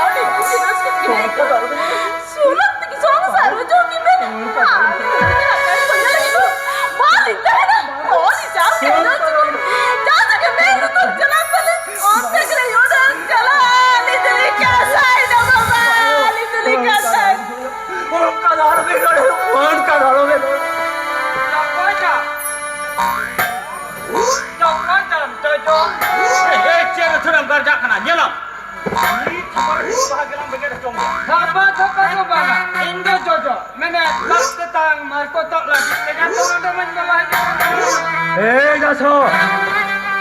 ᱟᱹᱰᱤ ᱠᱩᱥᱤ ᱨᱟᱹᱥᱠᱟᱹ ᱜᱮ᱾ ᱥᱩᱞᱩᱠ ᱛᱮᱜᱮ ᱥᱚᱝᱥᱟᱨ ᱦᱚᱪᱚ ᱠᱤᱱ ᱵᱮᱱ᱾ ᱟᱨ ᱩᱱᱠᱤᱱᱟᱜ ᱠᱟᱹᱢᱤ ᱠᱚ ᱧᱮᱞ ᱞᱟᱹᱜᱤᱫ ᱫᱚ ᱵᱟᱹᱞᱤᱧ ᱛᱟᱦᱮᱱᱟ᱾ ᱵᱟᱹᱞᱤᱧ ᱪᱟᱥ ᱠᱟᱱᱟ᱾ ᱪᱟᱥ ᱜᱮ ᱢᱮᱱ ᱨᱮᱫᱚ ᱪᱟᱞᱟᱜ ᱠᱟᱱᱟ᱾ ᱚᱱᱛᱮ ᱜᱮᱞᱮ ᱚᱰᱚᱠ ᱪᱟᱞᱟᱜᱼᱟ᱾ ᱟᱹᱞᱤᱧ ᱫᱚᱞᱤᱧ ᱠᱟᱥᱟᱭ ᱫᱚ ᱵᱟᱵᱟ, ᱟᱹᱞᱤᱧ ᱫᱚᱞᱤᱧ ᱠᱟᱥᱟᱭ᱾ ᱚᱱᱠᱟ ᱫᱚ ᱟᱞᱚ ᱮ, ᱮ, ᱪᱮᱫ ᱟᱹᱛᱷᱟᱹᱲᱟᱹᱢ ᱜᱟᱨᱡᱟᱜ ᱠᱟᱱᱟ? ᱧᱮᱞᱟᱢ᱾ ᱢᱤᱫ ᱛᱷᱟᱯᱟ ᱨᱮ ᱵᱟᱦᱟ ᱜᱮᱞᱟᱝ ᱵᱮᱸᱜᱮᱫ ᱦᱚᱪᱚ ᱢᱮᱭᱟ᱾ ᱛᱷᱟᱯᱟ ᱛᱷᱟᱯᱟ ᱫᱚ ᱵᱟᱝᱟ, ᱤᱧ ᱫᱚ ᱡᱚᱡᱚ᱾ ᱢᱮᱱᱮ ᱞᱟᱥ ᱛᱮᱛᱟᱝ ᱢᱟᱨᱠᱚᱛᱚᱜ ᱞᱟᱹᱜᱤᱫ ᱛᱮᱜᱮ ᱛᱚ ᱱᱚᱰᱮ ᱢᱟᱧ ᱵᱚᱞᱚ ᱦᱮᱡ ᱟᱠᱟᱱᱟ᱾ ᱮᱭ ᱡᱟᱥᱚ,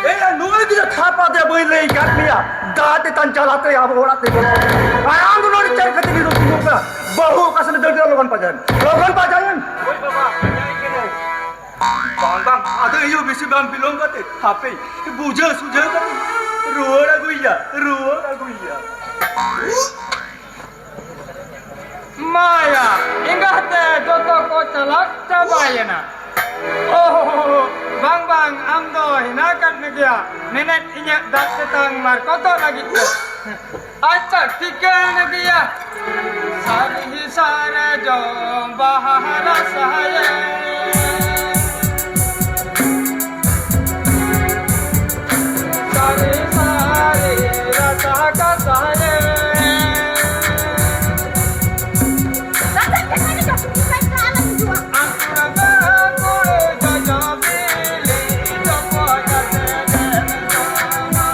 ᱮᱭ ᱱᱩᱭ ᱜᱤᱫᱽᱨᱟᱹ ᱛᱷᱟᱯᱟ ᱫᱮ ᱵᱟᱹᱧ ᱞᱟᱹᱭ ᱟᱠᱟᱫ ᱢᱮᱭᱟ᱾ ᱫᱟᱜ ᱛᱮᱛᱟᱝ ᱪᱟᱞᱟᱜ ᱛᱮ ᱟᱵᱚ ᱚᱲᱟᱜ ᱛᱮ ᱵᱚᱞᱚ᱾ ᱟᱨ ᱟᱢ ᱫᱚ ᱱᱚᱰᱮ ᱪᱮᱫ ᱠᱷᱟᱹᱛᱤᱨ ᱤᱧ ᱨᱩᱠᱤ ᱠᱟᱱᱟ? ᱵᱟᱹᱦᱩ ᱚᱠᱟ ᱥᱮᱫ ᱫᱟᱹᱲ ᱠᱮᱫᱟ? ᱞᱚᱜᱚᱱ ᱯᱟᱸᱡᱟᱭᱮᱢ, ᱞᱚᱜᱚᱱ ᱯᱟᱸᱡᱟᱭᱮᱢ᱾ ᱦᱳᱭ ᱵᱟᱵᱟ, ᱯᱟᱸᱡᱟᱭᱮ ᱠᱟᱹᱱᱟᱹᱧ᱾ ᱵᱟᱝ, ᱵᱟᱝ, ᱟᱫᱚ ᱤᱧ ᱦᱚᱸ ᱵᱮᱥᱤ ᱵᱟᱝ ᱵᱤᱞᱚᱢ ᱠᱟᱛᱮ ᱦᱟᱯᱮ ᱵᱩᱡᱷᱟᱹᱣ ᱥᱩᱡᱷᱟᱹᱣ ᱠᱟᱛᱮ ᱨᱩᱣᱟᱹᱲ ᱟᱹᱜᱩᱭᱮᱭᱟ, ᱨᱩᱣᱟᱹᱲ ᱟᱹᱜᱩᱭᱮᱭᱟ᱾ ᱢᱟᱭᱟ, ᱮᱸᱜᱟᱛᱮ ᱡᱚᱛᱚ ᱠᱚ ᱪᱟᱞᱟᱜ ᱪᱟᱵᱟᱭᱮᱱᱟ᱾ ᱳᱦᱳ, ᱵᱟᱝ, ᱵᱟᱝ, ᱟᱢ ᱫᱚ ᱦᱮᱱᱟᱜ ᱟᱠᱟᱫ ᱢᱮᱜᱮᱭᱟ᱾ ᱢᱮᱱᱮᱫ ᱤᱧᱟᱹᱜ ᱫᱟᱜ ᱛᱮᱛᱟᱝ ᱢᱟᱨᱠᱚᱛᱚᱜ ᱞᱟᱹᱜᱤᱫ ᱛᱮ᱾ ᱟᱪᱪᱷᱟ, ᱴᱷᱤᱠᱟᱹᱱ ᱜᱮᱭᱟ᱾ ᱥᱟᱹᱨᱤ ᱥᱟᱨᱡᱚᱢ ᱵᱟᱦᱟ ᱨᱟᱥᱟᱭᱮ᱾ ᱥᱟᱹᱨᱤ ᱥᱟᱹᱨᱤ ᱨᱟᱥᱟ ᱠᱟᱥᱟᱭᱮ᱾ ᱨᱟᱥᱟ ᱠᱟᱥᱟᱭᱮ ᱫᱚ ᱤᱧ ᱥᱟᱶ ᱫᱚ ᱟᱞᱚᱢ ᱦᱤᱡᱩᱜᱼᱟ᱾ ᱟᱸᱠᱩᱲ ᱵᱟᱸᱠᱩᱲ ᱡᱚᱡᱚ ᱵᱤᱞᱤ ᱪᱚᱯᱚᱡ ᱠᱟᱛᱮ ᱫᱮᱱ ᱡᱚᱢᱟ᱾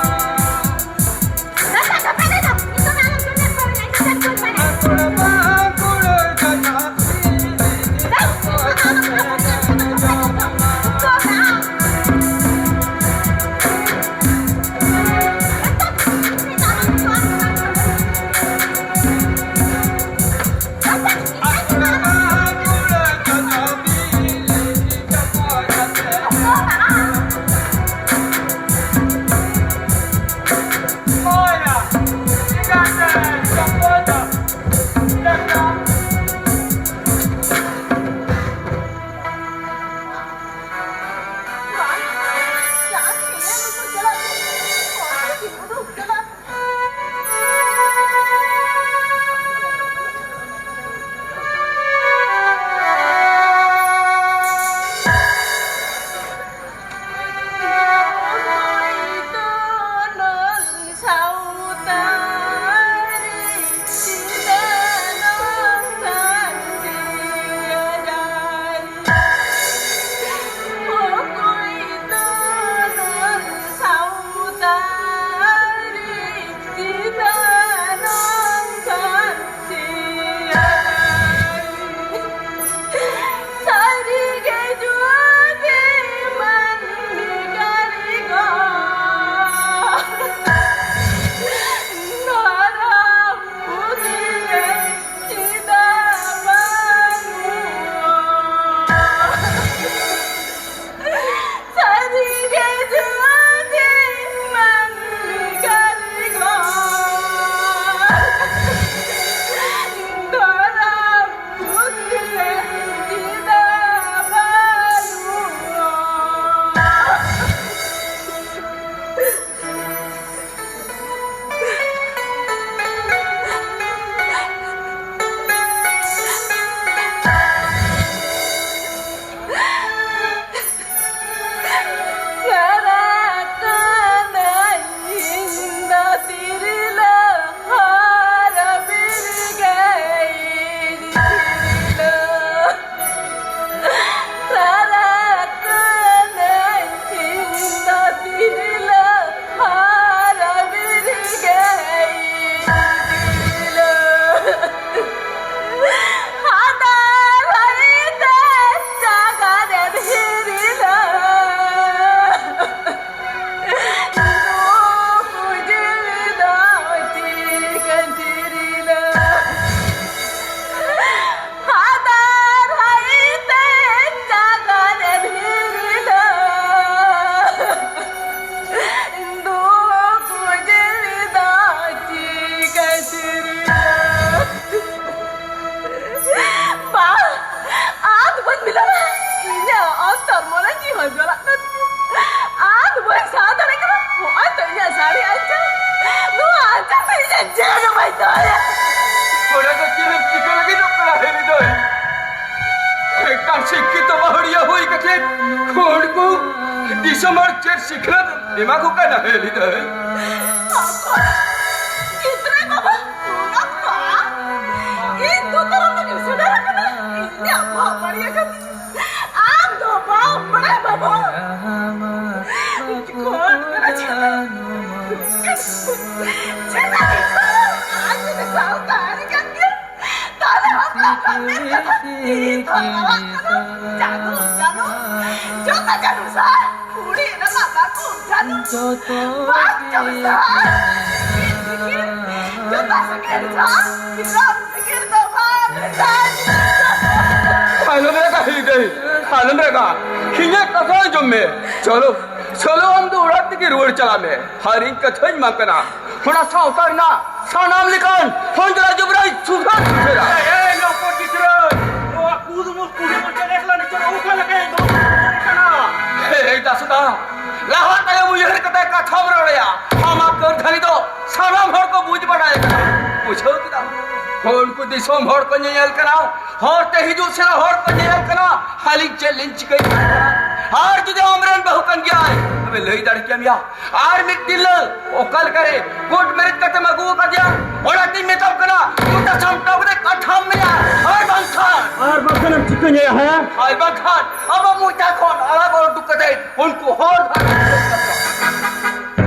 ᱪᱮᱫ ᱦᱚᱸ ᱵᱟᱭ ᱫᱚᱦᱚᱭᱟ᱾ ᱚᱱᱟ ᱫᱚ ᱪᱮᱫ ᱮᱢ ᱪᱤᱠᱟᱹ ᱞᱟᱹᱜᱤᱫᱚᱜ ᱠᱟᱱᱟ ᱦᱮᱞᱤ ᱫᱟᱹᱭ? ᱢᱤᱫᱴᱟᱝ ᱥᱤᱠᱠᱷᱤᱛᱚ ᱵᱟᱹᱦᱩᱲᱤᱭᱟᱹ ᱦᱩᱭ ᱠᱟᱛᱮ ᱦᱚᱲ ᱠᱚ ᱫᱤᱥᱚᱢ ᱦᱚᱲ ᱪᱮᱫ ᱥᱤᱠᱷᱱᱟᱹᱛ ᱮᱢᱟ ᱠᱚ ᱠᱟᱱᱟ ᱦᱮᱞᱤ ᱫᱟᱹᱭ? ᱜᱤᱫᱽᱨᱟᱹ ᱵᱟᱵᱟ, ᱚᱱᱟ ᱢᱟ ᱤᱧ ᱫᱚ ᱛᱚᱨᱚᱯ ᱛᱮᱧ ᱥᱮᱴᱮᱨ ᱟᱠᱟᱱᱟ᱾ ᱤᱧᱟᱜ ᱵᱟᱹᱦᱩᱲᱤᱭᱟᱹ ᱠᱟᱛᱮ ᱟᱢ ᱫᱚ ᱵᱟᱢ ᱵᱟᱲᱟᱭ ᱵᱟᱹᱵᱩ᱾ ᱠᱷᱚᱱ ᱨᱟᱡᱟ᱾ ᱪᱮᱫᱟᱜ ᱟᱡ ᱡᱩᱫᱤ ᱥᱟᱶᱛᱟ ᱟᱹᱨᱤ ᱠᱟᱱ ᱜᱮᱭᱟ, ᱛᱟᱦᱞᱮ ᱦᱚᱯᱚᱱ ᱠᱚ ᱢᱮᱱ ᱠᱟᱛᱷᱟ ᱛᱤᱨᱤ ᱛᱚᱞ ᱟᱲᱟᱜ ᱠᱟᱱᱟ᱾ ᱪᱟᱸᱫᱚ, ᱪᱟᱸᱫᱚ, ᱡᱚᱛᱚ ᱪᱟᱸᱫᱚ ᱥᱟᱨ, ᱠᱩᱲᱤ ᱨᱮᱱᱟᱜ ᱵᱟᱠᱚ ᱪᱟᱸᱫᱚ, ᱵᱟᱝ ᱪᱟᱸᱫᱚ ᱥᱟᱨ, ᱡᱚᱛᱚ ᱥᱮᱸᱜᱮᱞ ᱥᱟᱨ, ᱜᱤᱫᱽᱨᱟᱹ ᱟᱞᱚᱢ ᱨᱟᱜᱟ ᱦᱤᱞᱤ ᱫᱟᱹᱭ, ᱟᱞᱚᱢ ᱨᱟᱜᱟ᱾ ᱤᱧᱟᱹᱜ ᱠᱟᱛᱷᱟ ᱟᱸᱡᱚᱢ ᱢᱮ᱾ ᱪᱚᱞᱚ, ᱪᱚᱞᱚ, ᱟᱢ ᱫᱚ ᱚᱲᱟᱜ ᱛᱮᱜᱮ ᱨᱩᱣᱟᱹᱲ ᱪᱟᱞᱟᱜ ᱢᱮ᱾ ᱟᱨ ᱤᱧ ᱠᱟᱛᱷᱟᱧ ᱮᱢᱟᱢ ᱠᱟᱱᱟ, ᱚᱱᱟ ᱥᱟᱶᱛᱟ ᱨᱮᱱᱟᱜ ᱥᱟᱱᱟᱢ ᱞᱮᱠᱟᱱ ᱦᱚᱸᱡᱽᱨᱟ ᱡᱚᱵᱽᱨᱟᱭ ᱥᱩᱫᱷᱟᱹᱨ ᱥᱩᱫᱷᱟᱹᱨᱟ᱾ ᱮᱭ, ᱮᱭ, ᱞᱚᱠᱚ ᱜᱤᱫᱽᱨᱟᱹ, ᱱᱚᱣᱟ ᱠᱩᱫᱢᱩᱫ ᱠᱩᱫᱢᱩᱫ ᱪᱮᱫ ᱮᱠᱞᱟ ᱱᱤᱛᱚᱜ ᱚᱠᱟ ᱞᱮᱠᱟᱭ ᱫᱚᱦᱚ ᱠᱟᱱᱟ? ᱮᱭ, ᱮᱭ, ᱫᱟᱥᱩᱫᱟ, ᱞᱟᱦᱟ ᱛᱟᱭᱚᱢ ᱩᱭᱦᱟᱹᱨ ᱠᱟᱛᱮ ᱠᱟᱛᱷᱟᱢ ᱨᱚᱲᱮᱭᱟ᱾ ᱟᱢᱟᱜ ᱠᱟᱹᱨᱫᱷᱟᱹᱱᱤ ᱫᱚ ᱥᱟᱱᱟᱢ ᱦᱚᱲ ᱠᱚ ᱵᱩᱡᱽ ᱵᱟᱲᱟᱭ ᱠᱟᱱᱟ᱾ ᱵᱩᱡᱷᱟᱹᱣ ᱠᱮᱫᱟᱢ? ᱩᱱᱠᱩ ᱫᱤᱥᱚᱢ ᱦᱚᱲ ᱠᱚ ᱧᱮᱧᱮᱞ ᱠᱟᱱᱟ, ᱦᱚᱨ ᱛᱮ ᱦᱤᱡᱩᱜ ᱥᱮᱱᱚᱜ ᱦᱚᱲ ᱠᱚ ᱧᱮᱧᱮᱞ ᱠᱟᱱᱟ, ᱟᱹᱞᱤᱧ ᱪᱮᱫ ᱞᱤᱧ ᱪᱤᱠᱟᱹᱭ ᱠᱟᱱᱟ? ᱟᱨ ᱡᱩᱫᱤ ᱟᱢᱨᱮᱱ ᱵᱟᱹᱦᱩ ᱠᱟᱱ ᱜᱮᱭᱟᱭ, ᱛᱚᱵᱮ ᱞᱟᱹᱭ ᱫᱟᱲᱮ ᱠᱮᱭᱟᱢ ᱭᱟ, ᱟᱨ ᱢᱤᱫ ᱛᱤᱨᱞᱟᱹ ᱚᱠᱟ ᱞᱮᱠᱟᱨᱮ ᱠᱳᱨᱴ ᱢᱮᱨᱮᱡᱽ ᱠᱟᱛᱮᱢ ᱟᱹᱜᱩ ᱟᱠᱟᱫᱮᱭᱟ? ᱚᱱᱟᱛᱤᱧ ᱢᱮᱛᱟᱢ ᱠᱟᱱᱟ, ᱢᱚᱪᱟ ᱥᱟᱢᱴᱟᱣ ᱠᱟᱛᱮ ᱠᱟᱛᱷᱟᱢ ᱢᱮᱱᱟ, ᱟᱨ ᱵᱟᱝᱠᱷᱟᱱ ᱟᱨ ᱵᱟᱝᱠᱷᱟᱱ ᱮᱢ ᱪᱤᱠᱟᱹᱧ ᱭᱟ, ᱦᱮᱸ? ᱟᱨ ᱵᱟᱝᱠᱷᱟᱱ ᱟᱢᱟᱜ ᱢᱚᱪᱟ ᱠᱷᱚᱱ ᱟᱲᱟᱝ ᱩᱰᱩᱠ ᱠᱟᱛᱮ ᱩᱱᱠᱩ ᱦᱚᱲ ᱫᱷᱟᱨᱮ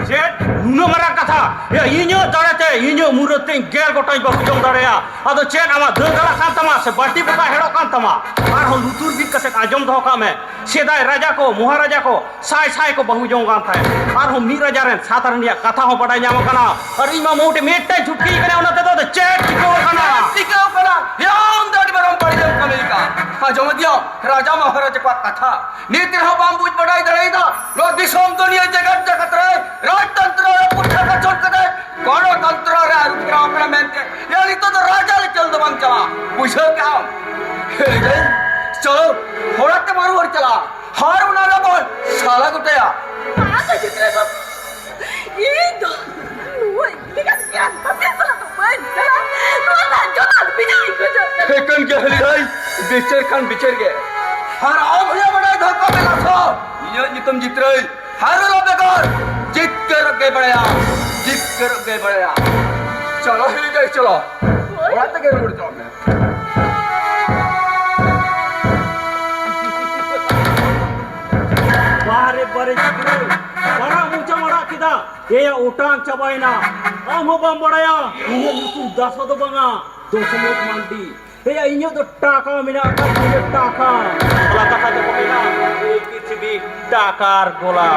ᱪᱮᱫ ᱱᱩᱱᱟᱹᱜ ᱢᱟᱨᱟᱝ ᱠᱟᱛᱷᱟ? ᱭᱟ, ᱤᱧᱟᱹᱜ ᱫᱟᱲᱮᱛᱮ, ᱤᱧᱟᱹᱜ ᱢᱩᱨᱟᱹᱫ ᱛᱮᱧ ᱜᱮᱞ ᱜᱚᱴᱟᱧ ᱵᱟᱹᱦᱩ ᱡᱚᱝ ᱫᱟᱲᱮᱭᱟᱜᱼᱟ᱾ ᱟᱫᱚ ᱪᱮᱫ ᱟᱢᱟᱜ ᱫᱟᱹᱞ ᱜᱟᱞᱟᱜ ᱠᱟᱱ ᱛᱟᱢᱟ ᱥᱮ ᱵᱟᱹᱴᱤ ᱵᱚᱠᱟ ᱦᱮᱲᱚᱜ ᱠᱟᱱ ᱛᱟᱢᱟ? ᱟᱨᱦᱚᱸ ᱞᱩᱛᱩᱨ ᱵᱤᱫ ᱠᱟᱛᱮ ᱟᱸᱡᱚᱢ ᱫᱚᱦᱚ ᱠᱟᱜ ᱢᱮ, ᱥᱮᱫᱟᱭ ᱨᱟᱡᱟ ᱠᱚ, ᱢᱚᱦᱟᱨᱟᱡᱟ ᱠᱚ ᱥᱟᱭ ᱥᱟᱭ ᱠᱚ ᱵᱟᱹᱦᱩ ᱡᱚᱝ ᱠᱟᱱ ᱛᱟᱦᱮᱸᱫ᱾ ᱟᱨᱦᱚᱸ ᱢᱤᱫ ᱨᱟᱡᱟ ᱨᱮᱱ ᱥᱟᱛ ᱨᱟᱹᱱᱤᱭᱟᱜ ᱠᱟᱛᱷᱟ ᱦᱚᱸ ᱵᱟᱰᱟᱭ ᱧᱟᱢ ᱟᱠᱟᱱᱟ᱾ ᱟᱨ ᱤᱧ ᱢᱟ ᱢᱳᱴᱮ ᱢᱤᱫᱴᱮᱱ ᱪᱷᱩᱴᱠᱤ ᱠᱟᱱᱟ, ᱚᱱᱟ ᱛᱮᱫᱚ ᱟᱫᱚ ᱪᱮᱫ ᱪᱤᱠᱟᱹᱣ ᱠᱟᱱᱟ? ᱪᱤᱠᱟᱹᱣ ᱠᱟᱱᱟ? ᱭᱟ, ᱟᱢ ᱫᱚ ᱟᱹᱰᱤ ᱢᱟᱨᱟᱝ ᱵᱟᱹᱲᱤᱡ ᱮᱢ ᱠᱟᱹᱢᱤ ᱠᱟᱜᱼᱟ᱾ ᱟᱸᱡᱚᱢ ᱤᱫᱤᱭᱟᱢ ᱨᱟᱡᱟ ᱢᱚᱦᱟᱨᱟᱡᱟ ᱠᱚᱣᱟᱜ ᱠᱟᱛᱷᱟ᱾ ᱱᱤᱛ ᱨᱮᱦᱚᱸ ᱵᱟᱢ ᱵᱩᱡᱽ ᱵᱟᱰᱟᱭ ᱫᱟᱲᱮᱭᱟᱫᱟ? ᱱᱚᱣᱟ ᱫᱤᱥᱚᱢ ᱫᱩᱱᱤᱭᱟᱹ ᱡᱮᱜᱮᱛ ᱡᱟᱠᱟᱛ ᱨᱮ ᱨᱟᱡᱽᱛᱚᱱᱛᱨᱚ ᱨᱮ ᱯᱩᱴᱷᱟᱹ ᱠᱟᱪᱷᱚᱞ ᱠᱟᱛᱮ ᱜᱚᱱᱚᱛᱚᱱᱛᱨᱚ ᱨᱮ ᱟᱹᱨᱩ ᱯᱷᱮᱨᱟᱣ ᱠᱟᱱᱟ ᱢᱮᱱᱛᱮ᱾ ᱭᱟ, ᱱᱤᱛᱚᱜ ᱫᱚ ᱨᱟᱡᱟ ᱞᱮᱠᱟ ᱫᱚ ᱵᱟᱝ ᱪᱟᱞᱟᱜᱼᱟ᱾ ᱵᱩᱡᱷᱟᱹᱣ ᱠᱮᱜᱼᱟᱢ? ᱦᱮᱸ, ᱪᱚᱞᱚ, ᱦᱚᱲᱟᱜ ᱛᱮ ᱵᱚᱱ ᱨᱩᱣᱟᱹᱲ ᱪᱟᱞᱟᱜᱼᱟ᱾ ᱦᱟᱨ ᱚᱱᱟ ᱨᱮᱵᱚᱱ ᱥᱟᱞᱟ ᱜᱚᱴᱟᱭᱟ᱾ ᱵᱟᱝ ᱜᱤᱫᱽᱨᱟᱹ ᱵᱟᱹᱵᱩ, ᱤᱧ ᱫᱚ ᱱᱩᱭ ᱞᱮᱠᱟᱱ ᱜᱮᱭᱟᱱ ᱵᱟᱹᱵᱤᱱ ᱵᱤᱪᱟᱹᱨ ᱠᱷᱟᱱ ᱵᱤᱪᱟᱹᱨ ᱜᱮ᱾ ᱟᱨ ᱟᱢ ᱦᱚᱸᱭᱟ ᱵᱟᱰᱟᱭ ᱫᱷᱚᱨ ᱠᱚ ᱢᱮᱱᱟ ᱛᱚ, ᱤᱧᱟᱹᱜ ᱧᱩᱛᱩᱢ ᱡᱤᱛᱨᱟᱹᱭ᱾ ᱦᱟᱨᱩᱞᱚ ᱵᱮᱜᱚᱨ ᱡᱤᱛᱠᱟᱹᱨᱚᱜ ᱜᱮ ᱵᱟᱲᱟᱭᱟ, ᱡᱤᱛᱠᱟᱹᱨᱚᱜ ᱜᱮ ᱵᱟᱲᱟᱭᱟ᱾ ᱪᱚᱞᱚ ᱦᱤᱞᱤ ᱫᱟᱹᱭ, ᱪᱚᱞᱚ᱾ ᱚᱲᱟᱜ ᱛᱮᱜᱮ ᱨᱩᱣᱟᱹᱲ ᱪᱟᱞᱟᱜ ᱢᱮ᱾ ᱵᱟᱦᱨᱮ ᱵᱟᱨᱮ ᱡᱤᱛᱨᱟᱹᱭ, ᱵᱟᱲᱟ ᱢᱚᱪᱟᱢ ᱟᱲᱟᱜ ᱠᱮᱫᱟ᱾ ᱮᱭᱟ, ᱚᱴᱟᱝ ᱪᱟᱵᱟᱭᱮᱱᱟ᱾ ᱟᱢ ᱦᱚᱸ ᱵᱟᱢ ᱵᱟᱲᱟᱭᱟ, ᱤᱧᱟᱹᱜ ᱧᱩᱛᱩᱢ ᱫᱟᱥᱟ ᱫᱚ ᱵᱟᱝᱟ, ᱫᱚᱥᱚᱢᱚᱛ ᱢᱟᱱᱰᱤ᱾ ᱮᱭᱟ, ᱤᱧᱟᱹᱜ ᱫᱚ ᱴᱟᱠᱟ ᱢᱮᱱᱟᱜ ᱟᱠᱟᱫ ᱛᱤᱧᱟᱹ, ᱴᱟᱠᱟ᱾ ᱵᱟᱯᱞᱟ ᱠᱟᱛᱷᱟ ᱫᱚᱠᱚ ᱢᱮᱱᱟ, ᱮᱭ ᱯᱨᱤᱛᱷᱤᱵᱤ ᱴᱟᱠᱟᱨ ᱜᱚᱞᱟ᱾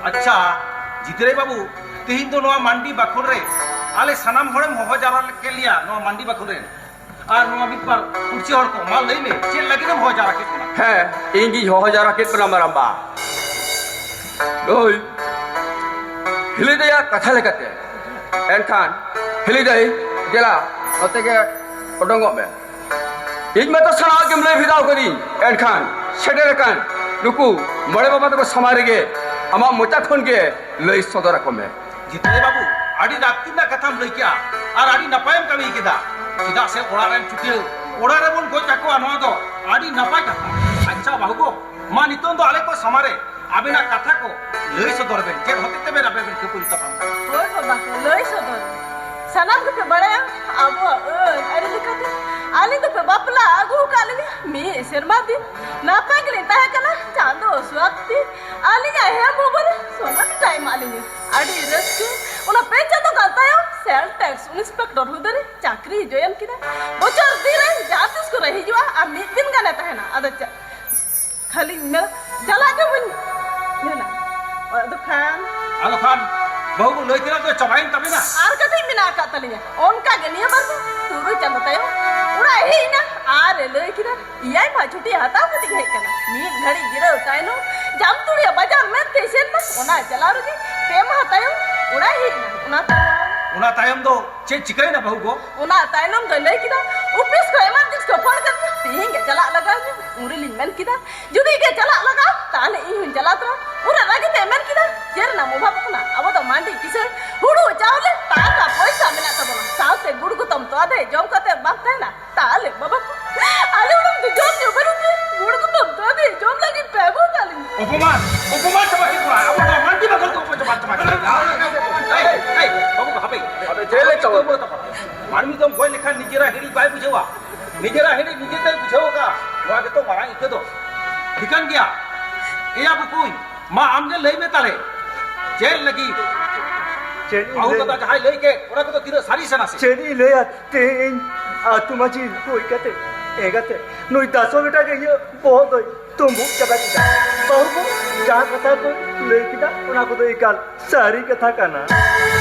ᱟᱪᱪᱷᱟ, ᱡᱤᱛᱨᱟᱹᱭ ᱵᱟᱹᱵᱩ, ᱛᱤᱦᱤᱧ ᱫᱚ ᱱᱚᱣᱟ ᱢᱟᱱᱰᱤ ᱵᱟᱠᱷᱳᱞ ᱨᱮ ᱟᱞᱮ ᱥᱟᱱᱟᱢ ᱦᱚᱲᱮᱢ ᱦᱚᱦᱚ ᱡᱟᱣᱨᱟ ᱠᱮᱫ ᱞᱮᱭᱟ ᱱᱚᱣᱟ ᱢᱟᱱᱰᱤ ᱵᱟᱠᱷᱳᱞ ᱨᱮ᱾ ᱟᱨ ᱱᱚᱣᱟ ᱢᱤᱫ ᱵᱟᱨ ᱯᱩᱲᱥᱤ ᱦᱚᱲ ᱠᱚ, ᱢᱟ ᱞᱟᱹᱭ ᱢᱮ, ᱪᱮᱫ ᱞᱟᱹᱜᱤᱫ ᱮᱢ ᱦᱚᱦᱚ ᱡᱟᱣᱨᱟ ᱠᱮᱫ ᱵᱚᱱᱟ? ᱦᱮᱸ, ᱤᱧ ᱜᱤᱧ ᱦᱚᱦᱚ ᱡᱟᱣᱨᱟ ᱠᱮᱫ ᱵᱚᱱᱟ ᱢᱟᱨᱟᱝᱵᱟ᱾ ᱱᱩᱭ ᱦᱤᱞᱤ ᱫᱟᱹᱭᱟᱜ ᱠᱟᱛᱷᱟ ᱞᱮᱠᱟᱛᱮ, ᱮᱱᱠᱷᱟᱱ ᱦᱤᱞᱤ ᱫᱟᱹᱭ, ᱫᱮᱞᱟ, ᱱᱚᱛᱮ ᱜᱮ ᱚᱰᱚᱝᱚᱜ ᱢᱮ᱾ ᱤᱧ ᱢᱟᱛᱚ ᱥᱟᱱᱟᱢᱟᱜ ᱜᱮᱢ ᱞᱟᱹᱭ ᱵᱷᱮᱫᱟᱣ ᱠᱟᱹᱫᱤᱧ, ᱮᱱᱠᱷᱟᱱ ᱥᱮᱴᱮᱨ ᱟᱠᱟᱱ ᱱᱩᱠᱩ ᱢᱚᱬᱮ ᱵᱟᱵᱟ ᱛᱟᱠᱚ ᱥᱟᱢᱟᱝ ᱨᱮᱜᱮ ᱟᱢᱟᱜ ᱢᱚᱪᱟ ᱠᱷᱚᱱ ᱜᱮ ᱞᱟᱹᱭ ᱥᱚᱫᱚᱨ ᱟᱠᱚ ᱢᱮ᱾ ᱡᱤᱛᱨᱟᱹᱭ ᱵᱟᱹᱵᱩ, ᱟᱹᱰᱤ ᱞᱟᱹᱠᱛᱤ ᱨᱮᱱᱟᱜ ᱠᱟᱛᱷᱟᱢ ᱞᱟᱹᱭ ᱠᱮᱜᱼᱟ ᱟᱨ ᱟᱹᱰᱤ ᱱᱟᱯᱟᱭᱮᱢ ᱠᱟᱹᱢᱤ ᱠᱮᱫᱟ᱾ ᱪᱮᱫᱟᱜ ᱥᱮ ᱚᱲᱟᱜ ᱨᱮᱱ ᱪᱷᱩᱴᱭᱟᱹᱣ ᱚᱲᱟᱜ ᱨᱮᱵᱚᱱ ᱜᱚᱡ ᱠᱟᱠᱚᱣᱟ, ᱱᱚᱣᱟ ᱫᱚ ᱟᱹᱰᱤ ᱱᱟᱯᱟᱭ ᱠᱟᱛᱷᱟ᱾ ᱟᱪᱪᱷᱟ ᱵᱟᱹᱦᱩ ᱜᱚ, ᱢᱟ ᱱᱤᱛᱚᱝ ᱫᱚ ᱟᱞᱮ ᱠᱚ ᱥᱟᱢᱟᱝ ᱨᱮ ᱟᱵᱮᱱᱟᱜ ᱠᱟᱛᱷᱟ ᱠᱚ ᱞᱟᱹᱭ ᱥᱚᱫᱚᱨ ᱵᱮᱱ, ᱪᱮᱫ ᱦᱚᱛᱮᱡ ᱛᱮᱵᱮᱱ ᱟᱵᱮᱱ ᱵᱮᱱ ᱠᱷᱟᱹᱯᱟᱹᱨᱤ ᱛᱟᱯᱟᱢ ᱠᱟᱱᱟ? ᱦᱳᱭ ᱵᱟᱵᱟ ᱠᱚ, ᱞᱟᱹᱭ ᱥᱚᱫᱚᱨ᱾ ᱥᱟᱱᱟᱢ ᱜᱮᱯᱮ ᱵᱟᱲᱟᱭᱟ ᱟᱵᱚᱣᱟᱜ ᱟᱹᱱ ᱟᱹᱨᱤ ᱞᱮᱠᱟᱛᱮ᱾ ᱟᱹᱞᱤᱧ ᱫᱚᱯᱮ ᱵᱟᱯᱞᱟ ᱟᱹᱜᱩ ᱟᱠᱟᱫ ᱞᱤᱧᱟ ᱢᱤᱫ ᱥᱮᱨᱢᱟ ᱫᱤᱱ᱾ ᱱᱟᱯᱟᱭ ᱜᱮᱞᱤᱧ ᱛᱟᱦᱮᱸ ᱠᱟᱱᱟ ᱪᱟᱸᱫᱚ ᱥᱚᱠᱛᱤ᱾ ᱟᱹᱞᱤᱧᱟᱜ ᱦᱮᱢ ᱩᱢᱮᱨ ᱨᱮ ᱥᱚᱱᱟ ᱵᱮᱴᱟ ᱮᱢᱟᱜ ᱞᱤᱧᱟ᱾ ᱟᱹᱰᱤ ᱨᱟᱹᱥᱠᱟᱹ᱾ ᱚᱱᱟ ᱯᱮ ᱪᱟᱸᱫᱚ ᱜᱟᱱ ᱛᱟᱭᱚᱢ ᱥᱮᱞ ᱴᱮᱠᱥ ᱤᱱᱥᱯᱮᱠᱴᱚᱨ ᱦᱩᱫᱟᱹᱨᱮ ᱪᱟᱹᱠᱨᱤ ᱡᱚᱭᱮᱱ ᱠᱮᱫᱟ᱾ ᱵᱚᱪᱷᱚᱨ ᱫᱤᱱ ᱨᱮ ᱡᱟᱦᱟᱸ ᱛᱤᱥ ᱠᱚᱨᱮ ᱦᱤᱡᱩᱜᱼᱟ ᱟᱨ ᱢᱤᱫ ᱫᱤᱱ ᱜᱟᱱᱮ ᱛᱟᱦᱮᱱᱟ᱾ ᱟᱫᱚ ᱪᱟ-, ᱠᱷᱟᱹᱞᱤᱧ ᱢᱮᱱᱟ, ᱪᱟᱞᱟᱜ ᱜᱮ ᱵᱟᱹᱧ ᱢᱮᱱᱟ᱾ ᱟᱫᱚ ᱠᱷᱟᱱ ᱟᱫᱚ ᱠᱷᱟᱱ ᱵᱟᱹᱦᱩ ᱠᱚ ᱞᱟᱹᱭ ᱛᱮᱱᱟᱜ ᱫᱚ ᱪᱟᱵᱟᱭᱮᱱ ᱛᱟᱵᱮᱱᱟ᱾ ᱟᱨ ᱠᱟᱹᱴᱤᱡ ᱢᱮᱱᱟᱜ ᱟᱠᱟᱫ ᱛᱟᱹᱞᱤᱧᱟ᱾ ᱚᱱᱠᱟ ᱜᱮ ᱱᱤᱭᱟᱹ ᱵᱟᱨ ᱫᱚ ᱛᱩᱨᱩᱭ ᱪᱟᱸᱫᱚ ᱛᱟᱭᱚᱢ ᱚᱲᱟᱜ ᱮ ᱦᱮᱡ ᱮᱱᱟ ᱟᱨ ᱮ ᱞᱟᱹᱭ ᱠᱮᱫᱟ, ᱮᱭᱟᱭ ᱢᱟᱦᱟ ᱪᱷᱩᱴᱤ ᱦᱟᱛᱟᱣ ᱠᱟᱛᱮ ᱦᱮᱡ ᱠᱟᱱᱟ᱾ ᱢᱤᱫ ᱜᱷᱟᱹᱲᱤᱡ ᱡᱤᱨᱟᱹᱣ ᱛᱟᱭᱱᱚᱢ ᱡᱟᱢᱛᱩᱲᱤᱭᱟᱹ ᱵᱟᱡᱟᱨ ᱢᱮᱱᱛᱮ ᱥᱮᱱ ᱮᱱᱟ᱾ ᱚᱱᱟ ᱪᱟᱞᱟᱣ ᱨᱮᱜᱮ ᱯᱮ ᱢᱟᱦᱟ ᱛᱟᱭᱚᱢ ᱚᱲᱟᱜ ᱮ ᱦᱮᱡ ᱮᱱᱟ᱾ ᱚᱱᱟ ᱛᱟᱭᱚᱢ ᱚᱱᱟ ᱛᱟᱭᱚᱢ ᱫᱚ ᱪᱮᱫ ᱪᱤᱠᱟᱹᱭᱮᱱᱟ ᱵᱟᱹᱦᱩ ᱜᱚ? ᱚᱱᱟ ᱛᱟᱭᱱᱚᱢ ᱫᱚᱭ ᱞᱟᱹᱭ ᱠᱮᱫᱟ, ᱚᱯᱷᱤᱥ ᱠᱷᱚᱱ ᱮᱢᱟᱨᱡᱮᱱᱥᱤ ᱠᱚ ᱯᱷᱳᱱ ᱠᱟᱫᱤᱧᱟ, ᱛᱮᱦᱮᱧ ᱜᱮ ᱪᱟᱞᱟᱜ ᱞᱟᱜᱟᱣ ᱢᱮ᱾ ᱩᱱ ᱨᱮᱞᱤᱧ ᱢᱮᱱ ᱠᱮᱫᱟ, ᱡᱩᱫᱤ ᱜᱮ ᱪᱟᱞᱟᱜ ᱞᱟᱜᱟᱣ, ᱛᱟᱦᱞᱮ ᱤᱧ ᱦᱚᱸᱧ ᱪᱟᱞᱟᱣ ᱛᱚᱨᱟ᱾ ᱩᱱᱨᱮ ᱨᱟᱹᱜᱤ ᱛᱮ ᱢᱮᱱ ᱠᱮᱫᱟ, ᱪᱮᱫ ᱨᱮᱱᱟᱜ ᱚᱵᱷᱟᱵ ᱠᱟᱱᱟ? ᱟᱵᱚ ᱫᱚ ᱢᱟᱹᱱᱰᱤ ᱠᱤᱥᱟᱹᱬ, ᱦᱩᱲᱩ ᱪᱟᱣᱞᱮ ᱴᱟᱠᱟ ᱯᱚᱭᱥᱟ ᱢᱮᱱᱟᱜ ᱛᱟᱵᱚᱱᱟ, ᱥᱟᱶᱛᱮ ᱜᱩᱲ ᱜᱩᱛᱚᱢ ᱛᱚᱣᱟ ᱫᱟᱭ ᱡᱚᱢ ᱠᱟᱛᱮ ᱵᱟᱝ ᱛᱟᱦᱮᱱᱟ᱾ ᱛᱟᱦᱞᱮ ᱵᱟᱵᱟ ᱠᱚ, ᱟᱞᱮ ᱚᱲᱟᱜ ᱫᱚ ᱡᱚᱢ ᱧᱩ ᱵᱟᱹᱱᱩᱜ ᱛᱮ ᱜᱩᱲ ᱜᱩᱛᱚᱢ ᱛᱚᱣᱟ ᱫᱟᱭ ᱡᱚᱢ ᱞᱟᱹᱜᱤᱫ ᱯᱮ ᱟᱹᱜᱩ ᱟᱠᱟᱫ ᱞᱤᱧᱟ᱾ ᱚᱯᱚᱢᱟᱱ, ᱚᱯᱚᱢᱟᱱ ᱪᱟᱵᱟ ᱠᱮᱫ ᱠᱚᱣᱟ᱾ ᱟᱵᱚ ᱱᱚᱣᱟ ᱢᱟᱹᱱᱰᱤ ᱵᱟᱠᱷᱳᱞ ᱠᱚ ᱚᱯᱚᱢᱟᱱ ᱪᱟᱵᱟ ᱠᱮᱫ ᱠᱚᱣᱟ᱾ ᱮᱭ, ᱮᱭ, ᱵᱟᱹᱵᱩ, ᱦᱟᱯᱮ᱾ ᱟᱫᱚ ᱡᱮᱞ ᱞᱮ ᱪᱟᱞᱟᱜ᱾ ᱢᱟᱹᱱᱢᱤ ᱫᱚᱢ ᱜᱚᱡ ᱞᱮᱠᱷᱟᱱ ᱱᱤᱡᱮᱨᱟᱜ ᱦᱤᱲᱤᱡ ᱵᱟᱭ ᱵᱩᱡᱷᱟᱹᱣᱟ᱾ ᱱᱤᱡᱮᱨᱟᱜ ᱦᱤᱲᱤᱡ ᱱᱤᱡᱮ ᱛᱮᱭ ᱵᱩᱡᱷᱟᱹᱣ ᱟᱠᱟᱫᱼᱟ᱾ ᱱᱚᱣᱟ ᱜᱮᱛᱚ ᱢᱟᱨᱟᱝ ᱤᱠᱟᱹ ᱫᱚ᱾ ᱴᱷᱤᱠᱟᱹᱱ ᱜᱮᱭᱟ᱾ ᱮᱭᱟ ᱵᱩᱠᱩᱧ, ᱢᱟ ᱟᱢ ᱜᱮ ᱞᱟᱹᱭ ᱢᱮ ᱛᱟᱦᱞᱮ᱾ ᱪᱮᱫ ᱞᱟᱹᱜᱤᱫ? ᱪᱮᱫ ᱤᱧ ᱵᱟᱹᱦᱩ ᱞᱟᱹᱭᱟ? ᱫᱟᱫᱟ ᱡᱟᱦᱟᱸᱭ ᱞᱟᱹᱭ ᱠᱮᱫ, ᱚᱱᱟ ᱠᱚᱫᱚ ᱛᱤᱱᱟᱹᱜ ᱥᱟᱹᱨᱤ ᱥᱟᱱᱟ ᱥᱮ? ᱪᱮᱫ ᱤᱧ ᱞᱟᱹᱭᱟ? ᱛᱮᱦᱮᱧ ᱟᱹᱛᱩ ᱢᱟᱹᱡᱷᱤ ᱦᱩᱭ ᱠᱟᱛᱮ, ᱮᱸᱜᱟᱛᱮ, ᱱᱩᱭ ᱫᱟᱥᱚ ᱵᱮᱴᱟ ᱜᱮ ᱤᱧᱟᱹᱜ ᱵᱚᱦᱚᱜ ᱫᱚᱭ ᱛᱩᱢᱵᱩᱫ ᱪᱟᱵᱟ ᱠᱮᱫᱟ᱾ ᱵᱟᱹᱦᱩ ᱠᱚ ᱡᱟᱦᱟᱸ ᱠᱟᱛᱷᱟ ᱠᱚ ᱞᱟᱹᱭ ᱠᱮᱫᱟ, ᱚᱱᱟ ᱠᱚᱫᱚ ᱮᱠᱟᱞ ᱥᱟᱹᱨᱤ ᱠᱟᱛᱷᱟ ᱠᱟᱱᱟ᱾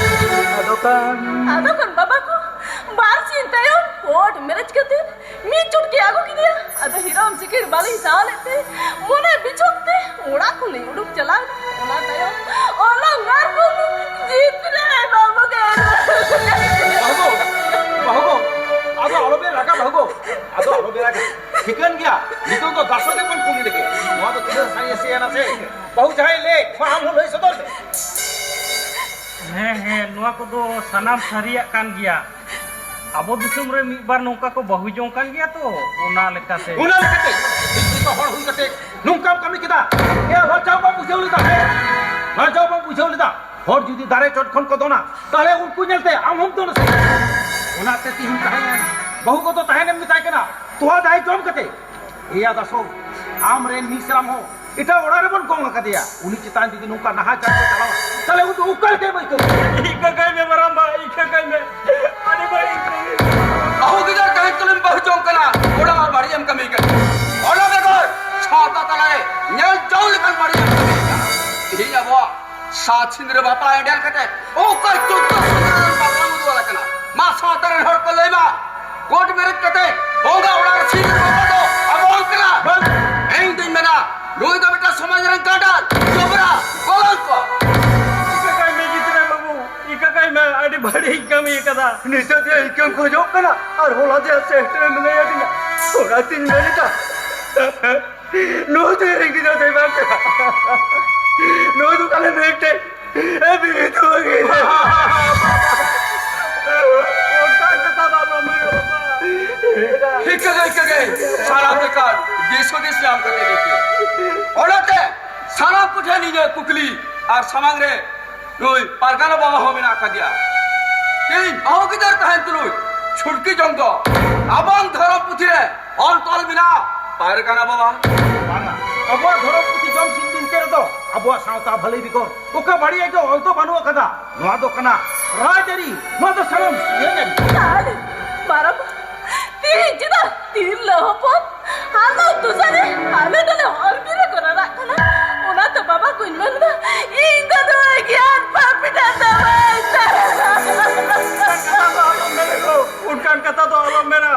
ᱟᱫᱚ ᱠᱷᱟᱱ ᱟᱫᱚ ᱠᱷᱟᱱ ᱵᱟᱵᱟ ᱠᱚ, ᱵᱟᱨ ᱥᱤᱧ ᱛᱟᱭᱚᱢ ᱠᱳᱨᱴ ᱢᱮᱨᱮᱡᱽ ᱠᱷᱟᱹᱛᱤᱨ ᱢᱤᱫ ᱪᱩᱴᱠᱤ ᱟᱹᱜᱩ ᱠᱮᱫᱮᱭᱟ᱾ ᱟᱫᱚ ᱦᱤᱨᱚᱢ ᱥᱤᱠᱤᱲ ᱵᱟᱹᱞᱤᱧ ᱥᱟᱦᱟᱣ ᱞᱮᱫ ᱛᱮ ᱢᱚᱱᱮ ᱵᱤᱪᱷᱚᱠ ᱛᱮ ᱚᱲᱟᱜ ᱠᱷᱚᱱ ᱞᱤᱧ ᱩᱰᱩᱠ ᱪᱟᱞᱟᱣ ᱮᱱᱟ᱾ ᱚᱱᱟ ᱛᱟᱭᱚᱢ ᱚᱞᱚᱝ ᱟᱨ ᱠᱚ ᱡᱤᱛ ᱨᱮ ᱵᱟᱹᱵᱩ ᱜᱮ᱾ ᱵᱟᱹᱦᱩ ᱜᱚ, ᱵᱟᱹᱦᱩ ᱜᱚ, ᱟᱫᱚ ᱟᱞᱚᱵᱮᱱ ᱨᱟᱜᱟ ᱵᱟᱹᱦᱩ ᱜᱚ, ᱟᱫᱚ ᱟᱞᱚᱵᱮᱱ ᱨᱟᱜᱟ᱾ ᱴᱷᱤᱠᱟᱹᱱ ᱜᱮᱭᱟ, ᱱᱤᱛᱚᱜ ᱫᱚ ᱫᱟᱥᱚ ᱜᱮᱵᱚᱱ ᱠᱩᱞᱤ ᱞᱮᱜᱮ᱾ ᱱᱚᱣᱟ ᱫᱚ ᱛᱤᱱᱟᱹᱜ ᱥᱟᱹᱨᱤᱭᱟ ᱥᱮ ᱮᱲᱮᱭᱟ ᱥᱮ? ᱵᱟᱹᱦᱩ ᱡᱟᱦᱟᱸᱭ ᱞᱟᱹᱭ, ᱢᱟ ᱟᱢ ᱦᱚᱸ ᱞᱟᱹᱭ ᱥᱚᱫᱚᱨ ᱢᱮ᱾ ᱦᱮᱸ, ᱦᱮᱸ, ᱱᱚᱣᱟ ᱠᱚᱫᱚ ᱥᱟᱱᱟᱢ ᱥᱟᱹᱨᱤᱭᱟᱜ ᱠᱟᱱ ᱜᱮᱭᱟ᱾ ᱟᱵᱚ ᱫᱤᱥᱚᱢ ᱨᱮ ᱢᱤᱫ ᱵᱟᱨ ᱱᱚᱝᱠᱟ ᱠᱚ ᱵᱟᱹᱦᱩ ᱡᱚᱝ ᱠᱟᱱ ᱜᱮᱭᱟ ᱛᱚ, ᱚᱱᱟ ᱞᱮᱠᱟᱛᱮ᱾ ᱚᱱᱟ ᱞᱮᱠᱟᱛᱮ ᱢᱤᱫ ᱦᱚᱲ ᱦᱩᱭ ᱠᱟᱛᱮ ᱱᱚᱝᱠᱟᱢ ᱠᱟᱹᱢᱤ ᱠᱮᱫᱟ? ᱮ, ᱞᱟᱡᱟᱣ ᱵᱟᱢ ᱵᱩᱡᱷᱟᱹᱣ ᱞᱮᱫᱟ? ᱦᱮᱸ? ᱞᱟᱡᱟᱣ ᱵᱟᱢ ᱵᱩᱡᱷᱟᱹᱣ ᱞᱮᱫᱟ? ᱦᱚᱲ ᱡᱩᱫᱤ ᱫᱟᱨᱮ ᱪᱚᱴ ᱠᱷᱚᱱ ᱠᱚ ᱫᱚᱱᱟ, ᱛᱟᱦᱞᱮ ᱩᱱᱠᱩ ᱧᱮᱞᱛᱮ ᱟᱢ ᱦᱚᱸᱢ ᱫᱚᱱᱟ ᱥᱮ? ᱚᱱᱟᱛᱮ ᱛᱤᱦᱤᱧ ᱛᱟᱦᱮᱸᱭᱮᱱ, ᱵᱟᱹᱦᱩ ᱠᱚᱫᱚ ᱛᱟᱦᱮᱱᱮᱢ ᱢᱮᱛᱟᱭ ᱠᱟᱱᱟ, ᱛᱚᱣᱟ ᱫᱟᱦᱮ ᱡᱚᱢ ᱠᱟᱛᱮ᱾ ᱮᱭᱟ ᱫᱟᱥᱚ, ᱟᱢ ᱨᱮᱱ ᱢᱤᱥᱨᱟᱢ ᱦᱚᱸ ᱮᱴᱟᱜ ᱚᱲᱟᱜ ᱨᱮᱵᱚᱱ ᱜᱚᱝ ᱟᱠᱟᱫᱮᱭᱟ᱾ ᱩᱱᱤ ᱪᱮᱛᱟᱱ ᱡᱩᱫᱤ ᱱᱚᱝᱠᱟ ᱱᱟᱦᱟᱪᱟᱨ ᱠᱚ ᱪᱟᱞᱟᱣᱟ, ᱛᱟᱦᱞᱮ ᱩᱱᱤ ᱫᱚ ᱚᱠᱟ ᱞᱮᱠᱟᱭ ᱟᱹᱭᱠᱟᱹᱣᱟ? ᱤᱠᱟᱹ ᱠᱟᱭ ᱢᱮ ᱢᱟᱨᱟᱝ ᱵᱟ, ᱤᱠᱟᱹ ᱠᱟᱭ ᱢᱮ᱾ ᱟᱹᱰᱤ ᱵᱟᱹᱲᱤᱡ ᱠᱟᱹᱢᱤ᱾ ᱵᱟᱹᱦᱩ ᱜᱤᱫᱟᱹᱨ ᱛᱟᱦᱮᱸ ᱛᱩᱞᱩᱡ ᱵᱟᱹᱦᱩ ᱡᱚᱝ ᱠᱟᱱᱟ, ᱚᱲᱟᱜ ᱟᱨ ᱵᱟᱹᱲᱤᱡ ᱮᱢ ᱠᱟᱹᱢᱤ ᱠᱟᱱᱟ᱾ ᱚᱱᱟ ᱵᱮᱜᱚᱨ ᱥᱟᱶᱛᱟ ᱛᱟᱞᱟᱨᱮ ᱧᱮᱞ ᱡᱚᱝ ᱥᱟᱛ ᱥᱤᱸᱫᱽᱨᱟᱹ ᱵᱟᱯᱞᱟ ᱮᱸᱰᱮᱞ ᱠᱟᱛᱮ ᱚᱠᱟ ᱪᱳᱫᱽᱫᱳ ᱥᱤᱸᱫᱽᱨᱟᱹ ᱨᱮᱱ ᱵᱟᱯᱞᱟ ᱵᱚᱫᱚᱞ ᱟᱠᱟᱱᱟ? ᱢᱟ ᱥᱟᱶᱛᱟ ᱨᱮᱱ ᱦᱚᱲ ᱠᱚ ᱞᱟᱹᱭ ᱢᱟ, ᱠᱳᱨᱴ ᱢᱮᱨᱮᱡᱽ ᱠᱟᱛᱮ ᱵᱚᱸᱜᱟ ᱚᱲᱟᱜ ᱨᱮ ᱥᱤᱸᱫᱽᱨᱟᱹ ᱵᱟᱯᱞᱟ ᱫᱚ ᱟᱵᱚ ᱵᱟᱝ ᱠᱟᱱᱟ᱾ ᱵᱟᱝ᱾ ᱤᱧ ᱫᱩᱧ ᱢᱮᱱᱟ, ᱱᱩᱭ ᱫᱚ ᱢᱤᱫᱴᱟᱝ ᱥᱚᱢᱟᱡᱽ ᱨᱮᱱ ᱠᱟᱰᱟᱨ, ᱡᱚᱵᱽᱨᱟ, ᱠᱚᱞᱚᱝᱠᱚ᱾ ᱤᱠᱟᱹ ᱠᱟᱭ ᱢᱮ ᱜᱤᱫᱽᱨᱟᱹ ᱵᱟᱹᱵᱩ, ᱤᱠᱟᱹ ᱠᱟᱭ ᱢᱮ, ᱟᱹᱰᱤ ᱵᱟᱹᱲᱤᱡ ᱠᱟᱹᱢᱤ ᱠᱟᱫᱟ᱾ ᱱᱤᱛᱚᱜ ᱡᱮ ᱤᱠᱟᱹᱢ ᱠᱷᱚᱡᱚᱜ ᱠᱟᱱᱟ ᱟᱨ ᱦᱚᱞᱟ ᱡᱮ ᱥᱮᱴᱮᱨᱮᱢ ᱞᱟᱹᱭ ᱟᱹᱫᱤᱧᱟ, ᱚᱱᱟᱛᱤᱧ ᱢᱮᱱ ᱮᱫᱟ᱾ ᱱᱩᱭ ᱫᱚ ᱤᱧ ᱜᱤᱫᱽᱨᱟᱹ ᱫᱚᱭ ᱵᱟᱝ ᱠᱟᱱᱟ᱾ ᱱᱩᱭ ᱫᱚ ᱛᱟᱦᱞᱮ ᱢᱤᱫᱴᱮᱡ ᱮ ᱵᱤᱨᱤᱫ ᱵᱟᱹᱜᱤ᱾ ᱚᱱᱠᱟᱱ ᱠᱟᱛᱷᱟ ᱫᱚ ᱟᱞᱚᱢ ᱢᱮᱱᱟ ᱵᱟᱵᱟ᱾ ᱤᱠᱟᱹ ᱜᱮ, ᱤᱠᱟᱹ ᱜᱮ, ᱥᱟᱱᱟᱢ ᱞᱮᱠᱟᱱ ᱫᱤᱥ ᱦᱩᱫᱤᱥ ᱧᱟᱢ ᱠᱟᱛᱮ ᱤᱠᱟᱹ᱾ ᱚᱱᱟᱛᱮ ᱥᱟᱱᱟᱢ ᱠᱚᱴᱷᱮᱱ ᱤᱧᱟᱹᱜ ᱠᱩᱠᱞᱤ ᱟᱨ ᱥᱟᱢᱟᱝ ᱨᱮ ᱱᱩᱭ ᱯᱟᱨᱜᱟᱱᱟ ᱵᱟᱵᱟ ᱦᱚᱸ ᱢᱮᱱᱟᱜ ᱟᱠᱟᱫᱮᱭᱟ᱾ ᱤᱧ ᱵᱟᱹᱦᱩ ᱜᱤᱫᱟᱹᱨ ᱛᱟᱦᱮᱱ ᱛᱩᱞᱩᱡ ᱪᱷᱩᱴᱠᱤ ᱡᱚᱝ ᱫᱚ ᱟᱵᱚᱣᱟᱜ ᱫᱷᱚᱨᱚᱢ ᱯᱩᱛᱷᱤ ᱨᱮ ᱚᱞ ᱛᱚᱞ ᱢᱮᱱᱟᱜᱼᱟ, ᱯᱟᱨᱜᱟᱱᱟ ᱵᱟᱵᱟ᱾ ᱵᱟᱝᱟ, ᱟᱵᱚᱣᱟᱜ ᱫᱷᱚᱨᱚᱢ ᱯᱩᱛᱷᱤ ᱡᱚᱢ ᱥᱤᱢ ᱵᱤᱱᱛᱤ ᱨᱮᱫᱚ ᱟᱵᱚᱣᱟᱜ ᱥᱟᱶᱛᱟ ᱵᱷᱟᱹᱞᱟᱹᱭ ᱵᱮᱜᱚᱨ ᱚᱠᱟ ᱵᱟᱹᱲᱤᱡᱟᱜ ᱜᱮ ᱚᱞ ᱫᱚ ᱵᱟᱹᱱᱩᱜ ᱟᱠᱟᱫᱟ᱾ ᱱᱚᱣᱟ ᱫᱚ ᱠᱟᱱᱟ ᱨᱟᱡᱽᱟᱹᱨᱤ, ᱱᱚᱣᱟ ᱫᱚ ᱥᱟᱱᱟᱢ ᱥᱤᱧᱚᱛ ᱟᱹᱨᱤ᱾ ᱛᱟᱦᱞᱮ ᱢᱟᱨᱟᱝ ᱛᱤᱦᱤᱧ ᱪᱮᱫᱟᱜ ᱛᱤᱨᱞᱟᱹ ᱦᱚᱯᱚᱱ ᱟᱨ ᱱᱚᱣᱟ ᱫᱚᱥᱟᱨ ᱨᱮ ᱟᱞᱮ ᱫᱚᱞᱮ ᱦᱚᱨ ᱵᱤᱨ ᱨᱮᱠᱚ ᱨᱟᱨᱟᱜ ᱠᱟᱱᱟ? ᱚᱱᱟ ᱛᱚ ᱵᱟᱵᱟ ᱠᱚᱧ ᱢᱮᱱ ᱮᱫᱟ, ᱤᱧ ᱫᱚ ᱱᱚᱣᱟ ᱜᱮᱭᱟᱱ ᱯᱟᱯᱤᱴᱟ ᱫᱚ ᱵᱟᱹᱧ ᱛᱟᱦᱮᱱᱟ᱾ ᱚᱱᱠᱟᱱ ᱠᱟᱛᱷᱟ ᱫᱚ ᱟᱞᱚᱢ ᱢᱮᱱᱟ ᱜᱳ, ᱚᱱᱠᱟᱱ ᱠᱟᱛᱷᱟ ᱫᱚ ᱟᱞᱚᱢ ᱢᱮᱱᱟ᱾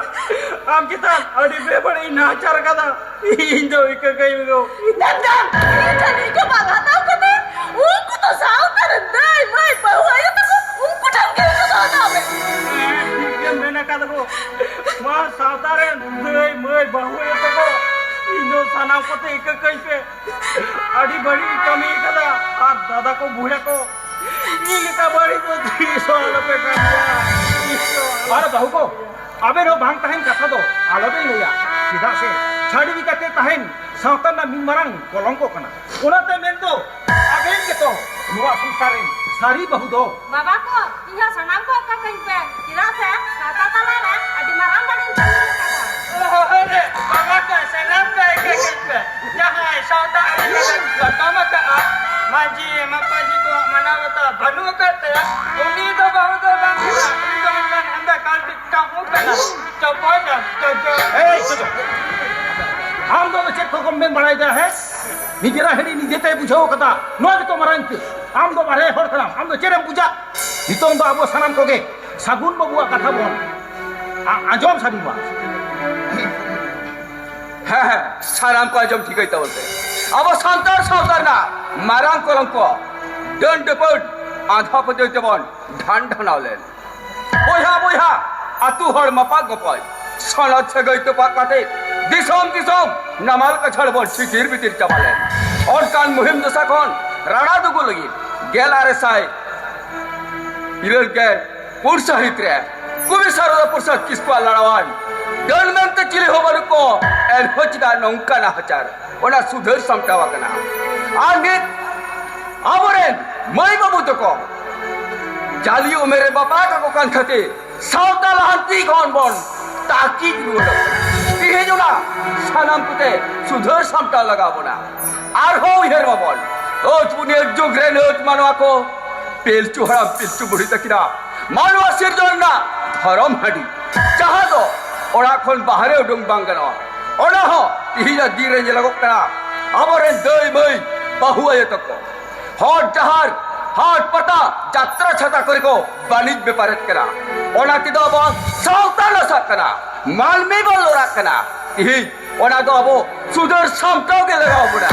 ᱟᱢ ᱪᱮᱛᱟᱱ ᱟᱹᱰᱤ ᱵᱮᱵᱟᱹᱲᱤᱡ ᱤᱧ ᱱᱟᱦᱟᱪᱟᱨ ᱟᱠᱟᱫᱟ᱾ ᱤᱧ ᱫᱚ ᱤᱠᱟᱹ ᱠᱟᱹᱧ ᱢᱮ ᱜᱳ᱾ ᱫᱟᱫᱟ, ᱤᱧ ᱴᱷᱮᱱ ᱤᱠᱟᱹ ᱵᱟᱝ ᱦᱟᱛᱟᱣ ᱠᱟᱛᱮ ᱩᱱᱠᱩ ᱫᱚ ᱥᱟᱶᱛᱟ ᱨᱮᱱ ᱫᱟᱹᱭ ᱢᱟᱹᱭ ᱵᱟᱹᱦᱩ ᱟᱭᱳ ᱛᱟᱠᱚ, ᱩᱱᱠᱩ ᱴᱷᱮᱱ ᱜᱮ ᱤᱠᱟᱹ ᱫᱚ ᱦᱟᱛᱟᱣ ᱢᱮ᱾ ᱦᱮᱸ, ᱴᱷᱤᱠ ᱜᱮᱢ ᱢᱮᱱ ᱟᱠᱟᱫ ᱜᱳ᱾ ᱢᱟ ᱥᱟᱶᱛᱟ ᱨᱮᱱ ᱫᱟᱹᱭ ᱢᱟᱹᱭ ᱵᱟᱹᱦᱩ ᱟᱭᱳ ᱛᱟᱠᱚ, ᱤᱧ ᱫᱚ ᱥᱟᱱᱟᱢ ᱠᱚᱛᱮ ᱤᱠᱟᱹ ᱠᱟᱹᱧ ᱯᱮ᱾ ᱟᱹᱰᱤ ᱵᱟᱹᱲᱤᱡ ᱤᱧ ᱠᱟᱹᱢᱤ ᱟᱠᱟᱫᱟ᱾ ᱟᱨ ᱫᱟᱫᱟ ᱠᱚ ᱵᱚᱭᱦᱟ ᱠᱚ, ᱤᱧ ᱞᱮᱠᱟ ᱵᱟᱹᱲᱤᱡ ᱫᱚ ᱛᱤᱥ ᱦᱚᱸ ᱟᱞᱚᱯᱮ ᱠᱟᱹᱢᱤᱭᱟ᱾ ᱛᱤᱥ ᱦᱚᱸ ᱟᱞᱚ᱾ ᱟᱨ ᱵᱟᱹᱦᱩ ᱠᱚ, ᱟᱵᱮᱱ ᱦᱚᱸ ᱵᱟᱝ ᱛᱟᱦᱮᱱ ᱠᱟᱛᱷᱟ ᱫᱚ ᱟᱞᱚᱵᱮᱱ ᱞᱟᱹᱭᱟ, ᱪᱮᱫᱟᱜ ᱥᱮ ᱪᱷᱟᱹᱰᱣᱤ ᱠᱟᱛᱮ ᱛᱟᱦᱮᱱ ᱥᱟᱶᱛᱟ ᱨᱮᱱᱟᱜ ᱢᱤᱫ ᱢᱟᱨᱟᱝ ᱠᱚᱞᱚᱝᱠᱚ ᱠᱟᱱᱟ᱾ ᱚᱱᱟᱛᱮ ᱢᱮᱱᱫᱚ ᱟᱵᱮᱱ ᱜᱮᱛᱚ ᱱᱚᱣᱟ ᱥᱚᱝᱥᱟᱨ ᱨᱮᱱ ᱥᱟᱹᱨᱤ ᱵᱟᱹᱦᱩ ᱫᱚ᱾ ᱵᱟᱵᱟ ᱠᱚ, ᱤᱧ ᱦᱚᱸ ᱥᱟᱱᱟᱢ ᱠᱚ ᱟᱠᱟ ᱠᱟᱹᱧ ᱯᱮ, ᱪᱮᱫᱟᱜ ᱥᱮ ᱥᱟᱶᱛᱟ ᱛᱟᱞᱟ ᱨᱮ ᱟᱹᱰᱤ ᱢᱟᱨᱟᱝ ᱵᱟᱹᱲᱤᱡ ᱤᱧ ᱠᱟᱹᱢᱤ ᱟᱠᱟᱫᱟ᱾ ᱦᱳᱭ ᱨᱮ, ᱵᱟᱵᱟ ᱠᱚ, ᱥᱟᱱᱟᱢ ᱠᱚ ᱟᱠᱟ ᱠᱟᱹᱧ ᱯᱮ᱾ ᱡᱟᱦᱟᱸᱭ ᱥᱟᱶᱛᱟ ᱟᱹᱨᱤ ᱨᱮ ᱞᱚᱴᱚᱢ ᱟᱠᱟᱫᱼᱟ, ᱢᱟᱹᱡᱷᱤ ᱢᱟᱯᱟᱡᱷᱤ ᱠᱚᱣᱟᱜ ᱢᱟᱱᱟᱣ ᱵᱟᱛᱟᱣ ᱵᱟᱹᱱᱩᱜ ᱟᱠᱟᱫ ᱛᱟᱭᱟ, ᱩᱱᱤ ᱫᱚ ᱵᱟᱹᱦᱩ ᱫᱚ ᱵᱟᱝ ᱠᱟᱱᱟ, ᱩᱱᱤ ᱫᱚ ᱢᱤᱫᱴᱟᱝ ᱦᱮᱸᱫᱮ ᱠᱟᱞᱴᱤᱠ ᱴᱟᱢᱩ ᱠᱟᱱᱟ᱾ ᱪᱚᱯᱚᱡ ᱟᱢ, ᱪᱚᱯᱚᱡ᱾ ᱮᱭ, ᱪᱚᱯᱚᱡ᱾ ᱟᱢ ᱫᱚ ᱪᱮᱫ ᱠᱚ ᱠᱚᱢ ᱵᱮᱱ ᱵᱟᱲᱟᱭ ᱫᱟ, ᱦᱮᱸ? ᱱᱤᱡᱮᱨᱟᱜ ᱦᱤᱲᱤᱧ ᱱᱤᱡᱮ ᱛᱮ ᱵᱩᱡᱷᱟᱹᱣ ᱠᱟᱫᱟ, ᱱᱚᱣᱟ ᱜᱮᱛᱚ ᱢᱟᱨᱟᱝ ᱤᱠᱟᱹ᱾ ᱟᱢ ᱫᱚ ᱵᱟᱨᱦᱮ ᱦᱚᱲ ᱠᱟᱱᱟᱢ, ᱟᱢ ᱫᱚ ᱪᱮᱫ ᱮᱢ ᱵᱩᱡᱟ? ᱱᱤᱛᱚᱝ ᱫᱚ ᱟᱵᱚ ᱥᱟᱱᱟᱢ ᱠᱚᱜᱮ ᱥᱟᱹᱜᱩᱱ ᱵᱟᱹᱵᱩᱣᱟᱜ ᱠᱟᱛᱷᱟ ᱵᱚᱱ ᱟ-, ᱟᱸᱡᱚᱢ ᱥᱟᱹᱨᱤ ᱢᱟ᱾ ᱦᱮᱸ, ᱦᱮᱸ, ᱥᱟᱱᱟᱢ ᱠᱚ ᱟᱸᱡᱚᱢ ᱴᱷᱤᱠᱟᱹᱭ ᱛᱟᱵᱚᱱ ᱯᱮ᱾ ᱟᱵᱚ ᱥᱟᱱᱛᱟᱲ ᱥᱟᱶᱛᱟ ᱨᱮᱱᱟᱜ ᱢᱟᱨᱟᱝ ᱠᱚᱞᱚᱝᱠᱚ, ᱰᱟᱹᱱ ᱰᱟᱹᱯᱟᱹᱱ, ᱟᱸᱫᱷᱟ ᱯᱟᱹᱛᱭᱟᱹᱣ ᱛᱮᱵᱚᱱ ᱰᱷᱟᱱ ᱰᱷᱟᱱᱟᱣ ᱞᱮᱱ᱾ ᱵᱚᱭᱦᱟ ᱵᱚᱭᱦᱟ, ᱟᱹᱛᱩ ᱦᱚᱲ ᱢᱟᱯᱟᱜ ᱜᱚᱯᱚᱡ, ᱥᱚᱱᱚᱛ ᱥᱟᱹᱜᱟᱹᱭ ᱛᱚᱯᱟᱜ ᱠᱟᱛᱮ ᱫᱤᱥᱚᱢ ᱫᱤᱥᱚᱢ ᱱᱟᱢᱟᱞ ᱠᱟᱪᱷᱟᱲ ᱵᱚᱱ ᱪᱤᱛᱤᱨ ᱵᱤᱛᱤᱨ ᱪᱟᱵᱟ ᱞᱮᱱ᱾ ᱚᱱᱠᱟᱱ ᱢᱩᱦᱤᱢ ᱫᱚᱥᱟ ᱠᱷᱚᱱ ᱨᱟᱲᱟ ᱫᱩᱜᱩ ᱞᱟᱹᱜᱤᱫ ᱜᱮᱞ ᱟᱨᱮ ᱥᱟᱭ ᱤᱨᱟᱹᱞ ᱜᱮᱞ ᱯᱩᱱ ᱥᱟᱹᱦᱤᱛ ᱨᱮ ᱠᱚᱵᱤ ᱥᱟᱨᱚᱫᱟ ᱯᱨᱚᱥᱟᱫᱽ ᱠᱤᱥᱠᱩᱣᱟᱜ ᱞᱟᱲᱟᱣᱟᱱ ᱰᱟᱹᱱ ᱢᱮᱱᱛᱮ ᱪᱤᱞᱤ ᱦᱚᱸ ᱵᱟᱹᱱᱩᱜ ᱠᱚ, ᱮᱱᱦᱚᱸ ᱪᱮᱫᱟᱜ ᱱᱚᱝᱠᱟ ᱱᱟᱦᱟᱪᱟᱨ, ᱚᱱᱟ ᱥᱩᱫᱷᱟᱹᱨ ᱥᱟᱢᱴᱟᱣ ᱟᱠᱟᱱᱟ᱾ ᱟᱨ ᱱᱤᱛ ᱟᱵᱚᱨᱮᱱ ᱢᱟᱹᱭ ᱵᱟᱹᱵᱩ ᱛᱟᱠᱚ ᱡᱟᱹᱞᱤ ᱩᱢᱮᱨ ᱨᱮ ᱵᱟᱯᱞᱟ ᱠᱟᱠᱚ ᱠᱟᱱ ᱠᱷᱟᱹᱛᱤᱨ ᱥᱟᱶᱛᱟ ᱞᱟᱦᱟᱱᱛᱤ ᱠᱷᱚᱱ ᱵᱚᱱ ᱛᱟᱹᱠᱤᱡ ᱨᱩᱣᱟᱹᱲᱚᱜ ᱠᱟᱱᱟ᱾ ᱛᱮᱦᱮᱧ ᱚᱱᱟ ᱥᱟᱱᱟᱢ ᱠᱚᱛᱮ ᱥᱩᱫᱷᱟᱹᱨ ᱥᱟᱢᱴᱟᱣ ᱞᱟᱜᱟᱣ ᱵᱚᱱᱟ᱾ ᱟᱨᱦᱚᱸ ᱩᱭᱦᱟᱹᱨ ᱢᱟᱵᱚᱱ, ᱟᱹᱛ ᱯᱩᱱᱭᱟᱹ ᱡᱩᱜᱽ ᱨᱮᱱ ᱟᱹᱛ ᱢᱟᱱᱣᱟ ᱠᱚ ᱯᱤᱞᱪᱩ ᱦᱟᱲᱟᱢ ᱯᱤᱞᱪᱩ ᱵᱩᱲᱦᱤ ᱛᱟᱹᱠᱤᱱᱟᱜ ᱢᱟᱱᱣᱟ ᱥᱤᱨᱡᱚᱱ ᱨᱮᱱᱟᱜ ᱫᱷᱚᱨᱚᱢ ᱦᱟᱺᱰᱤ, ᱡᱟᱦᱟᱸ ᱫᱚ ᱚᱲᱟᱜ ᱠᱷᱚᱱ ᱵᱟᱦᱨᱮ ᱩᱰᱩᱝ ᱵᱟᱝ ᱜᱟᱱᱚᱜᱼᱟ, ᱚᱱᱟ ᱦᱚᱸ ᱛᱤᱦᱤᱧᱟᱜ ᱫᱤᱱ ᱨᱮ ᱧᱮᱞᱚᱜᱚᱜ ᱠᱟᱱᱟ᱾ ᱟᱵᱚᱨᱮᱱ ᱫᱟᱹᱭ ᱢᱟᱹᱭ ᱵᱟᱹᱦᱩ ᱟᱭᱳ ᱛᱟᱠᱚ ᱦᱚᱨ ᱰᱟᱦᱟᱨ, ᱦᱟᱴ ᱯᱟᱛᱟ, ᱡᱟᱛᱨᱟ ᱪᱷᱟᱛᱟ ᱠᱚᱨᱮ ᱠᱚ ᱵᱟᱹᱱᱤᱡ ᱵᱮᱯᱟᱨᱮᱫ ᱠᱟᱱᱟ᱾ ᱚᱱᱟ ᱛᱮᱫᱚ ᱟᱵᱚᱣᱟᱜ ᱥᱟᱶᱛᱟ ᱱᱟᱥᱟᱜ ᱠᱟᱱᱟ, ᱢᱟᱹᱱᱢᱤ ᱵᱚᱱ ᱞᱚᱲᱟᱜ ᱠᱟᱱᱟ᱾ ᱛᱤᱦᱤᱧ ᱚᱱᱟ ᱫᱚ ᱟᱵᱚ ᱥᱩᱫᱷᱟᱹᱨ ᱥᱟᱢᱴᱟᱣ ᱜᱮ ᱞᱟᱜᱟᱣ ᱵᱚᱱᱟ᱾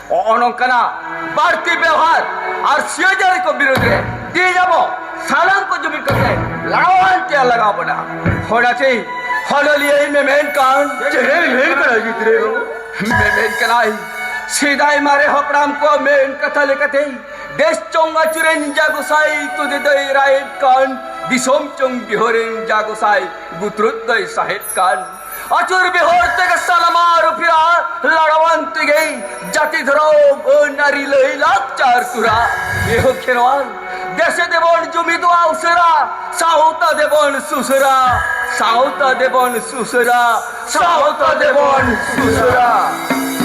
ᱱᱚᱜᱼᱚ ᱱᱚᱝᱠᱟᱱᱟᱜ ᱵᱟᱹᱲᱛᱤ ᱵᱮᱣᱦᱟᱨ ᱟᱨ ᱥᱤᱭᱟᱹᱡᱟᱹᱨᱤ ᱠᱚ ᱵᱤᱨᱩᱫᱷ ᱨᱮ ᱛᱮᱦᱮᱧ ᱟᱵᱚ ᱥᱟᱱᱟᱢ ᱠᱚ ᱡᱩᱢᱤᱫ ᱠᱟᱛᱮ ᱞᱟᱲᱟᱣᱟᱱ ᱛᱮᱭᱟᱨ ᱞᱟᱜᱟᱣ ᱵᱚᱱᱟ᱾ ᱚᱱᱟᱛᱮ ᱦᱚᱱᱚᱞᱤᱭᱟᱹᱭ ᱢᱮᱢᱮᱱ ᱠᱟᱱ, ᱪᱮᱫ ᱮᱢ ᱢᱮᱱ ᱠᱟᱱᱟ ᱜᱤᱫᱽᱨᱟᱹ? ᱢᱮᱢᱮᱱ ᱠᱟᱱᱟᱭ, ᱥᱮᱫᱟᱭ ᱢᱟᱨᱮ ᱦᱟᱯᱲᱟᱢ ᱠᱚᱣᱟᱜ ᱢᱮᱱ ᱠᱟᱛᱷᱟ ᱞᱮᱠᱟᱛᱮ, ᱫᱮᱥ ᱪᱚᱝ ᱟᱹᱪᱩᱨᱮᱱ ᱡᱟᱜᱚᱥᱟᱭ ᱛᱩᱫᱮ ᱫᱟᱹᱭ ᱨᱟᱭᱮᱫ ᱠᱟᱱ, ᱫᱤᱥᱚᱢ ᱪᱚᱝ ᱵᱤᱦᱚᱨᱮᱱ ᱡᱟᱜᱚᱥᱟᱭ ᱜᱩᱛᱨᱩᱫ ᱫᱟᱹᱭ ᱥᱟᱦᱮᱫ ᱠᱟᱱ᱾ ᱟᱹᱪᱩᱨ ᱵᱤᱦᱚᱨ ᱛᱮᱜᱮ ᱥᱟᱱᱟᱢ ᱟᱹᱨᱩ ᱯᱷᱮᱨᱟ, ᱞᱟᱲᱟᱣᱟᱱ ᱛᱮᱜᱮ ᱡᱟᱹᱛᱤ ᱫᱷᱚᱨᱚᱢ ᱟᱹᱱ ᱟᱹᱨᱤ ᱞᱟᱹᱭ ᱞᱟᱠᱪᱟᱨ ᱛᱩᱨᱟ᱾ ᱮᱦᱚ ᱠᱷᱮᱨᱣᱟᱞ, ᱫᱮᱥᱮ ᱫᱮᱵᱚᱱ ᱡᱩᱢᱤᱫᱚᱜᱼᱟ ᱩᱥᱟᱹᱨᱟ, ᱥᱟᱶᱛᱟ ᱫᱮᱵᱚᱱ ᱥᱩᱥᱟᱹᱨᱟ, ᱥᱟᱶᱛᱟ ᱫᱮᱵᱚᱱ ᱥᱩᱥᱟᱹᱨᱟ, ᱥᱟᱶᱛᱟ ᱫᱮᱵᱚᱱ ᱥᱩᱥᱟᱹᱨᱟ᱾